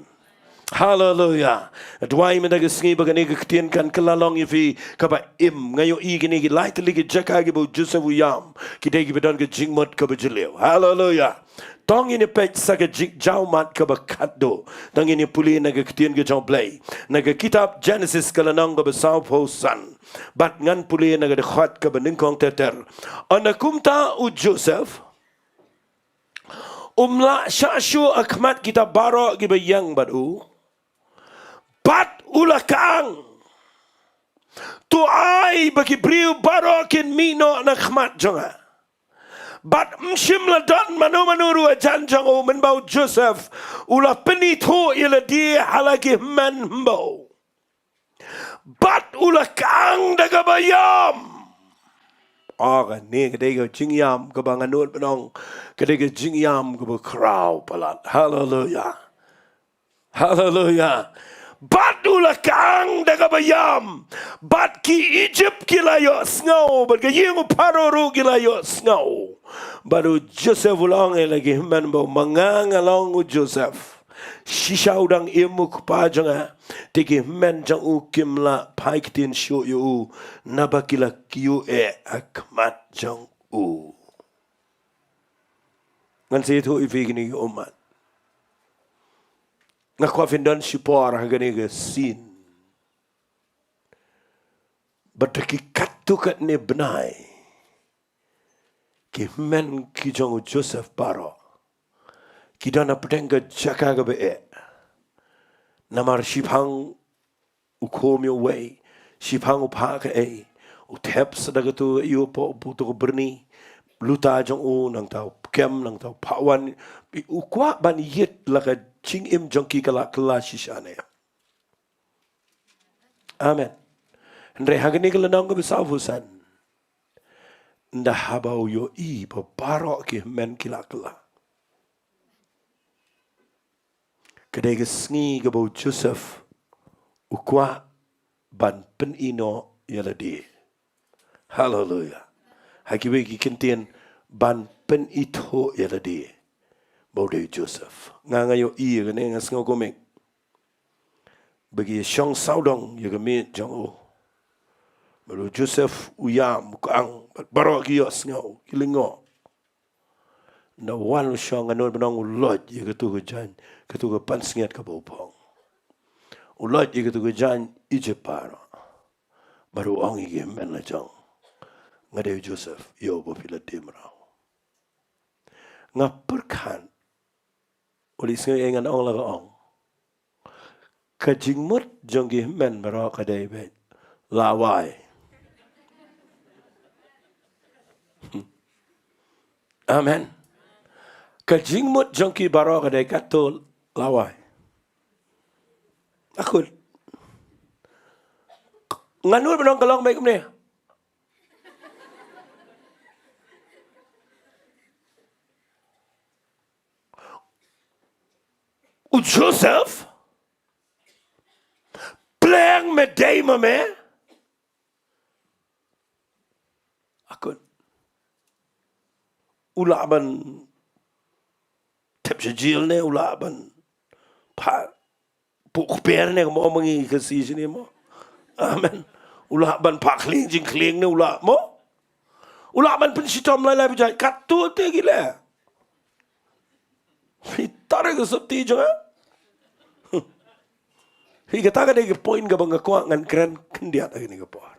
Haleluya. Duwai mynta ka sngi ba kane ka ktien kan kylla long ïa phi kaba im. Nga ïohi kine ki lai tylli ki jaka kiba u Joseph u ïam, ki dei kiba don ka jingmut kaba jylliew. Haleluya. To ngin ïa peit sa ka jingjaw mat kaba khatduh. To ngin ïa pule na ka ktien ka jong u Blei, na ka kitab Genesis ka lynnong kaba sawphew san. Bad ngan pule na ka dkhot kaba nyngkong ter ter. Ynda kumta u Joseph um lah shah shuh ha khmat kita baroh kiba ïeng bad u. Bad u la kang, to ai ba ki briew baroh kin mih noh na khmat jong nga. Bad ym shym la don mano mano ruh hajan jong u, mynba u Joseph u la pynithuh ïa lade ha la ki hynmen hynbew. Bad u la kang da kaba ïam. Oh, kane ka dei ka jingïam kaba nga nud ban ong ka dei ka jingïam kaba khraw palat. Haleluya. Haleluya. Bad u la kang da kaba ïam. Bad ki Egypt ki la ïohsngew, bad ka ïing u Pharaoh ruh ki la ïohsngew. Bad u Joseph u la ong ïa la ki hynmen ba, ma nga nga long u Joseph, shisha u dang im u kpa jong nga, te ki hynmen jong u kim lah phai ktien shuh ïa u, naba ki la kiew eh ha khmat jong u. Ngan sa ïathuh ïa phi kine ki ummat. Nga kwah phin don shipor ha kane ka scene. Bad da ki katto katne bnai, ki hynmen ki jong u Joseph baroh ki don hapdeng ka jaka kaba eh. Namar shiphang u khum ïa uwei, Shiphang u phah kaei, u thep sa da katu, ïa u pok u tu ka byrni, luta jong u, nangta u kem, nangta u phah wan. U kwah ban ïit la ka jingim jong ki ka la kylla shisha ne. Amen. Hynrei ha kane ka lynnong kaba sawphew san, ynda haba u ïohi ba baroh ki hynmen ki la kylla, ka dei ka sngi kaba u Joseph u kwah ban pyni noh ïa lade. Haleluya. Ha kiwei ki kyntien, ban pyni thuh ïa lade ba u dei u Joseph. Nga, nga ïohi ïa kane, nga sngew kumne. Ba ki shong sawdong ïa ka miej jong u. Bad u Joseph u ïam, u kyang, bad baroh ki ïohsngew, ki lyngngoh. Ynda wan u shong, nga nud ban ong u loit ïa katu ka jaiñ, katu ka pansngiat kaba u phong. U loit ïa katu ka jaiñ Ijipt baroh. Bad u ong ïa ki hynmen la jong, nga dei u Joseph, ïa uba phi la die mraw. Nga pyrkhat, u leh sngew ïa ngan ong la ka ong. Ka jingmut jong ki hynmen baroh ka dei beit, la wai. Amen. Ka jingmut jong ki baroh ka dei katto, la wai. Akut. Nga nud ban ong ka long beit kumne. U Joseph, pleng me dei ma me. Akut. U lah ban thep sha jil ne, u lah ban phah puk kper ne, mo, ma ngi ka si shini mo. Amen. U lah ban phah khlieng jingkhlieng ne, u lah mo. U lah ban pynshitom lai lai ba jait, katto te ki leh. Phi tare ka sopti jong nga. Phi, kata ka dei ka point kaba nga kwah ngan kren khyndiat ha kane ka por.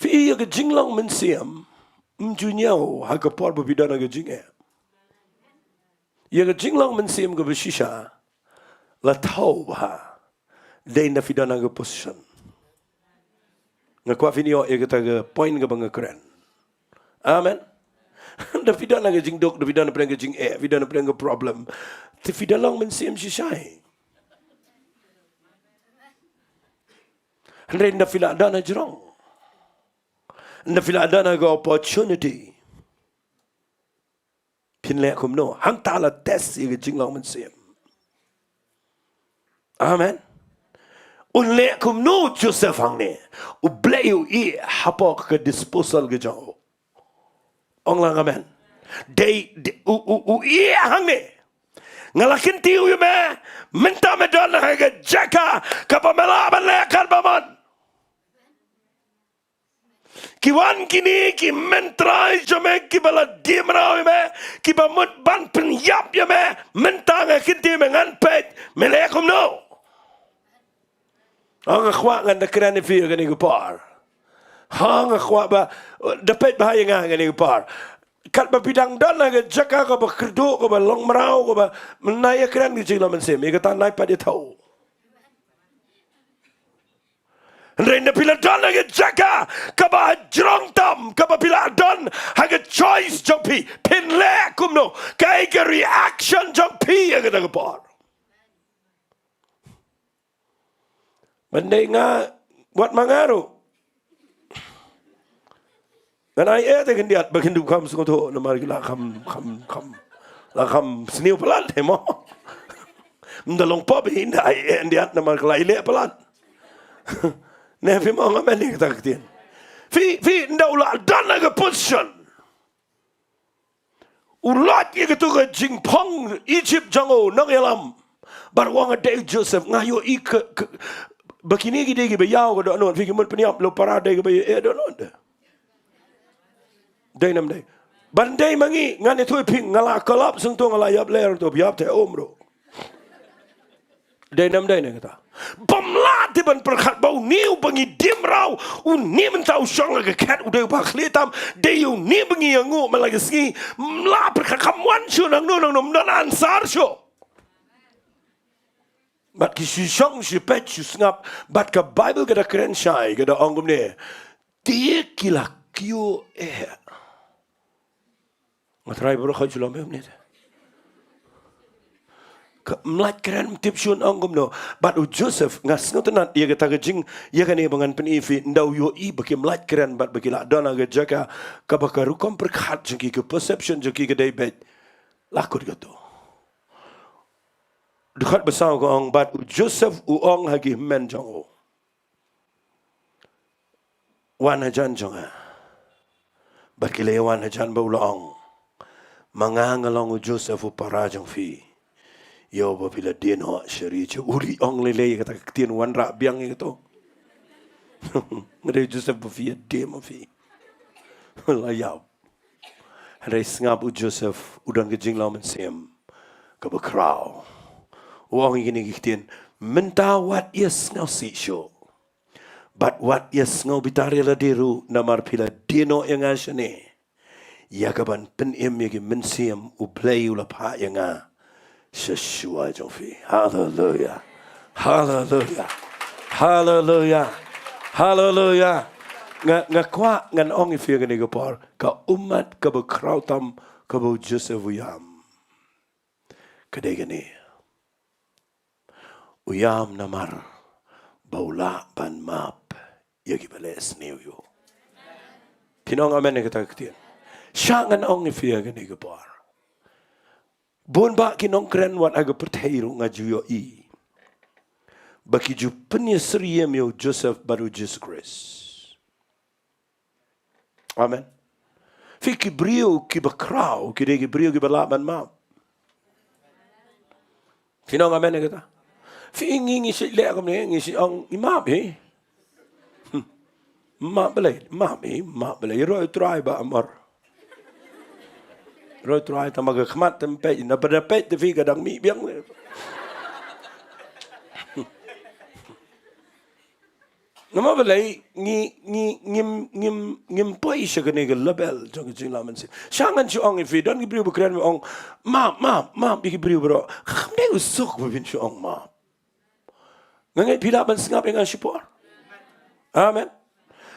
Phi, ïa ka jinglong mynsiem ym ju ñiew ha ka por ba phi don ha ka jingeh. Ïa ka jinglong mynsiem kaba shisha la thaw bha dei ynda phi don ha ka position. Nga kwah phin ïoh ïa kata ka point kaba nga kren. Amen. Ynda phi don ha ka jingduk, ynda phi don ha ka jingeh, phi don ha ka problem, te phi da long mynsiem shisha. Hynrei ynda phi la don ha jrong, ynda phi la don ha ka opportunity, phin leh kumno? Hangta la test ïa ka jinglong mynsiem. Amen. Un leh kumno u Joseph hangne? U Blei u ïeh hapoh ka disposal ka jong u. Ong lang amen. Dei, dei, u, u, u ïeh hangne. Nga la kyntiew ïa me, mynta me don ha ka jaka kaba me lah ban leh katba mon. Ki wan kine ki hynmen trai jong me kiba la die mraw ïa me, kiba mut ban pynïap ïa me, mynta nga kyntiew ïa me, ngan peit me leh kumno. Nga kwah ngan da kren ïa phi ha kane ka por. Nga kwah ba da peit bha ïa nga ha kane ka por. Katba phi dang don ha ka jaka kaba kyrduh, kaba long mraw, kaba, mynta ïa kren ka jinglong mynsiem, ïa kata nai pat ïa thaw. Hynrei ynda phi la don ha ka jaka kaba ha jrong tam, kaba phi la don ha ka choice jong phi, phin leh kumno? Kaei ka reaction jong phi ha kata ka por? Ban dei nga, wat ma nga ruh. Ngan ai eh te khyndiat ba kin dup kham sngewthuh namar ki la kham, kham, kham, la kham sniew palat te mo. Ynda long pop hi ynda ai eh khyndiat namar ki la ïaleh palat. Ne phi mo, nga mane kata ka ktien. Phi, phi, ynda u la don ha ka position, u loit ïa katu ka jingpang Egypt jong u nongïalam. Bad u ong nga dei Joseph, nga ïohi ka, ka, ba kine ki dei kiba ïaw ka dohnud, phi ki mut pynïap, la para dei kaba ïa eh dohnud. Dei nam dei? Ban dei ma ngi, ngan ïathuh ïa phi, nga la khlap sngewthuh, nga la ïap lyer, to ïap te um ruh. Dei nam dei ne kata? Bym lah te ban pyrkhat ba une uba ngi die mraw, une mynta u shong ha ka khet, u dei uba khlieh tam, dei une ba ngi ïanguh man la ka sngi. Ym lah pyrkhat, kham wan shuh nangno nangno, ym don answer shuh. Bad ki shu shong shu peit shu sngap. Bad ka Baibl ka da kren shai, ka da ong kumne, te ki la kiew eh. Nga trai baroh ka jylliew me kumne te. Ka mlait kren, ym tip shuh ong kumno. Bad u Joseph, nga sngewtynnat ïa kata ka jing, ïa kane ba ngan pyni ïa phi, ynda u ïohi ba ki mlait kren bad ba ki la don ha ka jaka kaba ka rukom pyrkhat jong ki, ka perception jong ki ka dei beit, la kut kato. Dkhot ba saw ka ong, bad u Joseph u ong ha ki hynmen jong u, wan hajan jong nga. Bad ki la ïa wan hajan bad u la ong, ma nga nga long u Joseph u para jong phi, ïa uba phi la die noh sha ri Ijip. U la ong lei lei ïa kata ka ktien, wanrah biang ïa kato. Nga dei u Joseph ba phi ïa die ma phi. La ïap. Hynrei sngap, u Joseph u don ka jinglaw mynsiem kaba khraw. U ong ïa kine ki ktien, mynta wat ïa sngewsih shuh. Bad wat ïa sngew bitar ïa lade ruh, namar phi la die noh ïa nga shane, ïa kaban pynim ïa ki mynsiem U Blei u la phah ïa nga sha shuwa jong phi. Haleluia. Haleluia. Haleluia. Haleluia. Nga, nga kwah ngan ong ïa phi ïa kane ka por, ka ummat kaba khraw tam kaba u Joseph u ïam, ka dei kane. U ïam namar ba u lah ban map ïa kiba leh sniew ïa u. Phin ong amen ïa kata ka ktien? Shah ngan ong ïa phi ïa kane ka por. Bun bah ki nongkren wat ha ka pyrthei ruh nga ju ïohi ba ki ju pynïasyriem ïa u Joseph bad u Jisu Khrist. Amen. Phi, ki briew kiba khraw ki dei ki briew kiba lah ban map. Phin ong amen ïa kata? Phi, ngi, ngi shu leh kumne, ngi shu ong ngi map hi. Hmm. Map balei? Map hi, map balei? Roi u Trai ba amor. Roi u Trai tang ba ka khmat te ym peit, naba da peit te phi ka dang mih biang. Namar balei? Ngi, ngi, ngim, ngim, ngim poi sha kane ka level jong ka jinglaw mynsiem. Shah ngan shu ong ïa phi, don ki briew ba kren ba ong map, map, map ïa ki briew baroh. Kam dei u suk ba phin shu ong map. Nga ngeit phi lah ban sngap ïa nga shipor. Amen.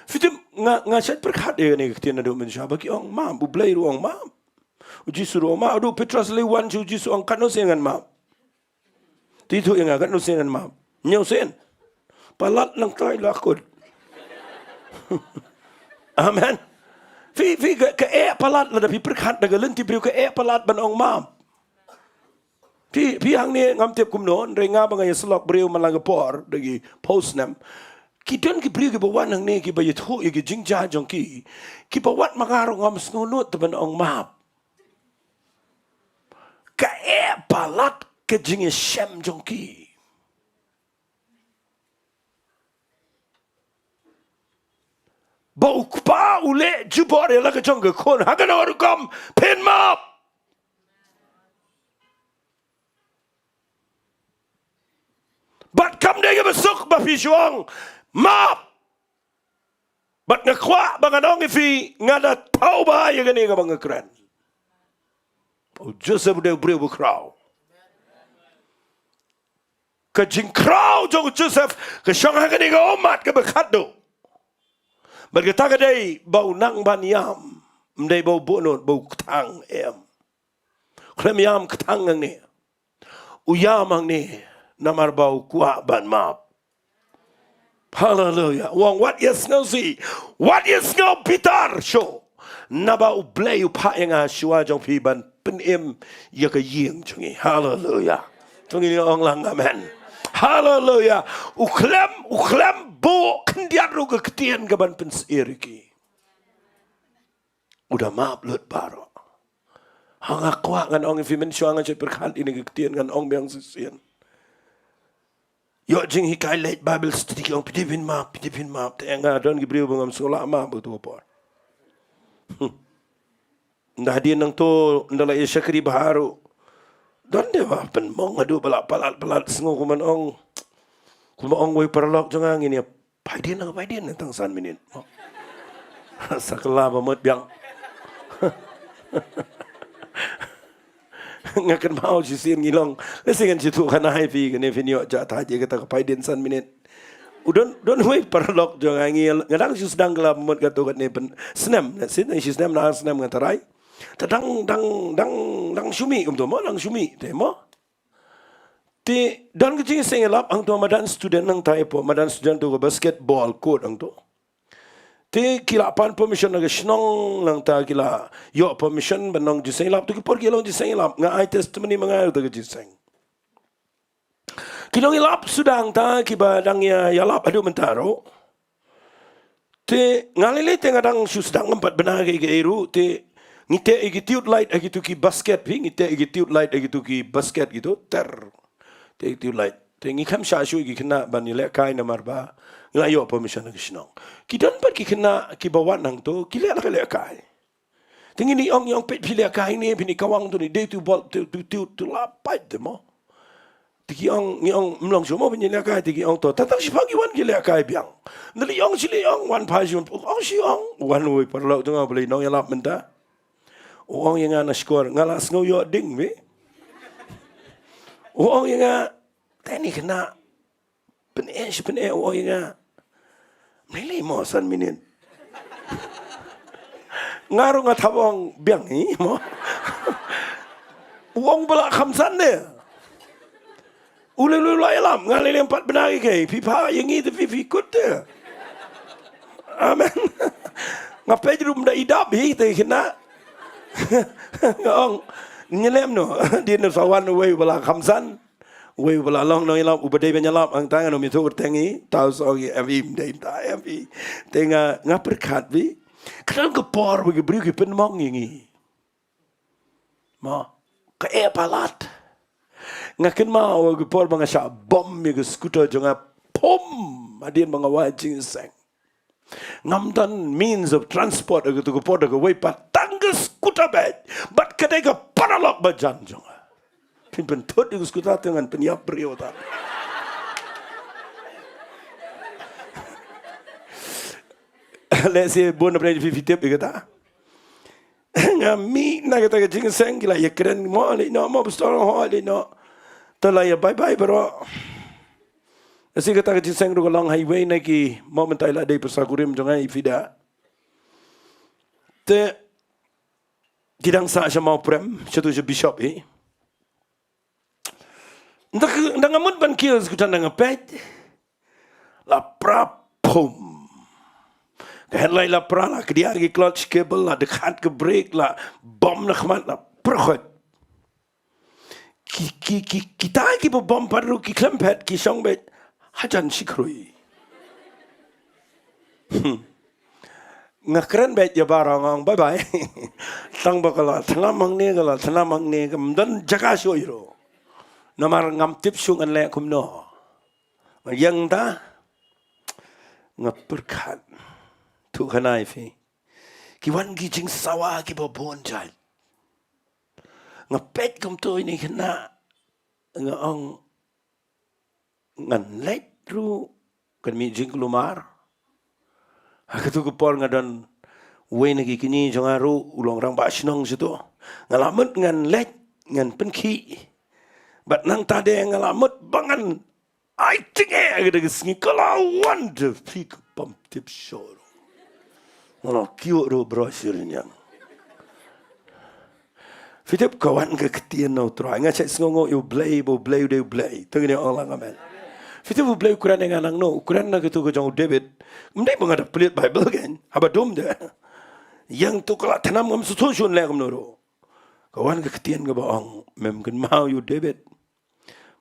Phi tip, nga, nga shait pyrkhat ïa kane ka ktien naduh mynshuwa ba ki ong map, U Blei ruh u ong map. U Jisu ruh u ong map, haduh u Petros lei wan sha u Jisu ong katno sien ngan map. Te ïathuh ïa nga katno sien ngan map. Hynñiew sien. Palat nangta la kut. Amen. Phi, phi ka, ka eh palat lada phi pyrkhat da ka lynti briew ka eh palat ban ong map. Phi, phi hangne ngam tip kumno, hynrei nga ba nga ïasyllok briew man la ka por da ki phew snem. Ki don ki briew kiba wan hangne kiba ïathuh ïa ki jingjia jong ki, kiba wat ma nga ruh ngam sngewnud te ban ong map. Ka eh palat ka jingïashem jong ki. Ba u kpa u leh jubor ïa la ka jong ka khun, ha kano rukom phin map. Bad kam dei kaba suk ba phi shu ong map. Bad nga kwah ba ngan ong ïa phi, nga da thaw bha ïa kane kaba nga kren. U Joseph u dei u briew ba khraw. Ka jingkhraw jong u Joseph ka shong ha kane ka ummat kaba khatduh. Bad kata ka dei ba u nang ban ïam, ym dei ba u buh nud, ba u kthang, em. Khlem ïam, kthang hangne. U ïam hangne namar ba u kwah ban map. Haleluia. U ong wat ïa sngewsih, wat ïa sngew bitar shuh, naba U Blei u phah ïa nga shuwa jong phi ban pynim ïa ka ïing jong ngi. Haleluia. To ngin ong lang amen. Haleluia. U khlem, u khlem buh khyndiat ruh ka ktien ka ban pynsyier ïa ki. U da map lut baroh. Ha, nga kwah ngan ong ïa phi mynshuwa, ngan shait pyrkhat ïa kine ki ktien, ngan ong biang shisien. Ïoh jinghikai leit Bible study ki ong phi dei phin map, phi dei phin map. Te nga don ki briew ba ngam sngewlah map ha kato ka por. Ynda hadien nangto, ynda la ïa shakri bha ruh, don de ba pynmong haduh ba la palat palat, sngew kumno ong. Kumno ong wei paralok jong nga, ngin ïa Phaidien na ka phaidien na tang san minit. Sa kylla ba mut biang. Nga kynmaw shisien ngi long, lehse ngan shu thuh khana ha phi, kane phin ïoh jah thait ïa kata ka paidien san minit. U don, don uwei u paralok jong nga, ngi, nga dang shu sdang ka la mut kato katne pynsnem, lehse nang shisnem na ar snem nga tharai. Te dang, dang, dang, dang shu mih kumto mo, dang shu mih te mo. Te don ka jingïaseng ïalap hangto, madan student nangta, ïa phi, madan student, to ka basketball court hangto. Te ki la pan permission na ka shnong, nangta ki la ïoh permission ban long jingïaseng ïalap. To ki por ki long jingïaseng ïalap, nga ai testimony ma nga ïa kata ka jingïaseng. Ki long ïalap suda hangta, kiba dang ïa, ïalap haduh mynta ruh. Te nga lei lei te nga dang shu sdang, ngam pat bna kaei kaei ruh, te ngi teh ïa ki tube light ha kito ki basket, phi, ngi teh ïa ki tube light ha kito ki basket kito, ter. Teh ïa ki tube light. Te ngi khlem shah shuh ïa ki khynnah ban ïalehkai namar ba ngi la ïoh permission na ka shnong. Ki don pat ki khynnah kiba wan hangto, ki leh la ka lehkai. Te ngi ong, ong, peit phi lehkai ne, phin ïa kawang to ne, dei to bol, to, to, to, to la pait te mo. Te ki ong, ngi ong, ym long shuh mo phin ïa lehkai, te ki ong to, tang tang shipang ki wan ki lehkai biang. Nda lei ong shi lei ong, wan phai shi ong, ong shi ong, wan uwei u paralok jong nga, balei nongïalap mynta. U ong ïa nga, na shkor nga la sngew ïoh ding, phi. U ong ïa nga, te ni khynnah, pyneh shi pyneh, u ong ïa nga, ym lei lei mo, san minit. Nga ruh nga thap ong biang hi mo. U ong ba la kham san de. U lei lei u la ïalap, nga lei lei, em pat bna kaei kaei, phi phah ïa ngi te phi, phi kut te. Amen. Nga peit ruh ym da i dap hi te khynnah. Nga ong, ngi lem noh, dei na sa wan uwei uba la kham san. Uwei uba la long nongïalap, uba dei ban ïalap, hangta ngan ym ïathuh kyrteng hi, thaw song hi, em hi, ym dei, ym dei, em hi. Te nga, nga pyrkhat phi. Ka don ka por ba ki briew ki pynmong ïa ngi. Mo, ka eh palat. Nga kynmaw ka por ba nga shah bom ïa ka scooter jong nga, pum, hadien ba nga wad jingïaseng. Ngam don means of transport ha kato ka por da kawei pat, tang ka scooter beit. Bad ka dei ka paralok ba jan jong nga. Phin pynthut ïa ka scooter te ngan pynïap briew ta. Lehse bun na pdeng phi, phi tip ïa kata. Nga mih na kata ka jingïaseng, ki la ïakren mo, leit noh mo, pastor, ho, leit noh. Te la ïa bye bye baroh. Lehse kata ka jingïaseng ruh ka long ha iwei na ki, mo, mynta i la dei pyrsa kurim jong nga, i Fida. Te ki dang sah sha Mawprem, shato sha Bishop hi. Nda, nda nga mut ban kiew scooter, nda nga peit, la pra, pum. Ka headlight la pra, la kdiah ki clutch cable, la dkhat ka brake, la bom na khmat, la pyrkhat. Ki, ki, ki, kita kiba bom pat ruh ki khlem phet, ki shong beit hajan shi khrui. Hmm. Nga kren beit ïa baroh, nga ong bye bye. Tang ba ka la thnam hangne, ka la thnam hangne, kam don jaka shuh ruh. Namar ngam tip shuh ngan leh kumno. Nga ïeng ta, nga pyrkhat. Thuh khana ïa phi. Ki wan ki jingsawa kiba bun jait. Nga peit kumto ïa kine ki khynnah, nga ong, ngan leit ruh kan mih jingkulmar. Ha kato ka por nga don uwei na ki kñi jong nga ruh, u long rangbah shnong shato. Nga la mut ngan leit, ngan pynkhih. Bad nangta de nga la mut ba ngan ai jingeh ha kata ka sngi, ka la wan da phi, ka bym tip shuh ruh. Nga la kiew ruh baroh shi rynïeng. Phi tip, ka wan ka ktien na U Trai. Nga shait sngewnguh ïa U Blei, ba U Blei u dei U Blei. To ngin ong lang amen. Phi tip U Blei u kren ïa nga nangno, u kren na kato ka jong u David. Ym dei ba nga da pule Baibl kein, haba dum de. Ïa kato ka la thnam, ngam sngewthuh shuh ngan leh kumno ruh. Ka wan ka ktien kaba ong, mem kynmaw ïa u David,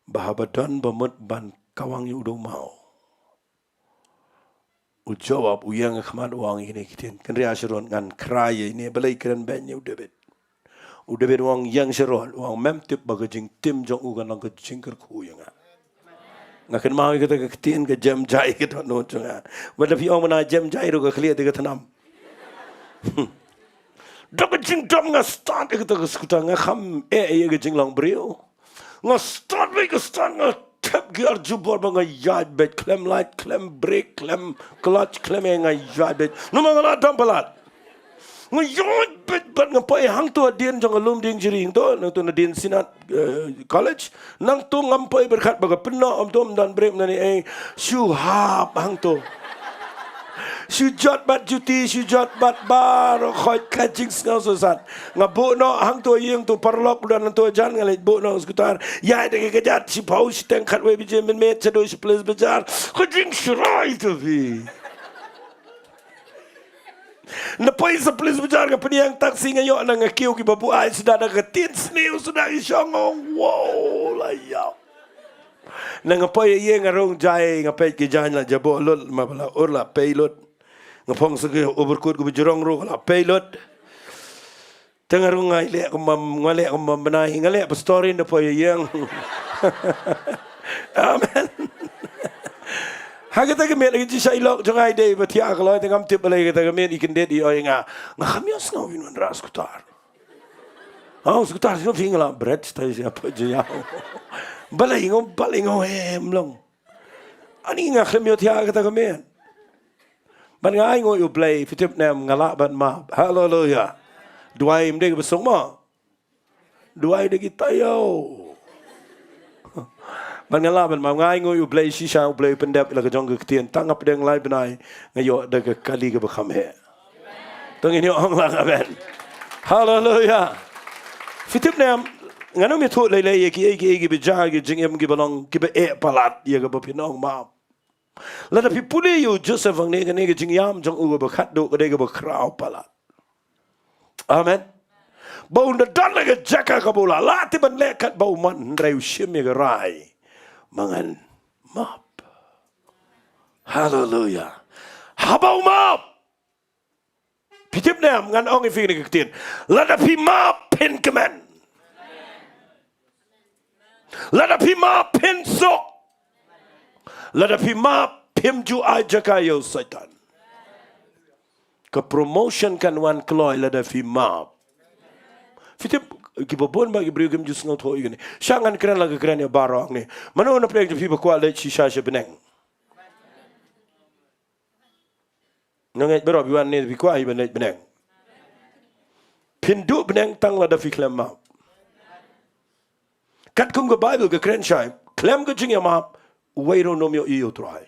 ba haba don ba mut ban kawang ïa u dewïong maw, u Joab u ïeng ha khmat, u ong ïa kine ki ktien, kynriah sharud, ngan khrai ïa ine, balei kren beiñ ïa u David. U David u ong, ïeng sharud, u ong, mem tip ba ka jingtim jong u kan long ka jingkyrkhu ïa nga. Nga kynmaw ïa kata ka ktien, ka jem jai ka dohnud jong nga. Wat la phi ong mynta jem jai ruh, ka khlieh te ka thnam. Da ka jingdom nga start ïa kata ka skuta, nga kham eh ïa ka jinglong briew. Nga start beit ka start, nga thep gear jubor ba nga ïaid beit, khlem light, khlem brake, khlem clutch, khlem eh, nga ïaid beit. Namar nga la dom palat. Nga ïoh bit bad nga poi hangto hadien jong ka lum dieng jri hangto, nangto nadien Synod, eh, College. Nangto ngam poi bad kat ba ka pynnoh, ym to ym don briew, ym don ei, shu hap hangto. Shu jot bad juti, shu jot bad baroh, khot ka jingsngew shisha. Nga buh noh hangto ïing to paralok, u don hangto jan, nga leit buh noh u skutar. Ïaid da ka kjat shiphew shiteng khatwei baje mynmiet, shaduh shi Police Bazar. Ka jingshroi to phi. Na poi sha Police Bazar, nga pynïeng taxi, nga ïoh na nga kiew kiba buaid suda da ka ktien sniew suda ki shong, wow, la ïap. Na nga poi ïa nga rung jai, nga peit ki jaiñ la jaboh lut, ma ba la ur la pei lut. Nga phong sa ki overcoat kaba jrong ruh la pei lut. Te nga rung nga leh kumba, nga leh kumba bnai, nga leh pastor in da poi ïa ïing. Amen. Ha kata ka miet, ki jingshai lok jong nga i dei ba thiah kloi, te ngam tip balei kata ka miet i kyndit i ong ïa nga, nga kham ïohsngew phin wanrah skutar. Ha, skutar sngewbha, nga la bret, tai siapa je ïa. Balei nga, balei nga hem long. Ani nga khlem ïohthiah kata ka miet. Bad nga ainguh ïa U Blei, phi tip ne em, nga lah ban map. Haleluya. Duwai ym dei kaba suk mo. Duwai da ki taïew. Bad nga lah ban map, nga ainguh ïa U Blei shisha, U Blei u pyndep la ka jong ka ktien. Tang nga pdeng lai bnai, nga ïoh da ka kali kaba kham heh. To ngin ïoh ong lang amen. Haleluya. Phi tip ne em, ngan ym ïathuh lei lei ïa kiei kiei kiba jia, ki jingim kiba long, kiba eh palat ïa kaba phin ong map. Lada phi pule ïa u Joseph hangne, kane ka jingïam jong u kaba khatduh ka dei kaba khraw palat. Amen. Ba un da don ha ka jaka kaba u la lah te ban leh katba u mon, hynrei u shim ïa ka rai, ma ngan map. Haleluya. Haba u map, phi tip ne em, ngan ong ïa phi kane ka ktien. Lada phi map phin kmen. Lada phi map phin suk. Lada phi map phim ju ai jaka ïa u Soitan. Ka promotion kan wan kloi lada phi map. Phi tip, kiba bun ba ki briew kim ju sngewthuh ïa kane. Sha ngan kren la ka kren ïa baroh hangne. Mano na pdeng jong phi ba kwah leit shisha sha bneng? Nga ngeit baroh phi wan ne phi kwah hi ban leit bneng. Phin duh bneng tang lada phi khlem map. Katkum ka Baibl ka kren shai, khlem ka jingïamap, uwei ruh um ïohi ïa u Trai.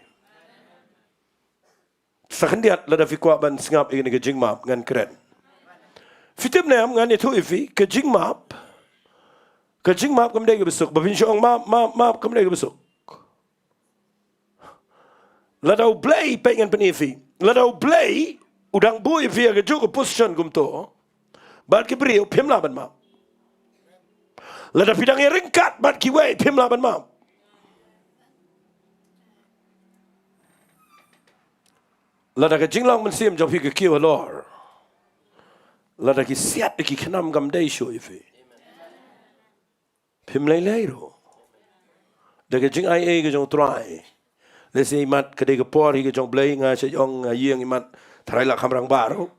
Sa khyndiat, lada phi kwah ban sngap ïa kane ka jingmap ngan kren. Phi tip ne em, ngan ïathuh ïa phi, ka jingmap, ka jingmap kam dei kaba suk, ba phin shu ong map, map, map, kam dei kaba suk. Lada U Blei, peit ngan pyni ïa phi. Lada U Blei u dang buh ïa phi ha kajuh ka position kumto, bad ki briew, phim lah ban map. Lada phi dang ïaryngkat bad kiwei, phim lah ban map. Lada ka jinglong mynsiem jong phi ka kiew halor, lada ki siat da ki khnam kam dei shuh ïa phi, phim lei lei ruh. Da ka jingaiei ka jong U Trai. Lehse imat ka dei ka por hi ka jong U Blei, nga shu ong ha ïing imat, tharai lah kham rangbah ruh.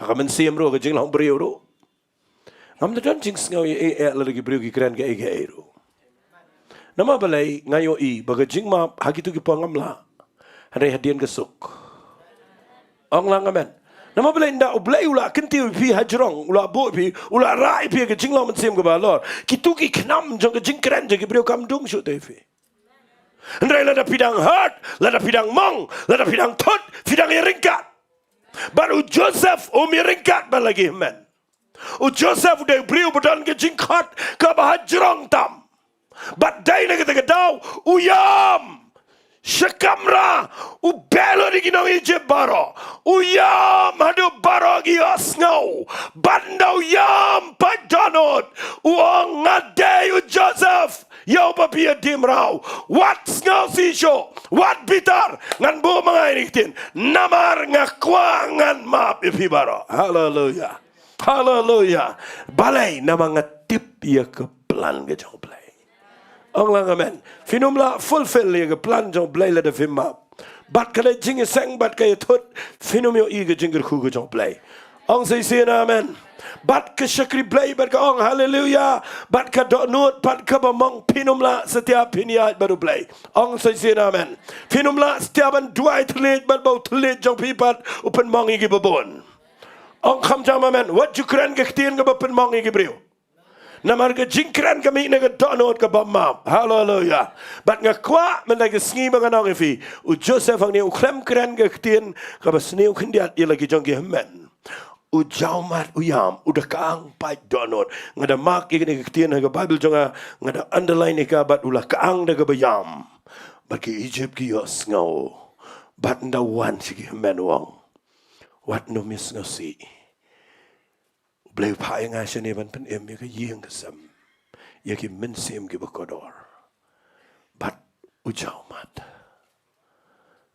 Ha ka mynsiem ruh, ka jinglong briew ruh. Ngam da don jingsngew ïa ei ei lada ki briew ki kren kaei kaei ruh. Namar balei? Nga ïohi ba ka jingmap ha kito ki por ngam lah. Hynrei hadien ka suk. Ong lang amen. Namar balei? Ynda U Blei u la kyntiew ïa phi hajrong, u la buh ïa phi, u la rah ïa phi ha ka jinglong mynsiem kaba halor, kito ki khnam jong ka jingkren jong ki briew kam dung shuh te ïa phi. Hynrei lada phi dang hurt, lada phi dang mong, lada phi dang thut, phi dang ïaryngkat, bad u Joseph um ïaryngkat bad la ki hynmen. U Joseph u dei u briew ba don ka jingkhot kaba hajrong tam. Bad dei na kata ka daw u ïam sha kamra, u beh lut ïa ki nong Ijipt baroh, u ïam haduh baroh ki ïohsngew. Bad ynda u ïam pat dohnud, u ong, nga dei u Joseph, ïa uba phi ïa die mraw. Wat sngewsih shuh, wat bitar, ngan buh ma nga ïa kine ki ktien, namar nga kwah ngan map ïa phi baroh. Haleluya. Haleluya. Balei? Namar nga tip ïa ka plan ka jong U Blei. Ong lang amen. Phin ym lah fulfill ïa ka plan jong U Blei lada phim map. Bad ka leit jingïaseng bad ka ïathut, phin ym ïohi ka jingkyrkhu ka jong U Blei. Ong sa shisien amen. Bad ka shakri Blei bad ka ong haleluya. Bad ka dohnud bad kaba mong, phin ym lah satia phin ïaid bad U Blei. Ong sa shisien amen. Phin ym lah satia ban duwai thylliej bad ba u thylliej jong phi pat u pynmong ïa kiba bun. Ong kham jam amen. Wat ju kren ka ktien kaba pynmong ïa ki briew. Namar ka jingkren ka mih na ka dohnud kaba map. Haleluya. Bad nga kwah mynta ka sngi ba ngan ong ïa phi, u Joseph hangne u khlem kren ka ktien kaba sniew khyndiat ïa la ki jong ki hynmen. U jaw mat, u ïam, u da kyang pait dohnud. Nga da mark ïa kane ka ktien ha ka Baibl jong nga, nga da underline ïa ka, bad u la kyang da kaba ïam. Bad ki Egypt ki ïohsngew. Bad ynda u wan sha ki hynmen u ong, wat nym ïohsngew sih. U Blei u phah ïa nga shane ban pynim ïa ka ïing ka sem, ïa ki mynsiem kiba kordor. Bad u jaw mat.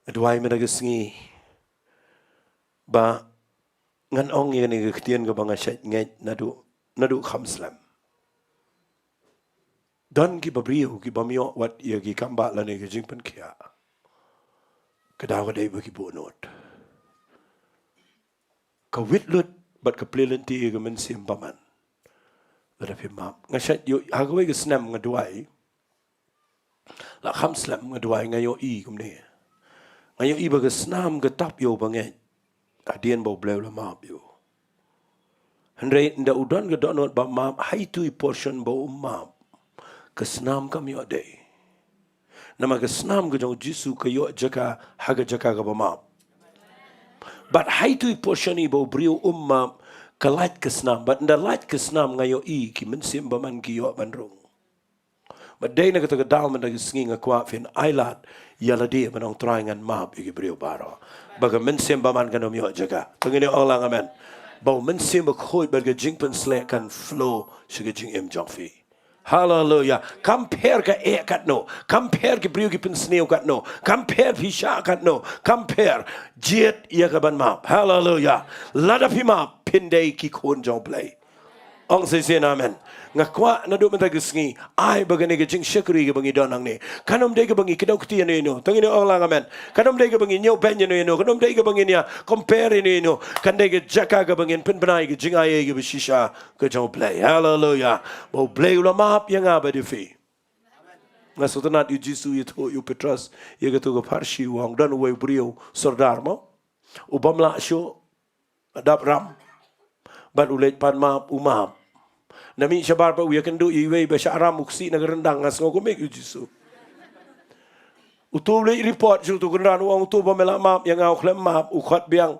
Nga duwai mynta ka sngi ba ngan ong ïa kane ka ktien kaba nga shait ngeit naduh, naduh kham slem. Don kiba briew kiba ym ïoh wat ïa ki kambah lane ki jingpynkhiah. Ka daw ka dei ba ki buh nud. Ka wit lut bad ka plie lynti ïa ka mynsiem bymman. Lada phi map. Nga shait ïoh ha kawei ka snem nga duwai. La kham slem nga duwai, nga ïohi kumne. Nga ïohi ba ka snam ka tap ïa u bangeit hadien ba U Blei u la map ïa u. Hynrei ynda u don ka dohnud ba map, ha itu i portion ba um map, ka snam kam ïoh dei. Namar ka snam ka jong U Jisu ka ïoh jaka ha ka jaka kaba map. Bad ha itu i portion i ba u briew um map, ka lait ka snam. Bad ynda lait ka snam nga ïohi ki mynsiem bymman ki ïoh ban rung. Bad dei na kata ka daw mynta ka sngi nga kwah phin ailad ïa lade ban ong, Trai, ngan map ïa ki briew baroh. Ba ka mynsiem bymman kan ym ïoh jaka. To ngin ong lang amen. Ba u Mynsiem Bakhuid bad ka jingpynshlur kan flow sha ka jingim jong phi. Haleluya. Kam pher ka eh katno, kam pher ki briew ki pynsniew katno, kam pher phi shah katno, kam pher, jied ïa ka ban map. Haleluya. Lada phi map, phin dei ki khun jong U Blei. Ong sa shisien amen. Nga kwah naduh mynta ka sngi, ai ba kane ka jingshakri kaba ngi don hangne kan ym dei kaba ngi kdew kti ïano ïano. To ngin ong lang amen. Kan ym dei kaba ngi ñiewbeiñ ïano ïano. Kan ym dei kaba ngin ïa compare ïano ïano. Kan dei ka jaka kaba ngin pynbna ïa ka jingai ïa kaba shisha ka jong U Blei. Haleluya. Ba U Blei u la map ïa nga bad ïa phi. Nga sngewtynnat ïa U Jisu u ïathuh ïa u Petros, ïa kato ka pharshi, u ong, don uwei u briew sordar mo, u bym lah shuh, dap ram. Bad u leit pan map, u map. Na mih shabar pat u ïakynduh ïa iwei ba shah ram, u ksih na ka ryndang. Nga sngew kumne ïa U Jisu. Uto u leit report sha uto u kynran, u ong, uto ba me la map ïa nga u khlem map, u khot biang.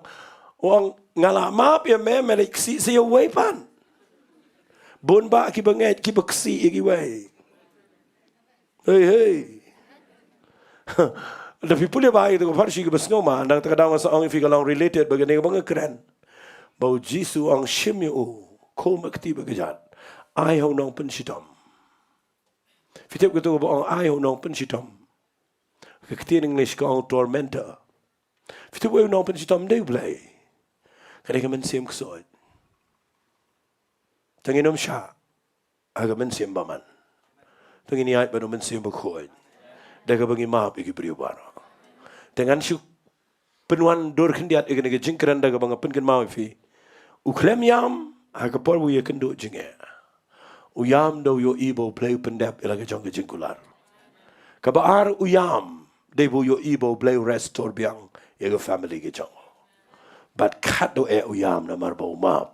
U ong, nga la map ïa me, me leit ksih sa ïa uwei pat. Bun bah kiba ngeit kiba ksih ïa kiwei. Hei, hei. Lada phi pule bha ïa kato ka pharshi kaba sngewma, nangta ka daw nga sa ong ïa phi ka long related bad kane kaba nga kren. Ba U Jisu u ong, shim ïa u, ko ma kti ba kjat. Ai ha u nongpynshitom. Phi tip kato kaba ong ai ha u nongpynshitom, ka ktien English ka ong tormentor. Phi tip uei u nongpynshitom? Dei U Blei. Ka dei ka mynsiem ksuid. Te ngin ym shah ha ka mynsiem bymman. Te ngin ïaid bad u Mynsiem Bakhuid. Da kaba ngi map ïa ki briew baroh. Te ngan shu pynwan dur khyndiat ïa kane ka jingkren da kaba nga pynkynmaw ïa phi. U khlem ïam ha ka por ba u ïakynduh jingeh. U ïam da u ïohi ba U Blei u pyndep ïa la ka jong ka jingkular. Kaba ar, u ïam dei ba u ïohi ba U Blei u restore biang ïa ka family ka jong u. Bad khatduh eh u ïam namar ba u map.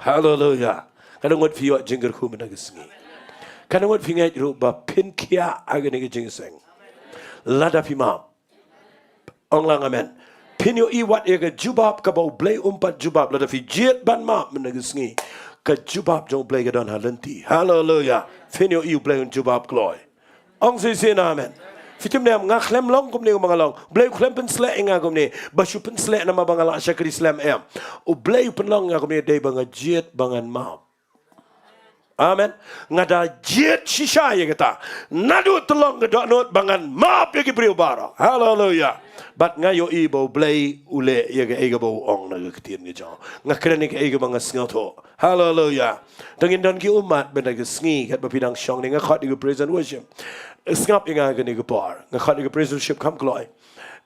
Haleluya. Katno ngut phi ïoh jingkyrkhu mynta ka sngi? Katno ngut phi ngeit ruh ba phin khiah ha kane ka jingïaseng lada phi map? Ong lang amen. Phin ïohi wat ïa ka jubab kaba U Blei um pat jubab lada phi jied ban map mynta ka sngi. Ka jubab jong U Blei ka don ha lynti. Haleluya. Phin ïohi U Blei un jubab kloi. Ong shisien amen. Phi tip ne em, nga khlem long kumne kumba nga long. U Blei u khlem pynshlur ïa nga kumne ba shu pynshlur namar ba nga la shakri slem, em. U Blei u pynlong nga kumne dei ba nga jied ba ngan map. Amen. Nga da jied shisha ïa kata. Naduh tyllong ka dohnud ba ngan map ïa ki briew baroh. Haleluya. Bad nga ïohi ba U Blei u leh ïa kaei kaba u ong na ka ktien ka jong u. Nga kren ïa kaei kaba nga sngewthuh. Haleluya. Te ngin don ki ummat mynta ka sngi katba phi dang shong ne, nga khot ïa ka praise and worship. Sngap ïa nga kane ka por. Nga khot ïa ka praise and worship kham kloi.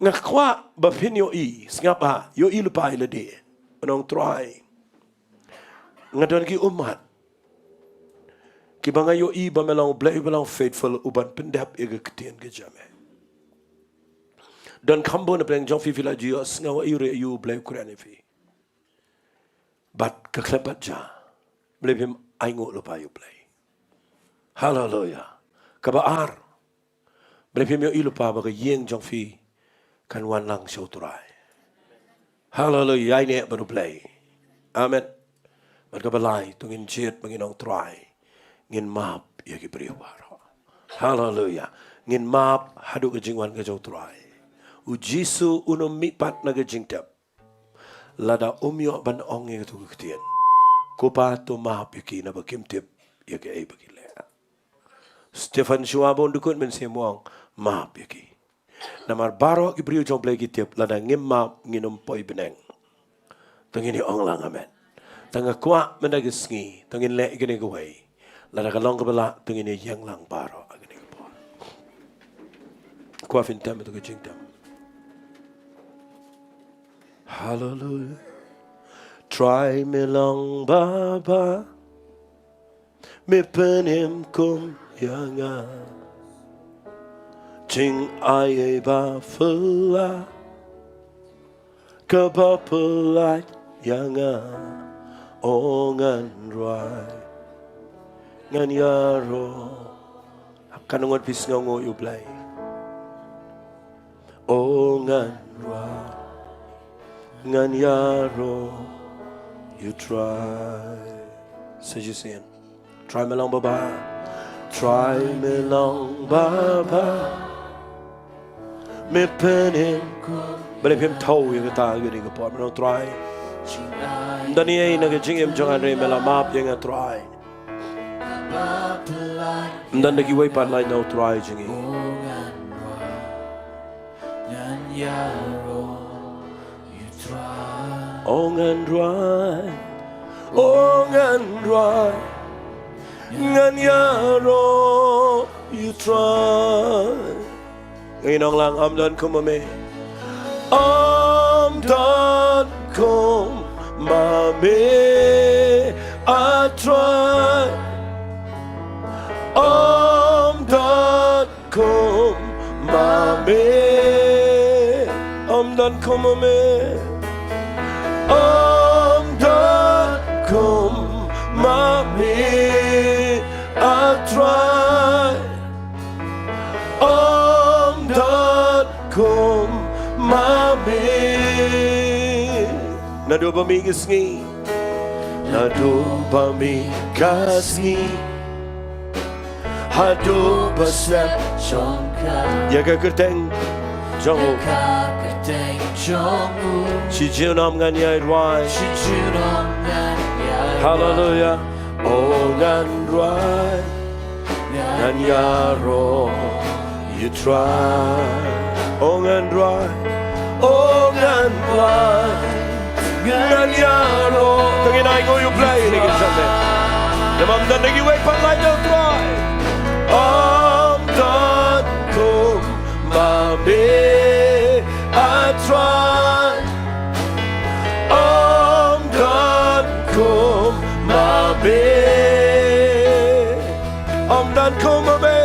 Nga kwah ba phin ïohi, sngap ha, ïohi lypa ïa lade. Nong Trai, nga don ki ummat kiba nga ïohi ba me long Blei ba long faithful, u ban pyndep ïa ka ktien ka jong me. Don kham bun na pdeng jong phi, phi la ju ïohsngew ïa u re ïa u Blei u kren ïa phi. Bad ka khlem pat ja, Blei phim ainguh lypa ïa u Blei. Haleluya. Kaba ar, Blei phim ïohi lypa ba ka ïing jong phi kan wan lang sha u Trai. Haleluya. Ïa ine bad u Blei. Amen. Bad kaba lai, to ngin jied ba ngin ong Trai, ngin map ïa ki briew baroh. Haleluya. Ngin map haduh ka jingwan ka jong u Trai. U Jisu un ym mihpat na ka jingtep lada um ïoh ban ong ïa katu ka ktien, Ko Pa, to map ïa ki naba kim tip ïa kaei ba ki leh. Stephen shuwa ba un dukut mynsiem u ong, map ïa ki. Namar baroh ki briew jong u Blei ki tip lada ngim map ngin ym poi bneng. To ngin ïa ong lang amen. Tang nga kwah mynta ka sngi to ngin leh ïa kane kawei. Lada ka long kaba lah to ngin ïa ïeng lang baroh ha kane ka por. Kwah phin tem ïa katu ka jingtem. Haleluya. Trai me long ba bha, me pynim kum ïa nga. Jingai ei ba phylla kaba pyllait ïa nga. O Ngan Rai, ngan ïaroh. Hap katno ngut phi sngewnguh ïa u Blei? O Ngan Rai, ngan ïaroh ïa u Trai. Sa shisien. Trai me long ba bha. Trai me long ba bha, me pynim. Balei phim thaw ïa kata ha kane ka por? Me ong Trai, ym don ei ei na ka jingim jong nga hynrei me la map ïa nga Trai. Ym don da kiwei pat lait na u Trai jong ngi. O Ngan Rai, o Ngan Rai, ngan ïaroh ïa u Trai. Ngin ong lang, ym don kum ma me. Ym don kum ma me, a Trai. Ym don kum ma me. Ym don kum ma me. Ym don kum ma me, a Trai. Ym don kum ma me. Naduh ba mih ka sngi. Naduh ba mih ka sngi. Haduh ba sep jong ka. Ïa ka kyrteng jong u. Ïa ka kyrteng jong u. Shi junom ngan ïai rwai. Shi junom ngan ïai rwai. Haleluya. O Ngan Rai, ngan ïaroh ïa u Trai. O Ngan Rai, o Ngan Rai, ngan ïaroh. To ngin ainguh ïa u Blei na ki jingeh. Namar ym don da kiwei pat lait na u Trai. Ym don kum ma me, a Trai. Ym don kum ma me. Ym don kum ma me.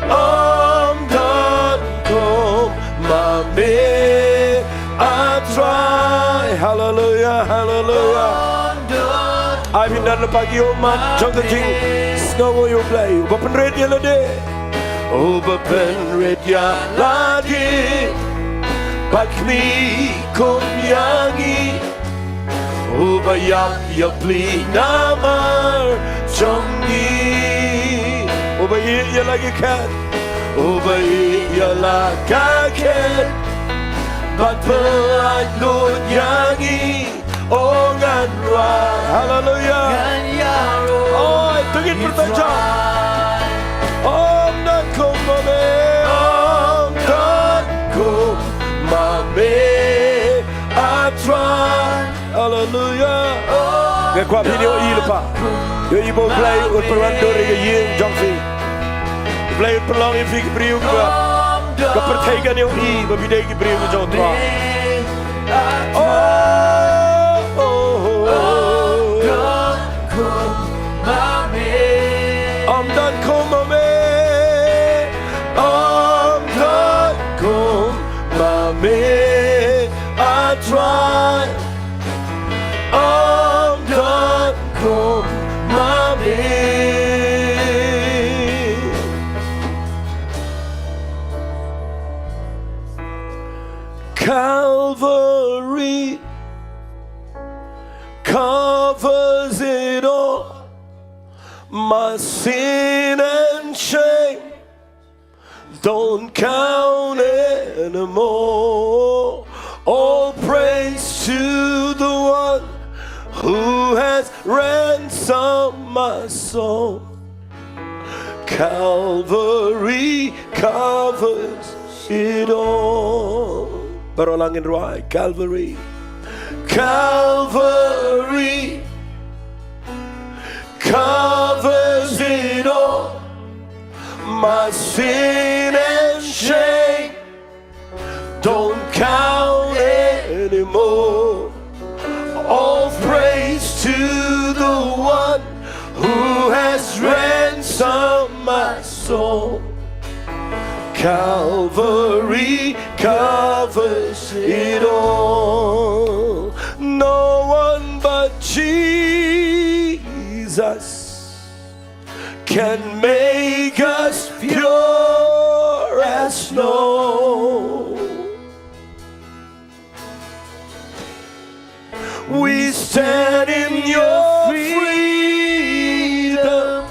Ym don kum ma me, a Trai. Haleluya, haleluya. Ai phin don lypa ki ummat jong ka jingsngewnguh ïa u Blei uba pynrit ïa lade. Uba pynrit ïa lade bad khmih kum ïa ngi. Uba ïap ïa pli namar jong ngi. Uba ïeh ïa la ki khet. Uba ïeh ïa la ka khet bad pyllait lut ïa ngi. O Ngan Rai. Haleluya. Ngan ïaroh. Oi, to ngin pyrta ja. Ym don kum ma me. Ym don kum ma me, a Trai. Haleluya. Nga kwah phin ïohi lypa. Ïohi ba u Blei un pynwandur ïa ka ïing jong phi. U Blei un pynlong ïa phi ki briew kiba ka pyrthei kan ïohi ba phi dei ki briew ki jong u Trai. Oh, oh. Kum ma me a Trai, ym don kum ma me. Calvary covers it all. My sin and shame don't count anymore. All praise to the one who has ransomed my soul. Calvary covers it all. Baroh lang ngin rwai. Calvary. Calvary covers it all. My sin and shame don't count anymore. All praise to the one who has ransomed my soul. Calvary covers it all. No one but Jesus can make us pure as snow. We stand in your freedom.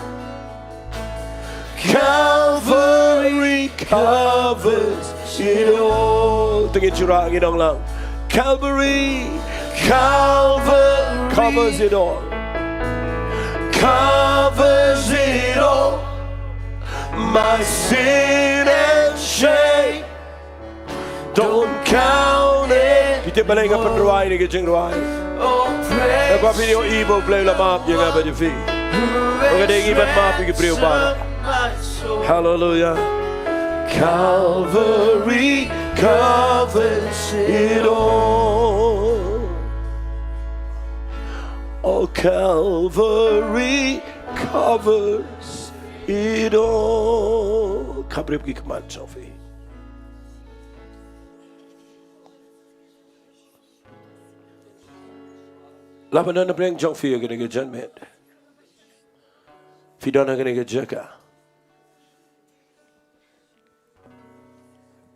Calvary covers it all. Te ngin shim ngi ong lang. Calvary, Calvary covers it all. Covers it all. My sin and shame don't count it. Phi tip balei nga pynrwai ïa kane ka jingrwai? Oh, praise. Nga kwah phin ïohi ba U Blei u la map ïa nga bad ïa phi. Ba nga dei ngi ban map ïa ki briew baroh. Hallelujah. Calvary covers it all. Oh, Calvary covers it all. Khapbriew ki khmat jong phi. Lada don na pdeng jong phi ha kane ka janmiet, phi don ha kane ka jaka,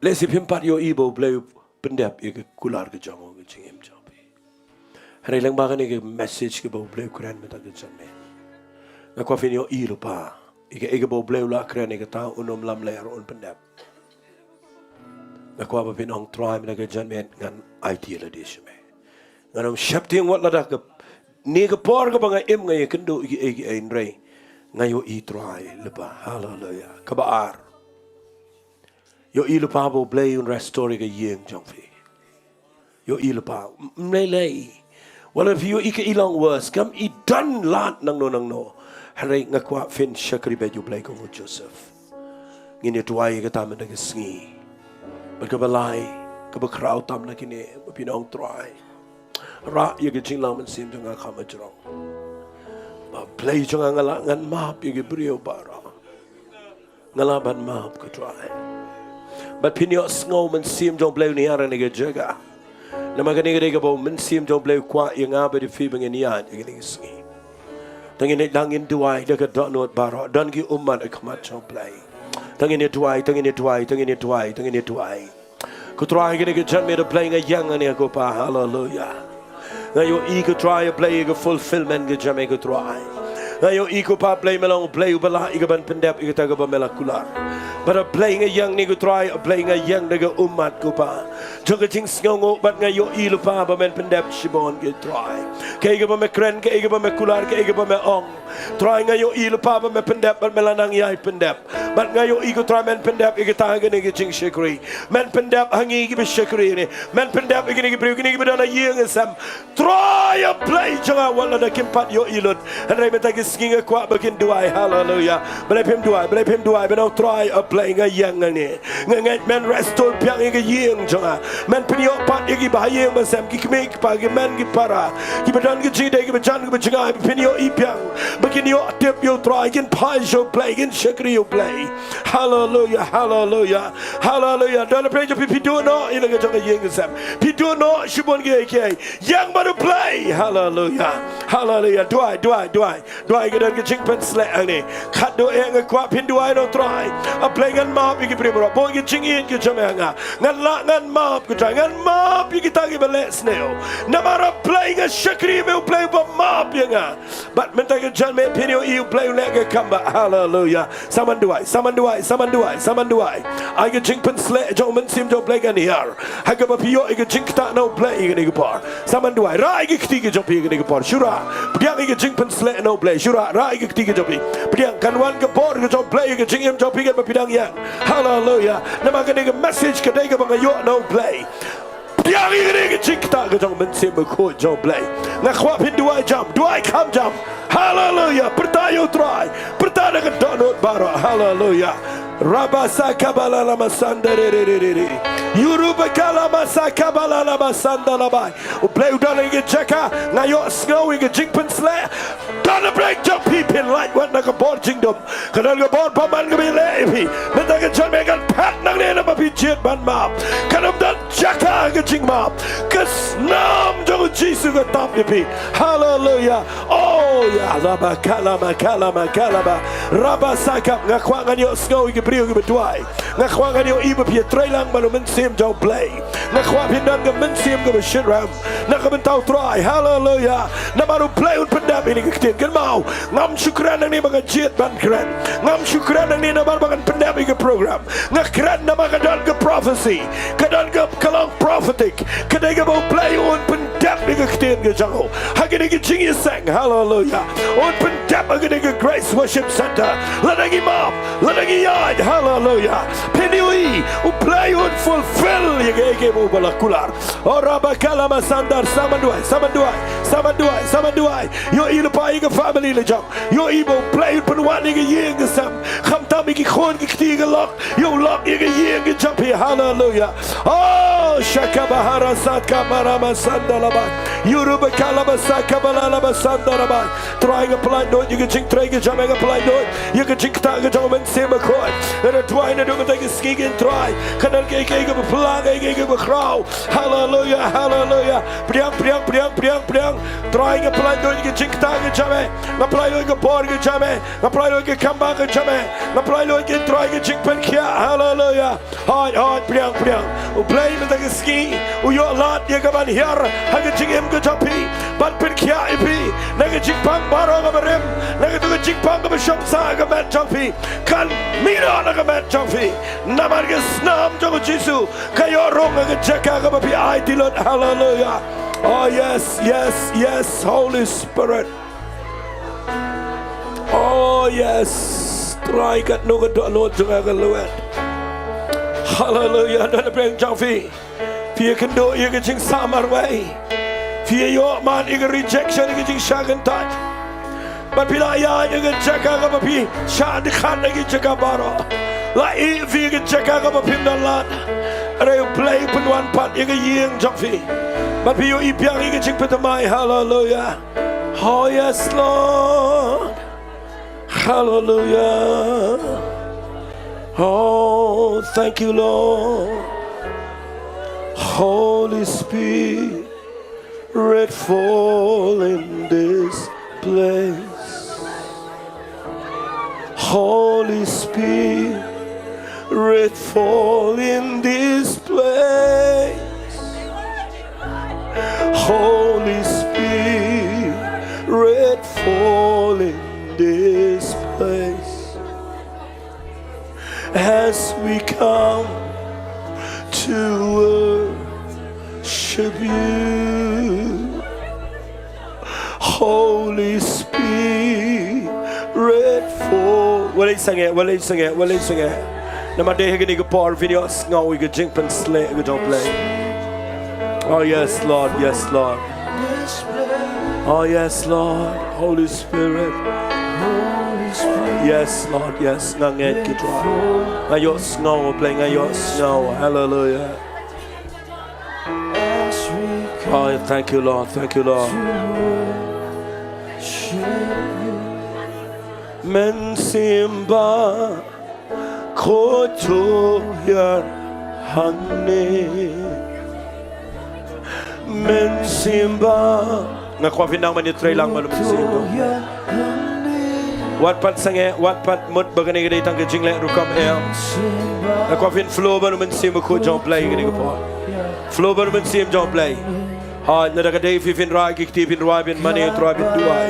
lehse phim pat ïohi ba U Blei u pyndep ïa ka kular ka jong u ha ka jingim jong phi. Hynrei lyngba kane ka message kaba U Blei u kren mynta ka janmiet, nga kwah phin ïohi lypa ïa kaei kaba U Blei u la kren ïa kata un ym lamler, un pyndep. Nga kwah ba phin ong, Trai, mynta ka janmiet ngan aiti ïa lade sha me. Ngan ym sheptieng wat la da kane ka por kaba nga im nga ïakynduh ïa kiei kiei, hynrei nga ïohi, Trai, lypa. Haleluia. Kaba ar, ïohi lypa ba U Blei un restore ïa ka ïing jong phi. Ïohi lypa. Ym lei lei. Wat la phi ïohi ka i long worse, kam i don lad nangno nangno, hynrei nga kwah phin shakri bad U Blei kum u Joseph. Ngin ïa duwai ïa kata mynta ka sngi. Bad kaba lai, kaba khraw tam na kine, ba phin ong, Trai, rah ïa ka jinglong mynsiem jong nga kham jrong. Ba Blei jong nga, nga lah, ngan map ïa ki briew baroh. Nga lah ban map, ko Trai. Bad phin ïohsngew Mynsiem jong U Blei un hiar ha kane ka jaka. Namar kane ka dei kaba U Mynsiem jong U Blei u kwah ïa nga bad ïa phi ba ngin ïaid ha kane ka sngi. Te ngin ïa, te ngin duwai da ka dohnud baroh. Don ki ummat ha khmat jong U Blei. Te ngin ïa duwai, te ngin ïa duwai, te ngin ïa duwai, te ngin ïa duwai. Ko Trai, kane ka janmiet, A Blei, nga ïeng hangne, ko Pa. Haleluia. Nga ïohi, ko Trai, A Blei, ïa ka fulfillment ka jong me, ko Trai. Nga ïohi, ko Pa, A Blei, me long U Blei uba lah ïa ka ban pyndep ïa kata kaba me la kular. Bad A Blei, nga ïeng hangne, ko Trai, A Blei, nga ïeng da ka ummat, ko Pa, jong ka jingsngewnguh, bad nga ïohi lypa ba men pyndep shibun, ko Trai. Kaei kaba me kren, kaei kaba me kular, kaei kaba me ong, Trai, nga ïohi lypa ba me pyndep bad me la nang ïai pyndep. Bad nga ïohi, ko Trai, men pyndep ïa kata ha kane ka jingshakri. Men pyndep ha ngi kiba shakri ne. Men pyndep ïa kine ki briew, kine kiba don ha ïing ha sem. Trai, A Blei jong nga, wat la da kim pat ïohi lut, hynrei mynta ka Ngi nga kwah ba kin duwai, haleluya. Balei phim duwai, balei phim duwai, ba na u Trai, a Blei nga ïeng hangne. Nga ngeit men restore biang ïa ka ïing jong nga. Men pynïoh pat ïa ki bahaïing basem, ki kmie ki kpa, ki men ki para. Kiba don ki jingdei, kiba jan, kiba jngai, ba pynïoh i biang. Ba kin ïoh tip ïa u Trai, kin phai sha u Blei, kin shakri ïa u Blei. Haleluya, haleluya, haleluya. Don na pyrshah phi, phi duh noh ïa la ka jong ka ïing ka sem. Phi duh noh shibun kiei kiei. Ïeng bad u Blei. Haleluya, haleluya. Duwai, duwai, duwai. Duwai ka don ka jingpynsleh hangne. Khatduh eh nga kwah phin duwai na u Trai. A Blei ngan map ïa ki briew baroh. Bun ki jingïeit ki jong me ha nga. Ngan lah ngan map ko Trai. Ngan map ïa kita kiba leh sniew. Namar a Blei nga shakri me u Blei ba map ïa nga. Bad mynta ka janmiet phin ïohi u Blei u leh ka kam ba. Haleluya. Sa man duwai, sa man duwai, sa man duwai, sa man duwai. Ai ka jingpynsleh jong u Mynsiem jong u Blei kan hiar. Ha kaba phi ïoh ïa ka jingktah na u Blei ïa kane ka por. Sa man duwai, rah ïa ki kti ki jong phi ïa kane ka por. Shu rah. Pdiang ïa ka jingpynsleh na u Blei. Shu rah, rah ïa ki kti ki jong phi. Pdiang, kan wan ka bor ka jong u Blei ïa ka jingim jong phi katba phi dang ïeng. Haleluya. Namar kane ka message ka dei kaba nga ïoh na u Blei. Pdiang ïa kane ka jingktah ka jong u Mynsiem Bakhuid jong u Blei. Nga kwah phin duwai jam, duwai kham jam. Haleluya. Pyrta ïa u Trai. Pyrta da ka dohnud baroh. Haleluya. Rabasa kabala lama sanda re re re re re. Yuruba kalama sa kabala lama sanda labai. U Blei u don ha ka jaka, nga ïohsngew ïa ka jingpynsleh. Don ha bynta jong phi, phin lait wat na ka bor jingdum. Ka don ka bor bymman kaba ïaleh ïa phi. Mynta ka janmiet kan phet nangne namar phi jied ban map. Kan ym don jaka ka jingmap. Ka snam jong u Jisu ka tap ïa phi. Haleluya. Oh ya, laba kalama kalama kalaba. Raba sakap, nga kwah ngan ïohsngew ïa ki briew kiba duwai. Nga kwah ngan ïohi ba phi ïatreilang bad u Mynsiem jong u Blei. Nga kwah phin don ka mynsiem kaba shynrang na ka bynta u Trai. Haleluya. Namar u Blei un pyndep ïa kane ka ktien. Kynmaw, ngam shu kren nangne ba nga jied ban kren. Ngam shu kren nangne namar ba ngan pyndep ïa ka program. Nga kren namar ka don ka prophecy. Ka don ka, ka long prophetic. Ka dei kaba u Blei un pyndep ïa ka ktien ka jong u ha kane ka jingïaseng. Haleluya. Un pyndep ha kane ka Grace Worship Center. Lada ngi map, lada ngi ïaid. Haleluya. Phin ïohi u Blei un fulfill ïa kaei kaei ba u ba la kular. O raba kalama sandar, sa man duwai, sa man duwai, sa man duwai, sa man duwai. Ïohi lypa ïa ka family la jong. Ïohi ba u Blei un pynwan ïa ka ïing ka sem. Khamtam ïa ki khun ki kti ka lok. Ïa u lok ïa ka ïing ka jong phi. Haleluya. Oh, shaka bahara satka marama sanda labai. Yuruba kalaba saka balala ba sanda labai. Trai, nga pynlait nud ïa ka jingtrei ka jong me, nga pynlait nud ïa ka jingktah ka jong u Mynsiem Bakhuid. Nga da duwai naduh mynta ka sngi, Trai. Kan don kaei kaei kaba phylla, kaei kaei kaba khraw. Haleluya, haleluya. Pdiang, pdiang, pdiang, pdiang, pdiang. Trai, nga pynlait nud ïa ka jingktah ka jong me. Nga pynlait nud ïa ka bor ka jong me. Nga pynlait lut ïa ka kam ba ka jong me. Nga pynlait lut ïa ka, Trai, ka jingpynkhiah. Haleluya. Hooid, hooid, pdiang, pdiang. U Blei mynta ka sngi u ïoh lad ïa ka ban hiar ha ka jingim ka jong phi, ban pynkhiah ïa phi na ka jingpang baroh kaba rim, na kato ka jingpang kaba shong sah ha ka met jong phi. Kan mih noh na ka met jong phi, namar ka snam jong u Jisu ka ïoh rung ha ka jaka kaba phi aiti lut. Haleluya. Oh yes, yes, yes, Holy Spirit. Oh yes. Trai, katno ka dohnud jong nga ka lwet. Haleluya. Don na pdeng jong phi, phi ïakynduh ïa ka jingsah marwei. Phi ïoh man ïa ka rejection, ïa ka jingshah kyntait. Bad phi la ïaid ïa ka jaka kaba phi shah dkhot ïa ka jaka baroh. La ïeh phi ïa ka jaka kaba phim don lad. Hynrei u Blei u pynwan pat ïa ka ïing jong phi. Bad phi ïohi biang ïa ka jingpynthymmai. Haleluya. Oh yes, Lord. Hallelujah. Oh, thank you, Lord. Holy Spirit, fall in this place. Holy Spirit, fall in this place. Holy Spirit, fall in this place. As we come to worship you, Holy Spirit, fall. Wat leit sangeh, wat leit sangeh, wat leit sangeh. Namar dei ha kane ka por phin ïohsngew ïa ka jingpynshlur ka jong U Blei. Oh yes, Lord, yes, Lord. Oh yes, Lord, Holy Spirit. Yes, Lord, yes, nga ngeit, ko Trai. Nga ïohsngew, Blei, nga ïohsngew. Hallelujah. Oh, thank you, Lord. Thank you, Lord. Mynsiem Bah, khutuh ïa hangne. Mynsiem Bah. Nga kwah phin nang ban ïatreilang bad u Mynsiem Bah. Wat pat sangeh, wat pat mut ba kane ka dei tang ka jingleh rukom, em. Nga kwah phin flow bad u Mynsiem Bakhuid jong u Blei kane ka por. Flow bad u Mynsiem jong u Blei. Hooid, lada ka dei phi phin rwai ki kti, phin rwai, phin mane ïa u Trai, phin duwai.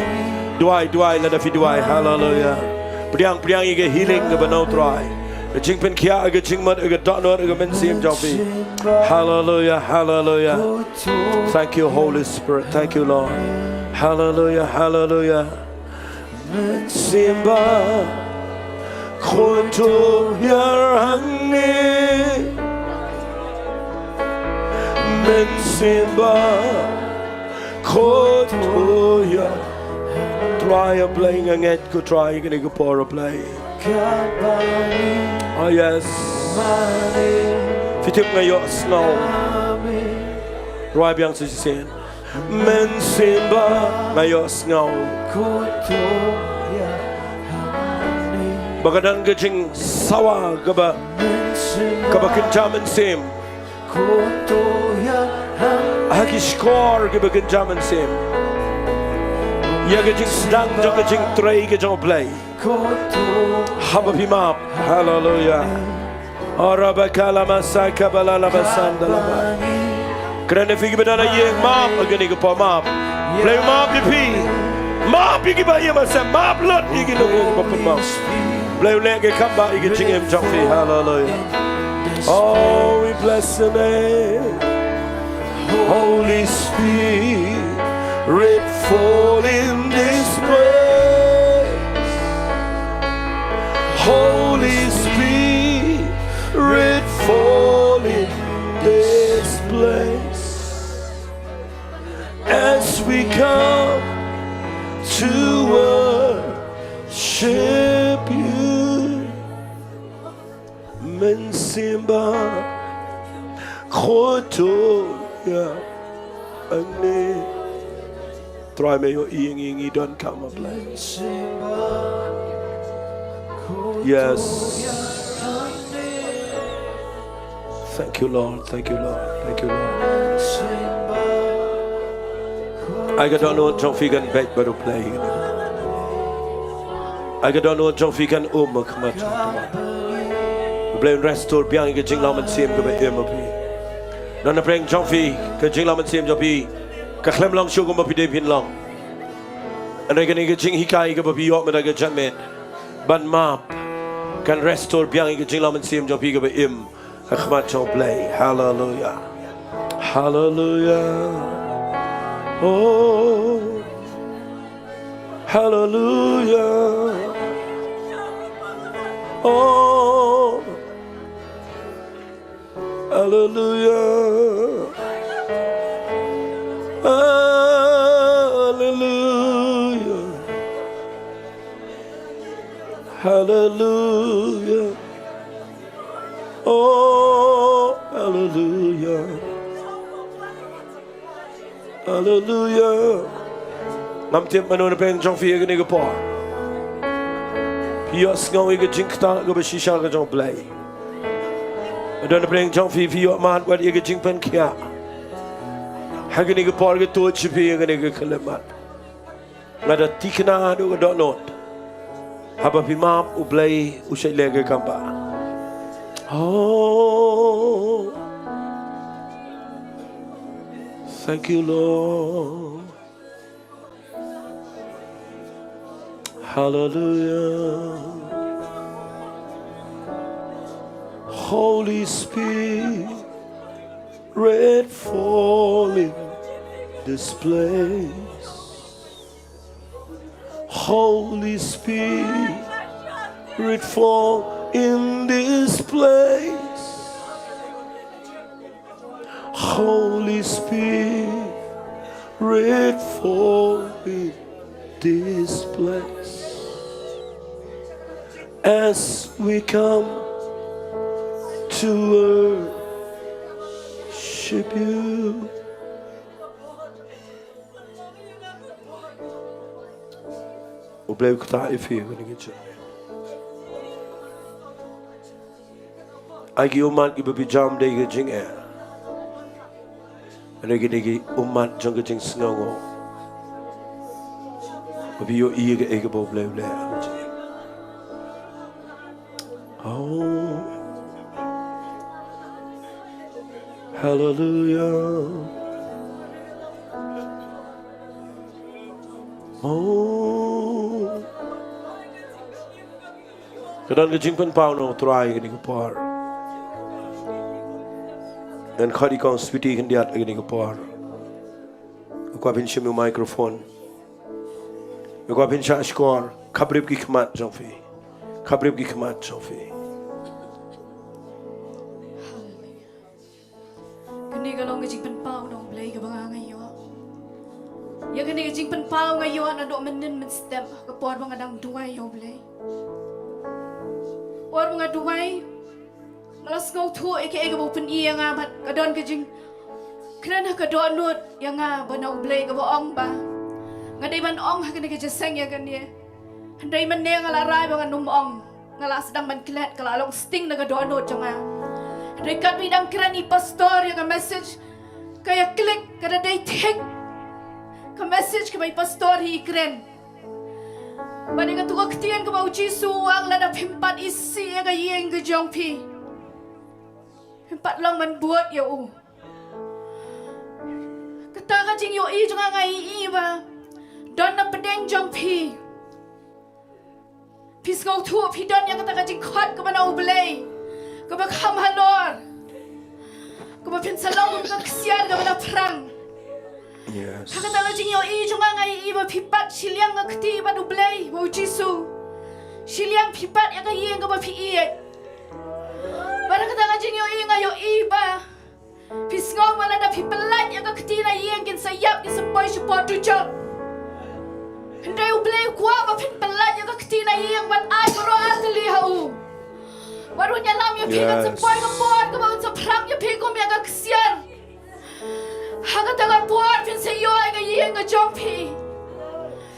Duwai, duwai, lada phi duwai. Hallelujah. Pdiang, pdiang ïa ka healing kaba na u Trai. Ka jingpynkhiah, ka jingmut, ka dohnud, ka mynsiem jong phi. Hallelujah, hallelujah. Thank you, Holy Spirit. Thank you, Lord. Hallelujah, hallelujah. Mynsiem Bah, khutuh ïa hangne. Mynsiem Bah, khutuh ïa. Trai, a Blei, nga ngeit, ko Trai, kane ka por, a Blei. Oh yes. Phi tip nga ïohsngew. Rwai biang sa shisien. Mynsiem Bah, nga ïohsngew ba ka don ka jingsawa kaba, kaba kynja mynsiem ha ki shkor kiba kynja mynsiem ïa ka jingsdang jong ka jingtrei ka jong u Blei. Haba phi map. Haleluya. Ora ba ka la ma sa ka ba la la ba san da la ba. Kren ïa phi kiba don ha ïing, map ha kane ka por, map. Blei map ïa phi. Map ïa kiba ïa ma sa, map lut ïa ki nongïing ba pynmap. Blei u leh ka kam ba ïa ka jingim jong phi. Haleluya. Oh, we bless your name. Holy Spirit, fall in this place. Holy Spirit, fall in this place. As we come to worship you. Mynsiem Bah, khutuh ïa hangne. Trai, me ïohi ïa ngi, ngi donkam, a Blei. Yes. Thank you, Lord. Thank you, Lord. Thank you, Lord. Ai ka dohnud jong phi kan beit bad u Blei. Ai ka dohnud jong phi kan um ha khmat jong u Blei. U Blei un restore biang ïa ka jinglong mynsiem kaba im ha phi. Don napdeng jong phi, ka jinglong mynsiem jong phi ka khlem long shuh kumba phi dei phin long. Hynrei kane ka jinghikai kaba phi ïoh mynta ka janmiet ban map kan restore biang ïa ka jinglong mynsiem jong phi kaba im ha khmat jong u Blei. Haleluya. Haleluya. Oh. Haleluya. Oh. Haleluya. Haleluya. Haleluya. Oh, haleluya. Haleluya. Ngam tip mano napdeng jong phi ha kane ka por. Phi ïohsngew ïa ka jingktah kaba shisha ka jong u Blei. Don napdeng jong phi, phi ïohmad wat ïa ka jingpynkhiah. Ha kane ka por ka tuid sha phi ïa kane ka khyllipmat. Nga da thikna haduh ka dohnud. Haba phi map, u Blei u shait leh ka kam ba. Oh. Thank you, Lord. Hallelujah. Holy Spirit, fall in this place. Holy Spirit, fall in this place. Holy Spirit, fall in this place. As we come to worship you. U Blei u ktah ïa phi ha kane ka jingeh. Ai ki ummat kiba phi jam da ka jingeh. Hynrei kine ki ummat jong ka jingsngew. Ba phi ïohi ïa kaei kaba U Blei u leh. Oh. Hallelujah. Oh. Ka don ka jingpynpaw na U Trai ha kane ka por. Ngan khot ïa i Kong Sweety khyndiat ha kane ka por. Nga kwah phin shim ïa u microphone. Nga kwah phin shah shkor. Khaprip ki khmat jong phi. Khaprip ki khmat jong phi. Kane ka long ka jingpynpaw na U Blei kaba nga nga ïoh. Ïa kane ka jingpynpaw nga ïoh naduh mynnin mynstep, ka por ba nga dang duwai ïa U Blei. Por ba nga duwai, nga la sngewthuh ïa kaei kaba u pyni ïa nga, bad ka don ka jingkren ha ka dohnud ïa nga ba na U Blei kaba ong ba nga dei ban ong ha kane ka jingïaseng ïa kane. Hynrei mynne nga la rai ba ngan ym ong. Nga la sdang ban klet, ka la long sting na ka dohnud jong nga. Hynrei katba i dang kren i pastor ïa ka message, ka ïa klik, ka da dei thik ka message kaba i pastor hi i kren. Bad ïa katu ka ktien kaba U Jisu u ong, lada phim pat isih ïa ka ïing ka jong phi, phim pat long ban bud ïa u. Kata ka jingïohi jong nga, nga ïohi ba don na pdeng jong phi. Phi sngewthuh phi don ïa kata ka jingkhot kaba na U Blei, kaba kham halor, kaba phin sa long kum ka ksiar kaba na phrang. Yes. Ha kata ka jingïohi jong nga, nga ïohi ba phi pat shiliang ka kti bad U Blei, bad U Jisu. Shiliang phi pat ïa ka ïing kaba phi ïeit. Bad ha kata ka jingïohi nga ïohi ba phi sngew ba lada phi pyllait ïa ka kti na ïing, kin sa ïap, kin sa poi shapoh dujok. Hynrei U Blei u kwah ba phin pyllait ïa ka kti na ïing ban ai baroh artylli ha u. Bad un ïalam ïa phi, kan sa poi ka por kaba un sa phrang ïa phi kum ïa ka ksiar. Ha kata ka por phin sa ïoh ïa ka ïing ka jong phi.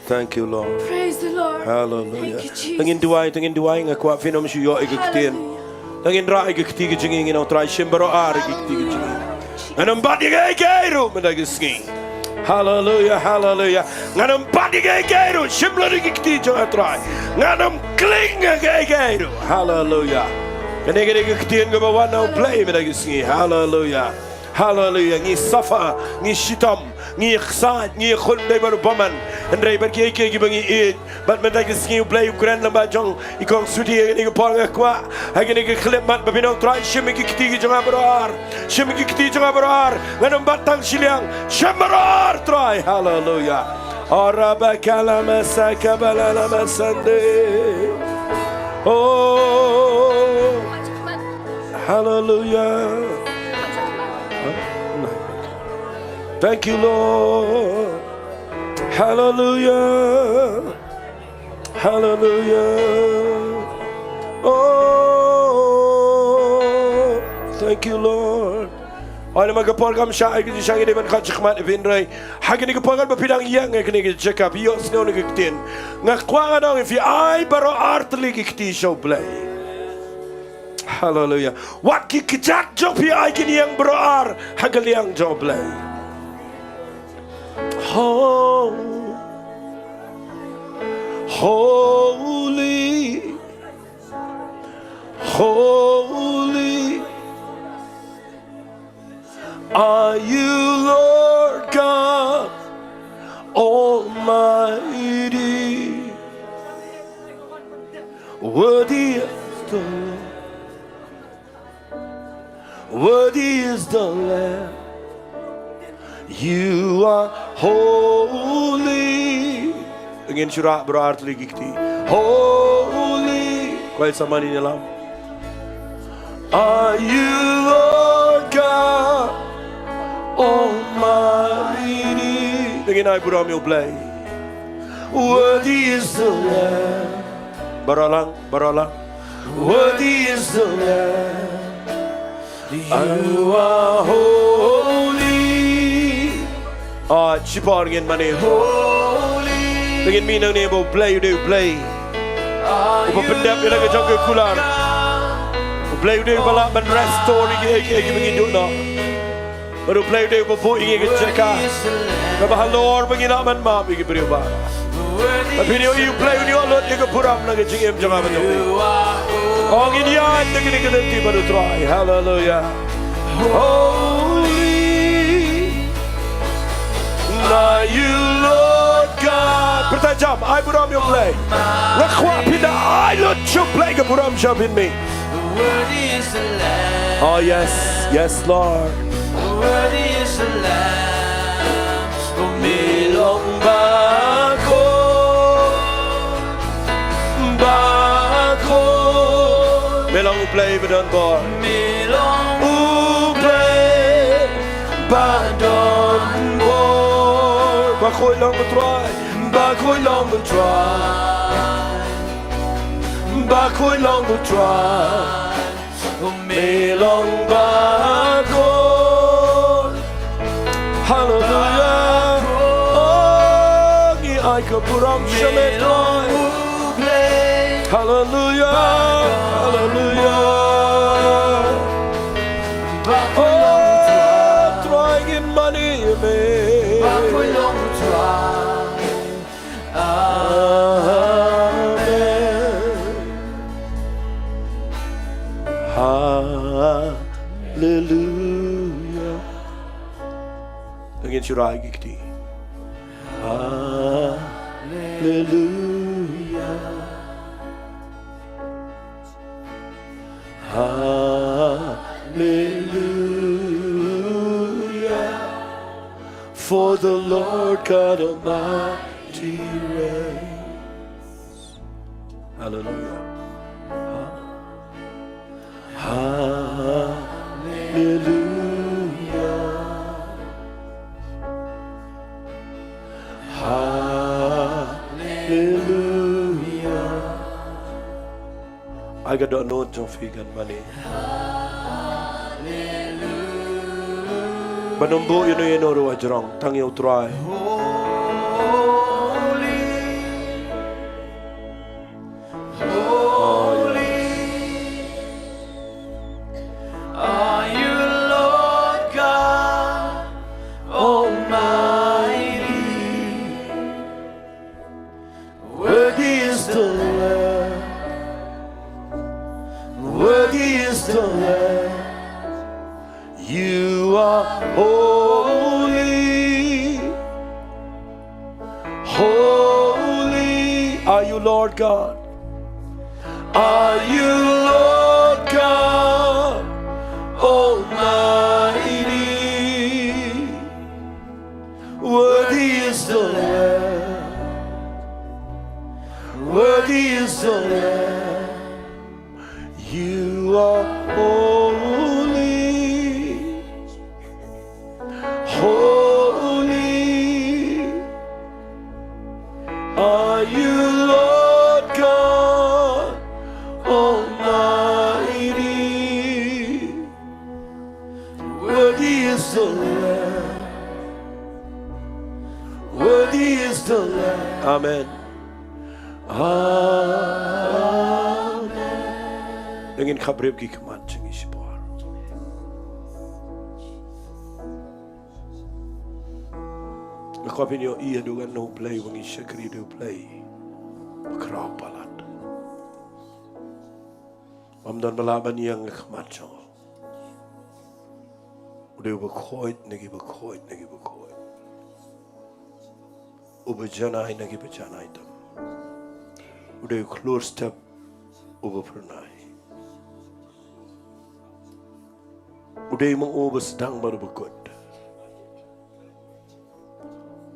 Thank you, Lord. Praise the Lord. Hallelujah. Thank you, Jesus. Tang ngin duwai, tang ngin duwai, nga kwah phin ym shu ïoh ïa ka ktien. Hallelujah. Tang ngin rah ïa ka kti ka jong ngi, ngin ong Trai shim baroh ar ïa ka kti ka jong ngi. Ngan ym bat ïa kaei kaei ruh mynta ka sngi. Hallelujah, hallelujah. Ngan ym bat ïa kaei kaei ruh, shim lut ïa ka kti jong nga Trai. Ngan ym kling ïa kaei kaei ruh. Hallelujah. Kane ka dei ka ktien kaba wan na U Blei mynta ka sngi. Hallelujah. Hallelujah. Ngi suffer, ngi shitom, ngi ïaksaid, ngi ïakhun dei bad u bymman. Hynrei bad kiei kiei kiba ngi ïeit. Bad mynta ka sngi U Blei u kren lyngba jong i Kong Sweety ha kane ka por, nga kwah ha kane ka khyllipmat ba phin ong Trai shim ïa ki kti ki jong nga baroh ar. Shim ïa ki kti jong nga baroh ar. Ngan ym bat tang shiliang. Shim baroh ar Trai. Hallelujah. Ora ba kala masa kabala la masande. Oh. Hallelujah. Thank you, Lord. Hallelujah. Hallelujah. Oh, thank you, Lord. Hynrei ma ka por kam shah, ai ka jingshah ngi dei ban khot shakhmat ïa phi, hynrei ha kane ka por katba phi dang ïeng ha kane ka jaka, phi ïohsngew na ka ktien. Nga kwah ngan ong ïa phi, ai baroh artylli ki kti sha U Blei. Hallelujah. Wat ki kjat jong phi ai kin ïeng baroh ar ha ka liang jong U Blei. Ho-, holy, holy are you, Lord God Almighty. Worthy is the Lamb. Worthy is the Lamb. You are holy. Ngin shu rah baroh artylli ki kti. Holy. Kwah sa mane ïalam. Are you, Lord God Almighty? Ngin ai burom ïa U Blei. Worthy is the Lamb. Baroh lang, baroh lang. Worthy is the Lamb. You are holy. Ah, shipor ngin mane. Holy. Te ngin mih nangne ba U Blei u dei U Blei uba pyndep ïa la ka jong ka kular. U Blei u dei uba lah ban restore ïa kiei kiei kiba ngi duh noh. Bad U Blei u dei uba buh ïa ngi ka jaka kaba halor ba ngin lah ban map ïa ki briew ba. Bad phin ïohi U Blei un ïoh lut ïa ka burom na ka jingim jong nga bad jong phi. Ong ngin ïaid na kane ka lynti bad U Trai. Haleluya. Holy are you, Lord God. Pyrta jam, ai burom ïa U Blei. Nga kwah phin da ai lut sha U Blei ka burom sha phin mih. Worthy is the Lamb. Oh yes, yes, Lord. Worthy is the Lamb. Me long bakhuid, bakhuid. Me long U Blei ba don bor. Me long U Blei ba don bor. Bakhuid long U Trai. Bakhuid long U Trai. Bakhuid long U Trai. Me long bakhuid. Haleluya. Oh, ngi ai ka burom sha me Trai. Haleluya. Haleluya. Oh, Trai ngin mane ïa me. Amen. Haleluya. Ngin shu rai ki kti. Haleluya. Haleluya. For the Lord God Almighty reigns. Haleluya. Haleluya. Haleluya. Ai ka dohnud jong phi kan mane. Ban ym buh ïano ïano ruh hajrong, tang ïa U Trai. Holy, holy are you, Lord God Almighty. Worthy is the Lamb. Worthy is the Lamb. You are holy. Holy are you, Lord God. Are you, Lord God Almighty? Worthy is the Lamb. Worthy is the Lamb. You are holy. Holy are you, Lord God Almighty. Worthy is the Lamb. Worthy is the Lamb. Amen. Amen. Ngin khapbriew ki khmat jong ngi shipor. Nga kwah phin ïohi haduh katno U Blei uba ngi shakri u dei U Blei ba khraw palat. Ym don ba lah ban ïeng ha khmat jong u. U dei uba khuid na kiba khuid na kiba khuid. Uba janai na kiba janai tam. U dei u khlur step uba phyrnai. U dei ma u ba sdang bad uba kut.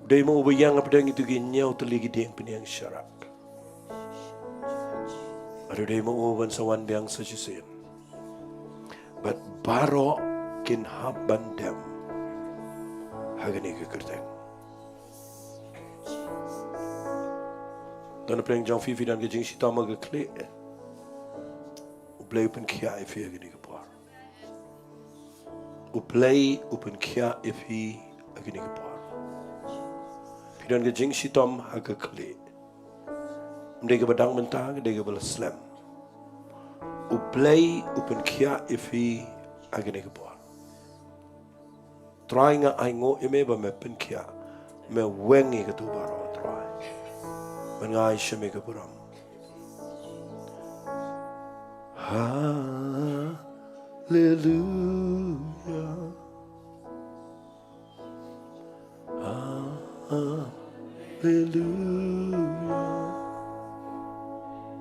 U dei ma u ba ïeng hapdeng kito ki hynñiew tylli ki dieng pynïeng sharak. Bad u dei ma u ban sa wan biang sa shisien. Bad baroh kin hap ban dem ha kane ka kyrteng. Don pyrshang jong phi, phi don ka jingshitom ha ka khlieh. U Blei u pynkhiah ïa phi ha kane ka por. U Blei u pynkhiah ïa phi ha kane ka por. Phi don ka jingshitom ha ka khlieh. Ym dei kaba dang mynta, ka dei kaba la slem. U Blei u pynkhiah ïa phi ha kane ka por. Trai, nga ainguh ïa me ba me pynkhiah, me weng ïa kito baroh, Trai. Ban nga ai sha me ka burom. Hallelujah. Hallelujah.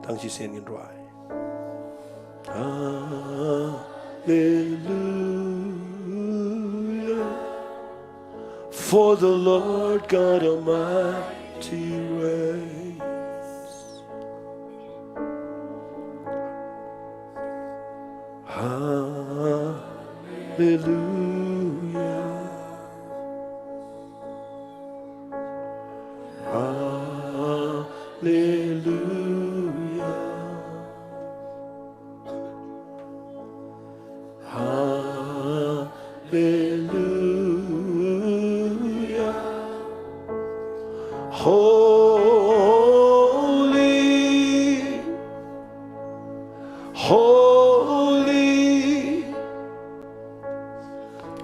Tang shisien ngin rwai. Hallelujah. For the Lord God Almighty reigns. Hallelujah. Hallelujah. Hallelujah. Holy, holy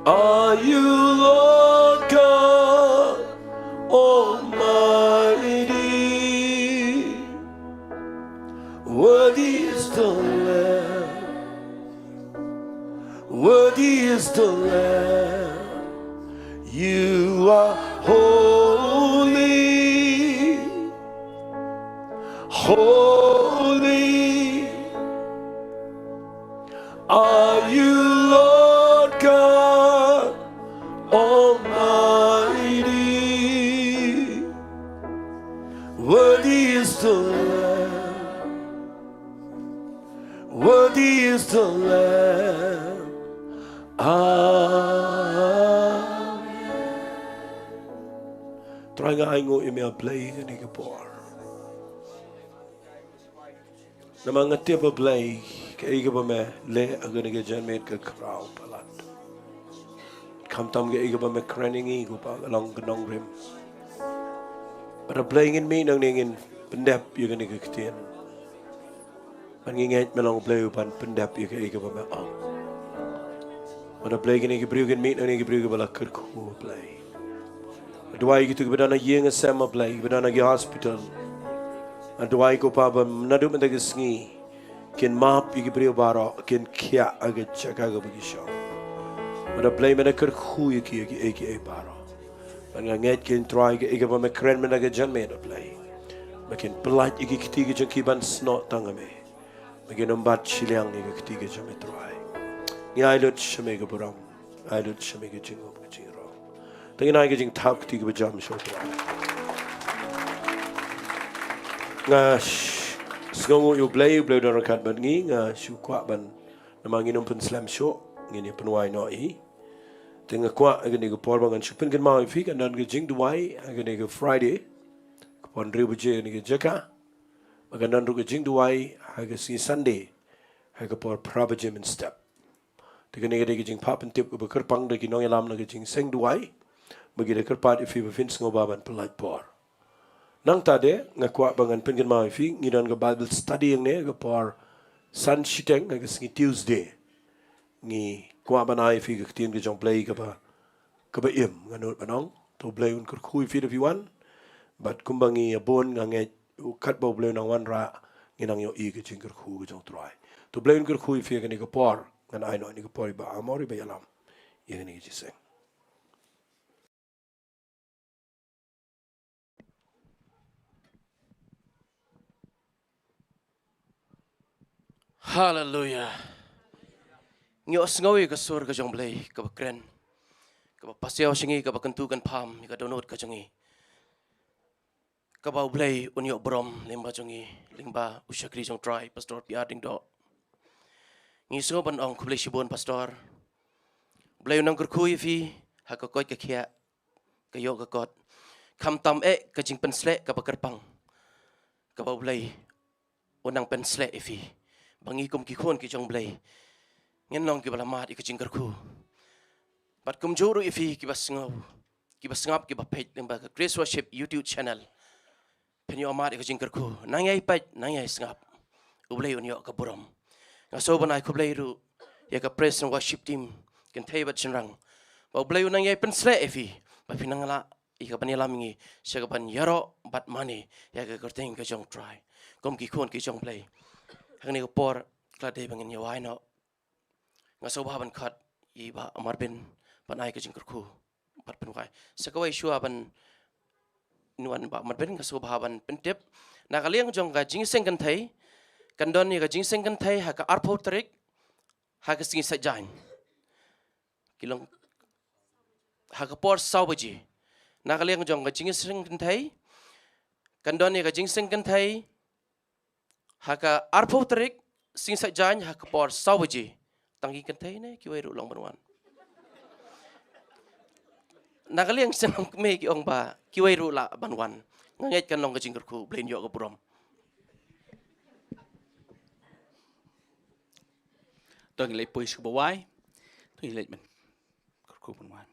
are you, Lord God Almighty. Worthy is the Lamb. Worthy is the Lamb. You are holy. Holy are you, Lord God Almighty. Worthy is the Lamb. Worthy is the Lamb. Amen. Trai, nga ainguh ïa me, A Blei, ha kane ka por. Namar nga tip, A Blei, kaei kaba me leh ha kane ka janmiet ka khraw palat. Khamtam kaei kaba me kren ïa ngi, ko Pa, ka long ka nongrim. Bad A Blei, ngin mih nangne, ngin pyndep ïa kane ka ktien. Bad ngi ngeit me long Blei uban pyndep ïa kaei kaba me ong. Bad A Blei, kine ki briew kin mih nangne, ki briew kiba la kyrkhu, A Blei. Duwai kito kiba don ha ïing ha sem, A Blei, kiba don ha ki hospital. Duwai, ko Pa, ba naduh mynta ka sngi kin map ïa ki briew baroh, kin khiah ha ka jaka kaba ki shong. Bad A Blei, me da kyrkhu ïa ki, ïa kiei kiei baroh. Bad nga ngeit, ko Trai, kaei kaba me kren mynta ka janmiet, A Blei, ba kin pyllait ïa ki kti ki jong ki ban snoh tang ha me. Ba kin ym bat shiliang ïa ki kti ki jong me, Trai. Ngi ai lut sha me ka burom, ai lut sha me ka jingnguh ka jingrong. Te ngin ai ka jingthap kti kaba jam sha U Trai. Nga sh-, sngewnguh ïa U Blei, U Blei u don ryngkat bad ngi. Nga shu kwah ban, namar ngin ym pynslem shuh, ngin ïa pynwai noh hi. Te nga kwah ha kane ka por ba ngan shu pynkynmaw ïa phi, kan don ka jingduwai ha kane ka Friday, ka por hynriew baje ha kane ka jaka. Ba kan don ruh ka jingduwai ha ka sngi Sunday, ha ka por phra baje mynstep. Te kane ka dei ka jingpynpaw pyntip kaba kyrpang da ki nongïalam na ka jingseng duwai, ba ki da kyrpad ïa phi ba phin sngewbha ban pyllait por. Nangta de, nga kwah ba ngan pynkynmaw ïa phi, ngi don ka Bible study hangne ha ka por san shiteng, ha ka sngi Tuesday. Ngi kwah ban ai ïa phi ka ktien ka jong U Blei kaba, kaba im, nga nud ban ong. To U Blei un kyrkhu ïa phi da phi wan. Bad kumba ngi ïa bun, nga ngeit katba U Blei u nang wanrah, ngin nang ïohi ka jingkyrkhu ka jong U Trai. To U Blei un kyrkhu ïa phi ha kane ka por. Ngan ai noh ha kane ka por ïa Bah Amor, ïa ba ïalam ïa kane ka jingïaseng. Haleluya. Ngi ïohsngew ïa ka sur ka jong U Blei, kaba kren, kaba pasiaw sha ngi, kaba kyntu kynpham ïa ka dohnud ka jong ngi. Kaba U Blei un ïoh burom lyngba jong ngi, lyngba u shakri jong U Trai, Pastor P R Diengdoh. Ngi sngew ban ong khublei shibun, Pastor. U Blei un nang kyrkhu ïa phi ha ka koit ka khiah, ka ïoh ka kot. Khamtam eh ka jingpynsleh kaba kyrpang. kaba U Blei u nang pynsleh ïa phi, ba ngi kum ki khun ki jong U Blei ngin long kiba la mad ïa ka jingkyrkhu. Bad kumjuh ruh ïa phi kiba sngew, kiba sngap, kiba peit lyngba ka Grace Worship YouTube channel, phin ïoh mad ïa ka jingkyrkhu. Nang ïai peit, nang ïai sngap, U Blei un ïoh ka burom. Nga sngewbha ban ai khublei ruh ïa ka praise and worship team, kynthei bad shynrang, ba U Blei u nang ïai pynsleh ïa phi, ba phi nang lah ïa kaban ïalam ïa ngi sha kaban ïaroh bad mane ïa ka kyrteng ka jong U Trai. Kum ki khun ki jong U Blei, ha kane ka por ka la dei ba ngin ïawai noh. Nga sngewbha ban khot ïa i Bah Marbin ban ai ka jingkyrkhu bad pynwai. Sa kawei shuwa ban wan Bah Marbin, nga sngewbha ban pyntip, na ka liang jong ka jingïaseng kynthei, kan don ïa ka jingïaseng kynthei ha ka arphew tarik ha ka sngi Saitjaiñ. Ki long ha ka por saw baje. Na ka liang jong ka jingïaseng kynthei, kan don ïa ka jingïaseng kynthei ha ka arphew tarik sngi Saitjaiñ ha ka por saw baje. Tang ki kynthei ne kiwei ruh lah ban wan? Na ka liang shnong kmie ki ong ba kiwei ruh lah ban wan. Nga ngeit kan long ka jingkyrkhu, Blei un ïoh ka burom. To ngin leit poi sha kaba wai. To ngin leit, men. Kyrkhu ban wai.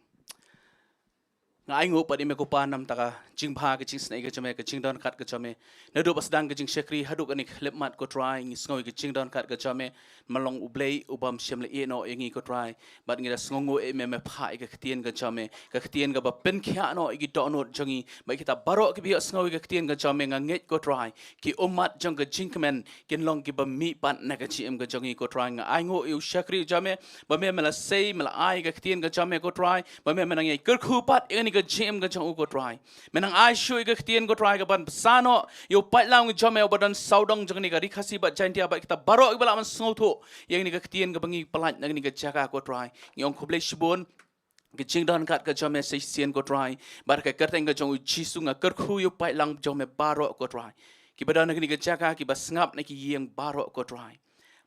Nga ainguh pat ïa me ko Pa namar ka jingbha, ka jingsnei ka jong me, ka jingdonkam ka jong me. Naduh ba sdang ka jingshakri haduh kane ka khyllipmat ko Trai, ngi sngew ïa ka jingdonkam ka jong me. Me long U Blei u bym shym la ïehnoh ïa ngi ko Trai. Bad ngi da sngewnguh ïa me, me phah ïa ka ktien ka jong me, ka ktien kaba pynkhiah noh ïa ki dohnud jong ngi. Bad kita baroh kiba ïohsngew ïa ka ktien ka jong me, nga ngeit ko Trai, ki ummat jong ka jingkmen kin long kiba mihpat na ka jingim ka jong ngi ko Trai. Nga ainguh ïa u shakri jong me, ba me, me la sei, me la ai ka ktien ka jong me ko Trai, ba me, me nang ïai kyrkhu pat ïa kane ka jingim ka jong u ko Trai. Me nang ai shuh ïa ka ktien ko Trai kaban bsa noh ïa u paidlang jong me uba don sawdong jong kane ka Ri Khasi bad Jaintia bad kita baroh kiba lah ban sngewthuh ïa kane ka ktien kaba ngi pyllait na kane ka jaka ko Trai. Ngi ong khublei shibun. Ka jingdonkam ka jong me sa shisien ko Trai. Bad ka kyrteng ka jong u Jisu nga kyrkhu ïa u paidlang jong me baroh ko Trai, kiba don ha kane ka jaka, kiba sngap na ki ïing baroh ko Trai,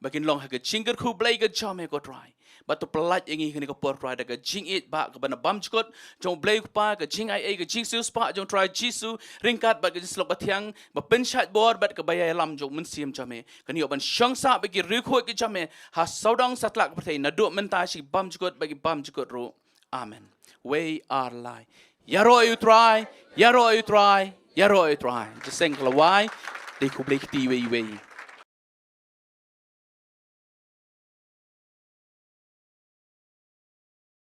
ba kin long ha ka jingkyrkhu Blei ka jong me ko Trai. Bad to pyllait ïa ngi ha kane ka por Trai da ka jingïeit ba kaba na bymjukut jong u Blei u Kpa, ka jingaiei, ka jingsiewspah jong u Trai Jisu, ryngkat bad ka jingslok bathiang ba pynshait bor bad kaba ïalam jong u Mynsiem jong me, kan ïoh ban shong sah bad ki riewkhuid ki jong me ha sawdong satlak ka pyrthei, naduh mynta sha ki bymjukut bad ki bymjukut ruh. Amen. Wei ar lai. Ïaroh ïa u Trai, ïaroh ïa u Trai, ïaroh ïa u Trai. Jingïaseng ka la wai. Dei khublei kti iwei iwei.